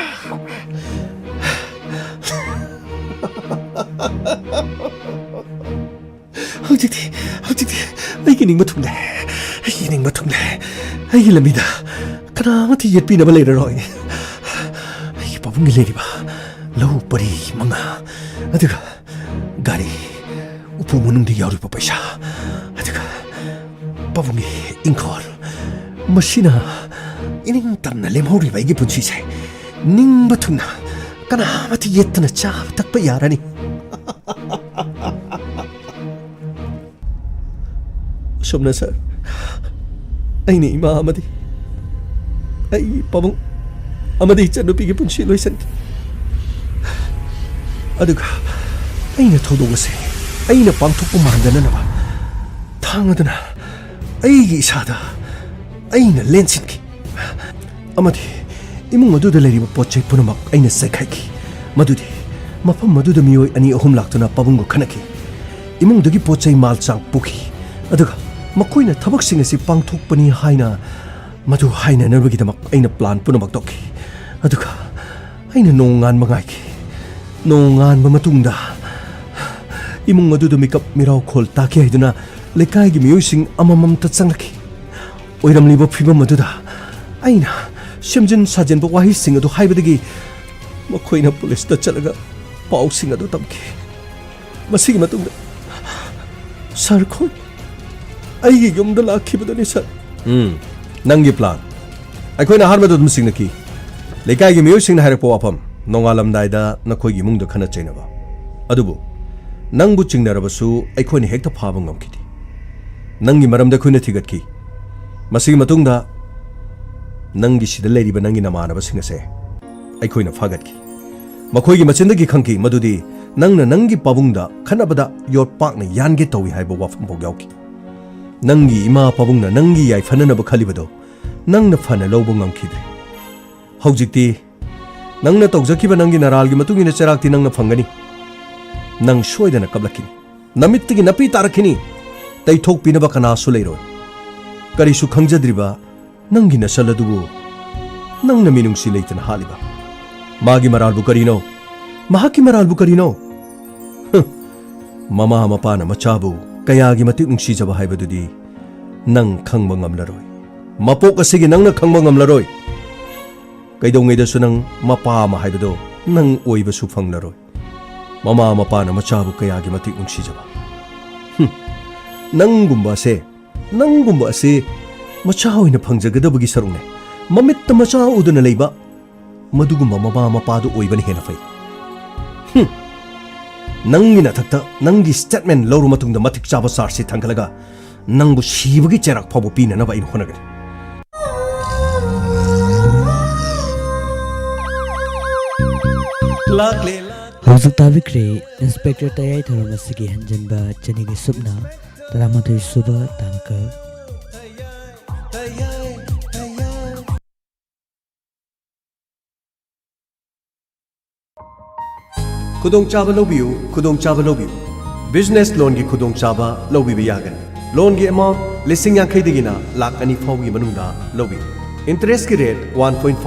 ꯍꯧꯖꯤꯛꯇꯤ, ꯍꯧꯖꯤꯛꯇꯤ ꯑꯩꯒꯤ ꯅꯤꯡꯕ ꯊꯨꯡꯂꯦ꯫ ꯑꯩꯒꯤ ꯅꯤꯡꯕ ꯊꯨꯡꯂꯦ꯫ ꯑꯩꯒꯤ ꯂꯝꯕꯤꯗ ꯀꯅꯥꯃꯠꯇ ꯌꯦꯠꯄꯤꯅꯕ ꯂꯩꯔꯔꯣꯏ꯫ ꯑꯩꯒꯤ ꯄꯥꯕꯨꯡꯒꯤ ꯂꯩꯔꯤꯕ ꯂꯧ ꯄꯔꯤ ꯃꯉꯥ, ꯑꯗꯨꯒ ꯒꯥꯔꯤ, ꯎꯄꯨ ꯃꯅꯨꯡꯗ ꯌꯥꯎꯔꯤꯕ ꯄꯩꯁꯥ, ꯑꯗꯨꯒ ꯄꯥꯕꯨꯡꯒꯤ ꯏꯪꯈꯣꯜ, ꯃꯁꯤꯅ ꯏꯅꯤꯡ ꯇꯝꯅ ꯂꯦꯝꯍꯧꯔꯤꯕ ꯑꯩꯒꯤ ꯄꯨꯟꯁꯤꯁꯦ ꯅꯤꯡꯕ ꯊꯨꯡꯅ ꯀꯅꯥꯃꯠꯇ ꯌꯦꯠꯇꯅ ꯆꯥꯕ ꯊꯛꯄ ꯌꯥꯔꯅꯤ꯫ ꯑꯁꯨꯝꯅ ꯁꯥꯔ, ꯑꯩꯅ ꯏꯃꯥ ꯑꯃꯗꯤ ꯑꯩꯒꯤ ꯄꯥꯕꯨꯡ ꯑꯃꯗꯤ ꯏꯆꯟꯅꯨꯄꯤꯒꯤ ꯄꯨꯟꯁꯤ ꯂꯣꯏꯁꯤꯟꯈꯤ꯫ ꯑꯗꯨꯒ ꯑꯩꯅ ꯊꯧꯗꯣꯛ ꯑꯁꯦ ꯑꯩꯅ ꯄꯥꯡꯊꯣꯛꯄ ꯃꯥꯟꯗꯅꯅꯕ ꯊꯥꯡ ꯑꯗꯨꯅ ꯑꯩꯒꯤ ꯏꯁꯥꯗ ꯑꯩꯅ ꯂꯦꯟꯁꯤꯟꯈꯤ꯫ ꯑꯃꯗꯤ ꯏꯃꯨꯡ ꯑꯗꯨꯗ ꯂꯩꯔꯤꯕ ꯄꯣꯠ ꯆꯩ ꯄꯨꯝꯅꯃꯛ ꯑꯩꯅ ꯆꯥꯏꯈꯥꯏꯈꯤ꯫ ꯃꯗꯨꯗꯤ ꯃꯐꯝ ꯑꯗꯨꯗ ꯃꯤꯑꯣꯏ ꯑꯅꯤ ꯑꯍꯨꯝ ꯂꯥꯛꯇꯨꯅ ꯄꯥꯕꯨꯡꯒ ꯈꯠꯅꯈꯤ꯫ ꯏꯃꯨꯡꯗꯒꯤ ꯄꯣꯠ ꯆꯩ ꯃꯥꯜ ꯆꯥꯡ ꯄꯨꯈꯤ꯫ ꯑꯗꯨꯒ ꯃꯈꯣꯏꯅ ꯊꯕꯛꯁꯤꯡ ꯑꯁꯤ ꯄꯥꯡꯊꯣꯛꯄꯅꯤ ꯍꯥꯏꯅ ꯃꯗꯨ ꯍꯥꯏꯅꯅꯕꯒꯤꯗꯃꯛ ꯑꯩꯅ ꯄ꯭ꯂꯥꯟ ꯄꯨꯝꯅꯃꯛ ꯇꯧꯈꯤ꯫ ꯑꯗꯨꯒ ꯑꯩꯅ ꯅꯣꯡꯉꯥꯟꯕ ꯉꯥꯏꯈꯤ꯫ ꯅꯣꯡꯉꯥꯟꯕ ꯃꯇꯨꯡꯗ ꯏꯃꯨꯡ ꯑꯗꯨꯗ ꯃꯤꯀꯞ ꯃꯤꯔꯥꯎꯈꯣꯜ ꯇꯥꯈꯤ ꯍꯥꯏꯗꯨꯅ ꯂꯩꯀꯥꯏꯒꯤ ꯃꯤꯑꯣꯏꯁꯤꯡ ꯑꯃꯃꯝꯇ ꯆꯪꯂꯛꯈꯤ꯫ ꯑꯣꯏꯔꯝꯂꯤꯕ ꯐꯤꯕꯝ ꯑꯗꯨꯗ ꯑꯩꯅ ꯁꯦꯝꯖꯤꯟ ꯁꯥꯖꯤꯟꯕ ꯋꯥꯍꯩꯁꯤꯡ ꯑꯗꯨ ꯍꯥꯏꯕꯗꯒꯤ ꯃꯈꯣꯏꯅ ꯄꯨꯂꯤꯁꯇ ꯆꯠꯂꯒ ꯄꯥꯎꯁꯤꯡ ꯑꯗꯨ ꯇꯝꯈꯤ꯫ ꯃꯁꯤꯒꯤ ꯃꯇꯨꯡꯗ ꯁꯥꯔ ꯈꯣꯏ ꯑꯩꯒꯤ ꯌꯨꯝꯗ ꯂꯥꯛꯈꯤꯕꯗꯨꯅꯤ, ꯁꯥꯔ꯫ ꯎꯝ, ꯅꯪꯒꯤ ꯄ꯭ꯂꯥꯟ꯫ ꯑꯩꯈꯣꯏꯅ ꯑꯍꯥꯟꯕꯗ ꯑꯗꯨꯝ ꯆꯤꯡꯅꯈꯤ꯫ ꯂꯩꯀꯥꯏꯒꯤ ꯃꯤꯑꯣꯏꯁꯤꯡꯅ ꯍꯥꯏꯔꯛꯄ ꯋꯥꯐꯝ, ꯅꯣꯡꯉꯥꯜꯂꯝꯗꯥꯏꯗ ꯅꯈꯣꯏꯒꯤ ꯏꯃꯨꯡꯗ ꯈꯠꯅ ꯆꯩꯅꯕ꯫ ꯑꯗꯨꯕꯨ ꯅꯪꯕꯨ ꯆꯤꯡꯅꯔꯕꯁꯨ ꯑꯩꯈꯣꯏꯅ ꯍꯦꯛꯇ ꯐꯥꯕ ꯉꯝꯈꯤꯗꯦ꯫ ꯅꯪꯒꯤ ꯃꯔꯝꯗ ꯑꯩꯈꯣꯏꯅ ꯊꯤꯒꯠꯈꯤ꯫ ꯃꯁꯤꯒꯤ ꯃꯇꯨꯡꯗ ꯅꯪꯒꯤ ꯁꯤꯗ ꯂꯩꯔꯤꯕ ꯅꯪꯒꯤ ꯅꯃꯥꯟꯅꯕꯁꯤꯡ ꯑꯁꯦ ꯑꯩꯈꯣꯏꯅ ꯐꯥꯒꯠꯈꯤ꯫ ꯃꯈꯣꯏꯒꯤ ꯃꯆꯤꯟꯗꯒꯤ ꯈꯪꯈꯤ ꯃꯗꯨꯗꯤ ꯅꯪꯅ ꯅꯪꯒꯤ ꯄꯥꯕꯨꯡꯗ ꯈꯠꯅꯕꯗ ꯌꯣꯠꯄꯥꯛꯅ ꯌꯥꯟꯒꯦ ꯇꯧꯏ ꯍꯥꯏꯕ ꯋꯥꯐꯝ ꯐꯥꯎ ꯌꯥꯎꯈꯤ꯫ ꯅꯪꯒꯤ ꯏꯃꯥ ꯄꯥꯕꯨꯡꯅ ꯅꯪꯒꯤ ꯌꯥꯏꯐꯅꯅꯕ ꯈꯜꯂꯤꯕꯗꯣ ꯅꯪꯅ ꯐꯅ ꯂꯧꯕ ꯉꯝꯈꯤꯗ꯭ꯔꯦ꯫ ꯍꯧꯖꯤꯛꯇꯤ ꯅꯪꯅ ꯇꯧꯖꯈꯤꯕ ꯅꯪꯒꯤ ꯅꯔꯥꯜꯒꯤ ꯃꯇꯨꯡ ꯏꯟꯅ ꯆꯩꯔꯥꯛꯇꯤ ꯅꯪꯅ ꯐꯪꯒꯅꯤ꯫ ꯅꯪ ꯁꯣꯏꯗꯅ ꯀꯞꯂꯛꯈꯤꯅꯤ꯫ ꯅꯃꯤꯠꯇꯒꯤ ꯅꯥꯄꯤ ꯇꯥꯔꯛꯈꯤꯅꯤ꯫ ꯇꯩꯊꯣꯛꯄꯤꯅꯕ ꯀꯅꯥꯁꯨ ꯂꯩꯔꯣꯏ꯫ ꯀꯔꯤꯁꯨ ꯈꯪꯖꯗ꯭ꯔꯤꯕ ꯅꯪꯒꯤ ꯅꯁꯜ ꯑꯗꯨꯕꯨ ꯅꯪꯅ ꯃꯤꯅꯨꯡꯁꯤ ꯂꯩꯇꯅ ꯍꯥꯠꯂꯤꯕ꯫ ꯃꯥꯒꯤ ꯃꯔꯥꯜꯕꯨ ꯀꯔꯤꯅꯣ? ꯃꯍꯥꯛꯀꯤ ꯃꯔꯥꯜꯕꯨ ꯀꯔꯤꯅꯣ? ꯃꯃꯥ ꯃꯄꯥꯅ ꯃꯆꯥꯕꯨ ꯀꯌꯥꯒꯤ ꯃꯇꯤꯛ ꯅꯨꯡꯁꯤꯖꯕ ꯍꯥꯏꯕꯗꯨꯗꯤ ꯅꯪ ꯈꯪꯕ ꯉꯝꯂꯔꯣꯏ꯫ ꯃꯄꯣꯛ ꯑꯁꯤꯒꯤ ꯅꯪꯅ ꯈꯪꯕ ꯉꯝꯂꯔꯣꯏ꯫ ꯀꯩꯗꯧꯉꯩꯗꯁꯨ ꯅꯪ ꯃꯄꯥ ꯑꯃ ꯍꯥꯏꯕꯗꯣ ꯅꯪ ꯑꯣꯏꯕꯁꯨ ꯐꯪꯂꯔꯣꯏ꯫ ꯃꯃꯥ ꯃꯄꯥꯅ ꯃꯆꯥꯕꯨ ꯀꯌꯥꯒꯤ ꯃꯇꯤꯛ ꯅꯨꯡꯁꯤꯖꯕ꯫ ꯍꯨꯝ, ꯅꯪꯒꯨꯝꯕ ꯑꯁꯦ, ꯅꯪꯒꯨꯝꯕ ꯑꯁꯤ ꯃꯆꯥ ꯑꯣꯏꯅ ꯐꯪꯖꯒꯗꯕꯒꯤ ꯁꯔꯨꯛꯅꯦ꯫ ꯃꯃꯤꯠꯇ ꯃꯆꯥ ꯎꯗꯅ ꯂꯩꯕ ꯃꯗꯨꯒꯨꯝꯕ ꯃꯃꯥ ꯃꯄꯥꯗꯨ ꯑꯣꯏꯕꯅ ꯍꯦꯟꯅ ꯐꯩ꯫ ꯍꯨꯝ! ꯅꯪꯒꯤ ꯅꯊꯛꯇ ꯅꯪꯒꯤ statement ꯂꯧꯔ ꯃꯇꯨꯡꯗ ꯃꯇꯤꯛ ꯆꯥꯕ chargeꯁꯤ ꯊꯥꯡꯒꯠꯂꯒ ꯅꯪꯕꯨ ꯁꯤꯕꯒꯤ ꯆꯩꯔꯥꯛ ꯐꯥꯎꯕ ꯄꯤꯅꯅꯕ ꯑꯩꯅ ꯍꯣꯠꯅꯒꯅꯤ꯫ ꯍꯧꯖꯤꯛ ꯇꯥꯕꯤꯈ꯭ꯔꯦ ꯏꯟꯁꯄꯦꯛꯇꯔ ꯇꯌꯥꯏ ꯊꯧꯔꯝ ꯑꯁꯤꯒꯤ ꯍꯟꯖꯤꯟꯕ ꯆꯅꯤꯒ ꯁꯨꯞꯅ ꯇꯔꯥꯃꯥꯊꯣꯏ ꯁꯨꯕ ꯇꯥꯡꯀꯛ꯫ ꯈꯨꯗꯣꯡꯆꯥꯕ ꯂꯧꯕꯤꯌꯨ, ꯈꯨꯗꯣꯡꯆꯥꯕ ꯂꯧꯕꯤꯌꯨ꯫ Business loanꯒꯤ ꯈꯨꯗꯣꯡꯆꯥꯕ ꯂꯧꯕꯤꯕ ꯌꯥꯒꯅꯤ꯫ Loanꯒꯤ amount ꯂꯤꯁꯤꯡ ꯌꯥꯡꯈꯩꯗꯒꯤꯅ ꯂꯥꯈ ꯑꯅꯤ ꯐꯥꯎꯕꯒꯤ ꯃꯅꯨꯡꯗ ꯂꯧꯕꯤꯌꯨ꯫ Interestꯀꯤ rate one point five